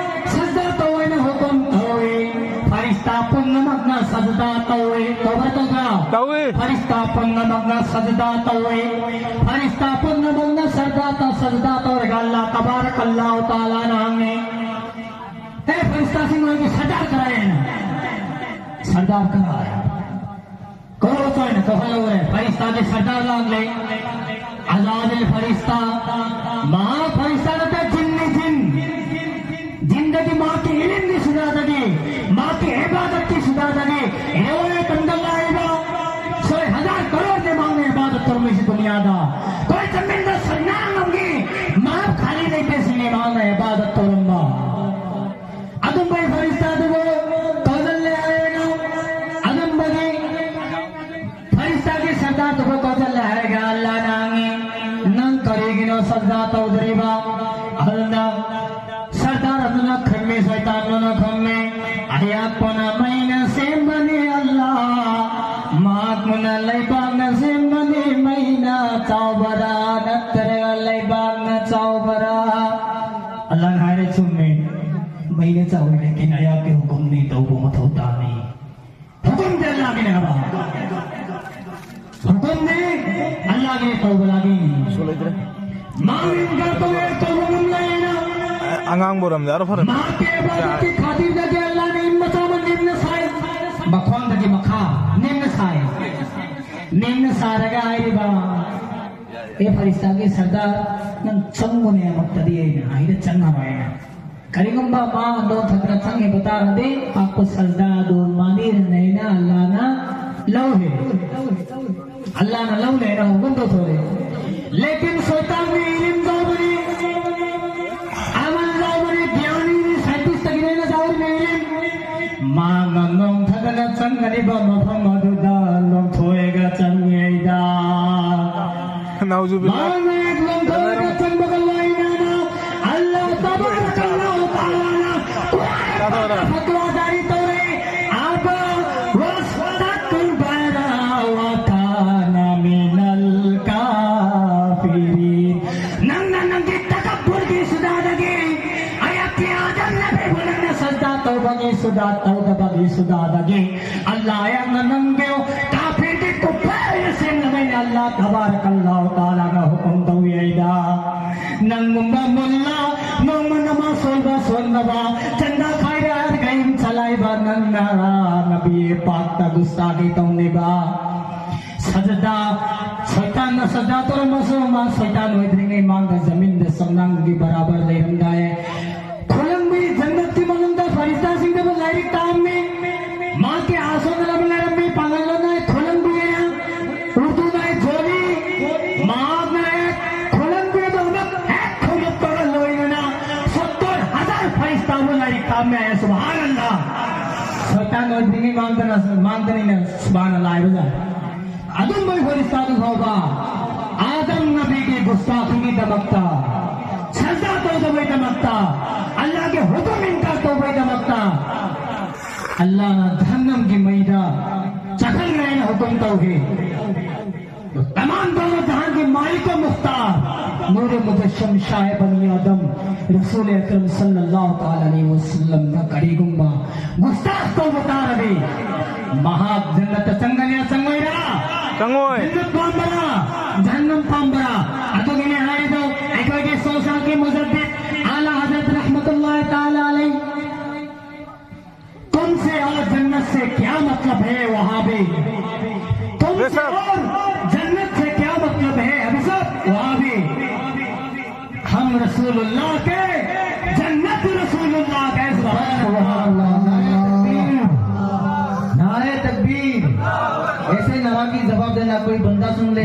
سجدہ توئے نہ حکم توئے۔ فرشتہ پنگمک نہ سجدہ توئے۔ توبہ تو گا۔ توئے۔ فرشتہ پنگمک نہ سجدہ توئے۔ فرشتہ پنگمک نہ سجدہ تو سجدہ تو رگا اللہ تبارک اللہ تعالیٰ نے ہمیں۔ اے فرشتہ سے مجھے سردار کرائے نا۔ سردار کرائے۔ کہو تو ہے نا، کہو لو ہے۔ فرشتہ کے سردار لاگ لے۔ عزازیل فرشتہ، مہا فرشتہ رہتا جن جن۔ جن دگی ماں کی علم کی سزا دگی، ماں کی عبادت کی سزا دگی۔ روایت اندر لائے گا، سوئے ہزار کروڑ دے ماں نے عبادت کرو میں سے دنیا دا۔ کوئی زمین دا سرنام ہوں گی، ماں خالی نہیں پیسے نے ماں نے عبادت کروں گا۔ ادم بھائی فرشتہ دے وہ توزن لے آئے گا۔ ꯁꯖꯗꯥ ꯇꯧꯗ꯭ꯔꯤꯕ꯫ ꯑꯗꯨꯅ ꯁꯔꯗꯥꯔ ꯑꯗꯨꯅ ꯈꯨꯝꯃꯤ, ꯁꯩꯇꯥꯟꯗꯨꯅ ꯈꯨꯝꯃꯤ, "ꯑꯌꯥꯛꯄꯅ ꯃꯩꯅ ꯁꯦꯝꯕꯅꯤ ꯑꯜꯂꯥ, ꯃꯍꯥꯛꯄꯨꯅ ꯂꯩꯕꯥꯛꯅ ꯁꯦꯝꯕꯅꯤ, ꯃꯩꯅ ꯆꯥꯎꯕꯔꯥ ꯅꯠꯇ꯭ꯔꯒ ꯂꯩꯕꯥꯛꯅ ꯆꯥꯎꯕꯔꯥ?" ꯑꯜꯂꯥꯅ ꯍꯥꯏꯔꯦ, "ꯆꯨꯝꯃꯤ, ꯃꯩꯅ ꯆꯥꯎꯋꯤ, ꯂꯦꯀꯤꯟ ꯑꯌꯥꯛꯀꯤ ꯍꯨꯀꯨꯝꯗꯤ ꯇꯧꯕ ꯃꯊꯧ ꯇꯥꯅꯤ꯫ ꯍꯨꯀꯨꯝꯗꯤ ꯑꯜꯂꯥꯒꯤꯅꯦ ꯍꯥꯏꯕ, ꯍꯨꯀꯨꯝꯗꯤ ꯑꯜꯂꯥꯒꯤꯅꯦ ꯇꯧꯕ ꯂꯥꯒꯤ꯫ ꯃꯥꯒꯤ ꯏꯟꯀꯥꯔ ꯇꯧꯋꯦ, ꯇꯧꯕ ꯉꯝꯂꯣꯏꯅ꯫ ꯑꯉꯥꯡꯕ ꯑꯣꯏꯔꯝꯗꯤ ꯑꯥꯔꯣ ꯐꯔꯦ꯫ ꯃꯍꯥꯛꯀꯤ ꯏꯕꯥꯗꯠꯀꯤ ꯈꯥꯇꯤꯔꯗꯒꯤ ꯑꯜꯂꯥꯅ ꯏꯟ ꯃꯆꯥ ꯑꯃ ꯅꯦꯝꯅ ꯁꯥꯏ, ꯃꯈꯣꯡꯗꯒꯤ ꯃꯈꯥ ꯅꯦꯝꯅ ꯁꯥꯏ, ꯅꯦꯝꯅ ꯁꯥꯔꯒ ꯍꯥꯏꯔꯤꯕ, "ꯑꯦ ꯐꯔꯤꯁꯇꯥꯒꯤ ꯁꯔꯗꯥꯔ, ꯅꯪ ꯆꯪꯕꯅꯦ ꯑꯃꯨꯛꯇꯗꯤ ꯑꯩꯅ ꯍꯥꯏꯗ ꯆꯪꯉꯔꯣꯏꯅ"꯫ ꯀꯔꯤꯒꯨꯝꯕ ꯃꯥ ꯅꯣꯡꯊꯛꯇ ꯆꯪꯈꯤꯕ ꯇꯥꯔꯗꯤ, ꯃꯍꯥꯛꯄꯨ ꯁꯖꯗꯥ ꯑꯗꯨ ꯃꯥꯅꯤꯔꯅꯦꯅ ꯑꯜꯂꯥꯅ ꯂꯧꯔꯦ꯫ ꯑꯜꯂꯥꯅ ꯂꯧꯅꯦꯅ ꯍꯨꯀꯨꯝ ꯇꯧꯊꯣꯔꯛꯑꯦ꯫ ꯂꯦꯀꯤꯟ ꯁꯣꯏꯇꯥꯟꯒꯤ ꯏꯂꯤꯝ ꯌꯥꯎꯕꯅꯤ, ꯑꯃꯜ ꯌꯥꯎꯕꯅꯤ, ꯒ꯭ꯌꯥꯅꯤꯅꯤ, ꯁꯥꯏꯟꯇꯤꯁꯇꯒꯤꯅꯦꯅ ꯌꯥꯎꯔꯤꯕ ꯏꯂꯤꯝ꯫ ꯃꯥꯅ ꯅꯣꯡꯊꯛꯇ ꯆꯪꯒꯅꯤꯕ ꯃꯐꯝ ꯑꯗꯨꯗ ꯂꯣꯡꯊꯣꯛꯑꯒ ꯆꯪꯉꯦꯗ꯫ ꯅꯥꯎꯖꯨꯕꯤꯜꯂꯥ꯫ ꯃꯥꯅ ꯍꯦꯛ ꯂꯣꯡꯊꯣꯛꯑꯒ ꯆꯪꯕꯒ ꯂꯣꯏꯅꯅ ꯑꯜꯂꯥ ꯇꯕꯥꯔꯀ ꯑꯜꯂꯥꯍꯨ ꯇꯥꯂꯥꯅ ꯀꯨꯔꯥꯟꯗ ꯐꯠꯋꯥ ꯖꯥꯔꯤ ꯇꯧꯔꯦ꯫ ꯑꯕꯥ ꯋꯥꯁꯇꯥꯀꯨꯜ ꯕꯥꯔꯥ ꯋꯥ ꯀꯥꯅ ꯃꯤꯅꯜ ꯀꯥꯐꯤꯔꯤꯟ꯫ ꯅꯪꯅ ꯅꯪꯒꯤ ꯇꯀꯕꯨꯔꯒꯤ ꯁꯨꯗꯥꯗꯒꯤ ꯑꯌꯥꯛꯀꯤ ꯑꯥꯗꯝ ꯅꯕꯤꯕꯨ ꯅꯪꯅ ꯁꯖꯗꯥ ꯇꯧꯕꯒꯤ ꯁꯨꯗꯥ ꯇꯧꯗꯕꯒꯤ ꯁꯨꯗꯥꯗꯒꯤ ꯑꯜꯂꯥ ꯑꯌꯥꯛꯅ ꯅꯪꯕꯨ ꯀꯥꯐꯤꯔꯒꯤ ꯀꯨꯐꯥꯔꯅ ꯁꯦꯝꯅꯕꯅꯤ꯫ ꯑꯜꯂꯥ ꯇꯕꯥꯔꯀ ꯑꯜꯂꯥꯍꯨ ꯇꯥꯂꯥꯅ ꯍꯨꯀꯨꯝ ꯇꯧꯏ ꯍꯥꯏꯗ꯫ ꯅꯪꯒꯨꯝꯕ ꯃꯨꯜꯂꯥ, ꯅꯣꯡꯃ ꯅꯃꯥꯖ ꯁꯣꯟꯕ ꯁꯣꯟꯗꯕ, ꯆꯟꯗꯥ ꯈꯥꯏꯕ ꯒꯥꯔꯤ ꯆꯂꯥꯏꯕ ꯅꯪꯅ ꯅꯕꯤ ꯄꯥꯛꯇ ꯒꯨꯁꯇꯥꯈꯤ ꯇꯧꯅꯤꯕ꯫ ꯁꯖꯗꯥ, ꯁꯩꯇꯥꯟꯅ ꯁꯖꯗꯥ ꯇꯧꯔꯝꯃꯁꯨ ꯃꯥ ꯁꯩꯇꯥꯟ ꯑꯣꯏꯗ꯭ꯔꯤꯉꯩ ꯃꯥꯡꯗ ꯖꯃꯤꯟꯗ ꯁꯝꯅꯥꯡꯒꯤ ꯕꯔꯥꯕꯔ ꯂꯩꯔꯝꯗꯥꯏ꯫ ꯈꯨꯂꯪꯕꯤ ꯖꯟꯅꯠꯀꯤ ꯃꯅꯨꯡꯗ ꯐꯔꯤꯁꯇꯥꯁꯤꯡꯗꯕꯨ ꯂꯥꯏꯔꯤꯛ ꯇꯥꯛꯑꯝꯃꯤ꯫ ꯃꯍꯥꯛꯀꯤ ꯑꯁꯣꯟꯅꯔꯕ ꯂꯩꯔꯝꯃꯤ ꯄꯥꯡꯒꯜ ꯂꯣꯟꯅ ꯈꯨꯂꯪꯕꯤ ꯍꯥꯏꯅ ꯎꯔꯗꯨꯗ ꯖꯣꯂꯤ꯫ ꯃꯍꯥꯛꯅ ꯍꯦꯛ ꯈꯨꯂꯪꯕꯤ ꯑꯗꯨ ꯑꯃꯨꯛ ꯍꯦꯛ ꯈꯨꯝꯃꯛꯄꯒ ꯂꯣꯏꯅꯅ ꯁꯠꯇꯔ ꯍꯖꯥꯔ ꯐꯔꯤꯁꯇꯥꯕꯨ ꯂꯥꯏꯔꯤꯛ ꯇꯥꯛꯑꯝꯃꯤ ꯍꯥꯏ꯫ ꯁꯨꯕꯍꯥꯅꯜꯂꯥ꯫ ꯁꯩꯇꯥꯟ ꯑꯣꯏꯗ꯭ꯔꯤꯉꯩ ꯃꯥꯡꯗꯅ, ꯃꯥꯡꯗꯅꯤꯅ ꯁꯨꯕꯍꯥꯅꯜꯂꯥ ꯍꯥꯏꯕ ꯌꯥꯏ꯫ ꯑꯗꯨꯝꯕ ꯐꯔꯤꯁꯇꯥꯗꯨ ꯐꯥꯎꯕ ꯑꯥꯗꯝ ꯅꯕꯤꯒꯤ ꯒꯨꯁꯇꯥꯈꯤꯒꯤꯗꯃꯛꯇ, ꯁꯖꯗꯥ ꯇꯧꯗꯕꯩꯗꯃꯛꯇ, ꯑꯜꯂꯥꯍꯒꯤ ꯍꯨꯀꯨꯝ ꯏꯟꯀꯥꯔ ꯇꯧꯕꯩꯗꯃꯛꯇ, ꯑꯜꯂꯥꯍꯅ ꯖꯍꯟꯅꯝꯒꯤ ꯃꯩꯗ ꯆꯠꯍꯟꯈ꯭ꯔꯦꯅ ꯍꯨꯀꯨꯝ ꯇꯧꯈꯤ꯫ ꯇꯃꯥꯝ ꯗꯧꯂꯠ ꯖꯍꯥꯟꯒꯤ ꯃꯥꯂꯤꯛ ꯃꯨꯈꯇꯥꯔ, ꯅꯨꯔ ꯃꯨꯖꯁꯝ ꯁꯥꯍꯦ ꯕꯅꯤ ꯑꯥꯗꯝ, ꯔꯁꯨꯜ ꯑꯀꯔꯝ ꯁꯜꯂꯜꯂꯥꯍꯨ ꯇꯥꯂꯥ ꯑꯂꯩꯍꯤ ꯋꯁꯜꯂꯝꯗ ꯀꯔꯤꯒꯨꯝꯕ ꯒꯨꯁꯇꯥꯈ ꯇꯧꯕ ꯇꯥꯔꯗꯤ, ꯃꯍꯥꯛ ꯖꯟꯅꯠꯇ ꯆꯪꯒꯅꯤ, ꯆꯪꯉꯣꯏꯔꯥ? ꯆꯪꯉꯣꯏ꯫ ꯖꯟꯅꯠ ꯄꯥꯝꯕꯔꯥ? ꯖꯍꯟꯅꯝ ꯄꯥꯝꯕꯔꯥ? ꯑꯗꯨꯒꯤꯅꯦ ꯍꯥꯏꯔꯤꯗꯣ, ꯑꯩꯈꯣꯏꯒꯤ ꯁꯣꯁꯥꯏꯇꯤ ꯃꯨꯖꯗꯤꯗ ꯑꯥꯂꯥ ꯍꯖꯔꯠ ꯔꯍꯃꯇꯨꯜꯂꯥꯍꯤ ꯇꯥꯂꯥ ꯑꯂꯩ, तुमसे और जन्नत से क्या मतलब है वहाबी? तुमसे और जन्नत से क्या मतलब है अभी सब वहाबी? हम रसूलुल्लाह के, जन्नत रसूलुल्लाह के। सुभान अल्लाह। नारे तकबीर। ऐसे नारा की जवाब देना, कोई बंदा सुन ले।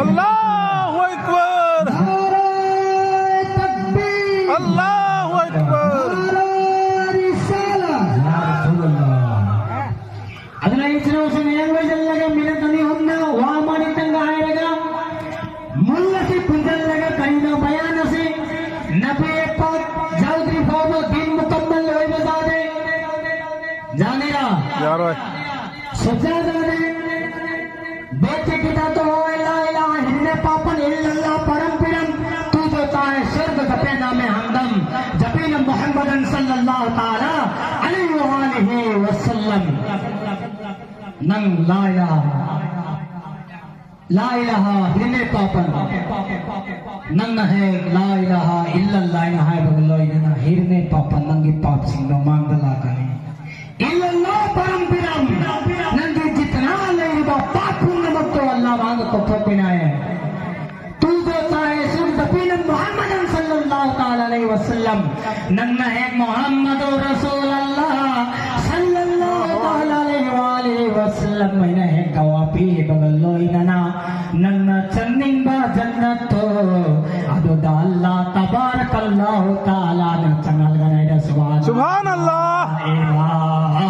अल्लाहु अकबर। नारे तकबीर। अल्लाहु अकबर। नारे रिसालत। या रसूलुल्लाह। Aduna isna usin yang wajan laga minatani hunna wa mani tanga ayraga. Mulla si punjal laga karina bayan si. Nabi pak jaudri fawma din mukammal hoy bazade. Janira. Yaro. Sajja jane. Bete kita to hoy la ilaha hirne papan illallah param piram. Tu jo tahe swarg jape naam hamdam. Jape naam Muhammadan sallallahu ta'ala alaihi wa alihi wa sallam. Nang la ilaha, la ilaha hirne papan. Nang na hai la ilaha illallah na hai bagaloy na hirne papan nang ki pap sing no mang dala kani. Illallah param piram. Nang ki jitna lai ba pap pun na magto Allah mang ko thopinai. Tu jo tahe swarg jape naam Muhammadan sallallahu ta'ala alaihi wasallam. Nang na hai Muhammadur Rasulullah sallallahu ta'ala alaihi wa alihi wasallam. Mai na hai gawapi bagaloy na na. Nang na channing ba jannat to. Adu da Allah tabarakallahu ta'ala na changal ganai da subhan. Subhanallah. La ilaha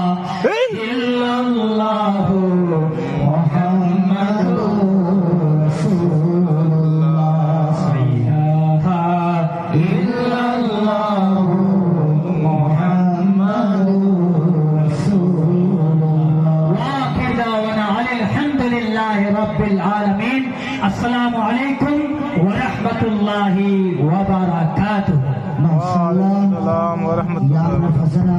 illallah Muhammad. الله وبركاته. ما شاء الله. Wa rahmatullah. Yamna fazana.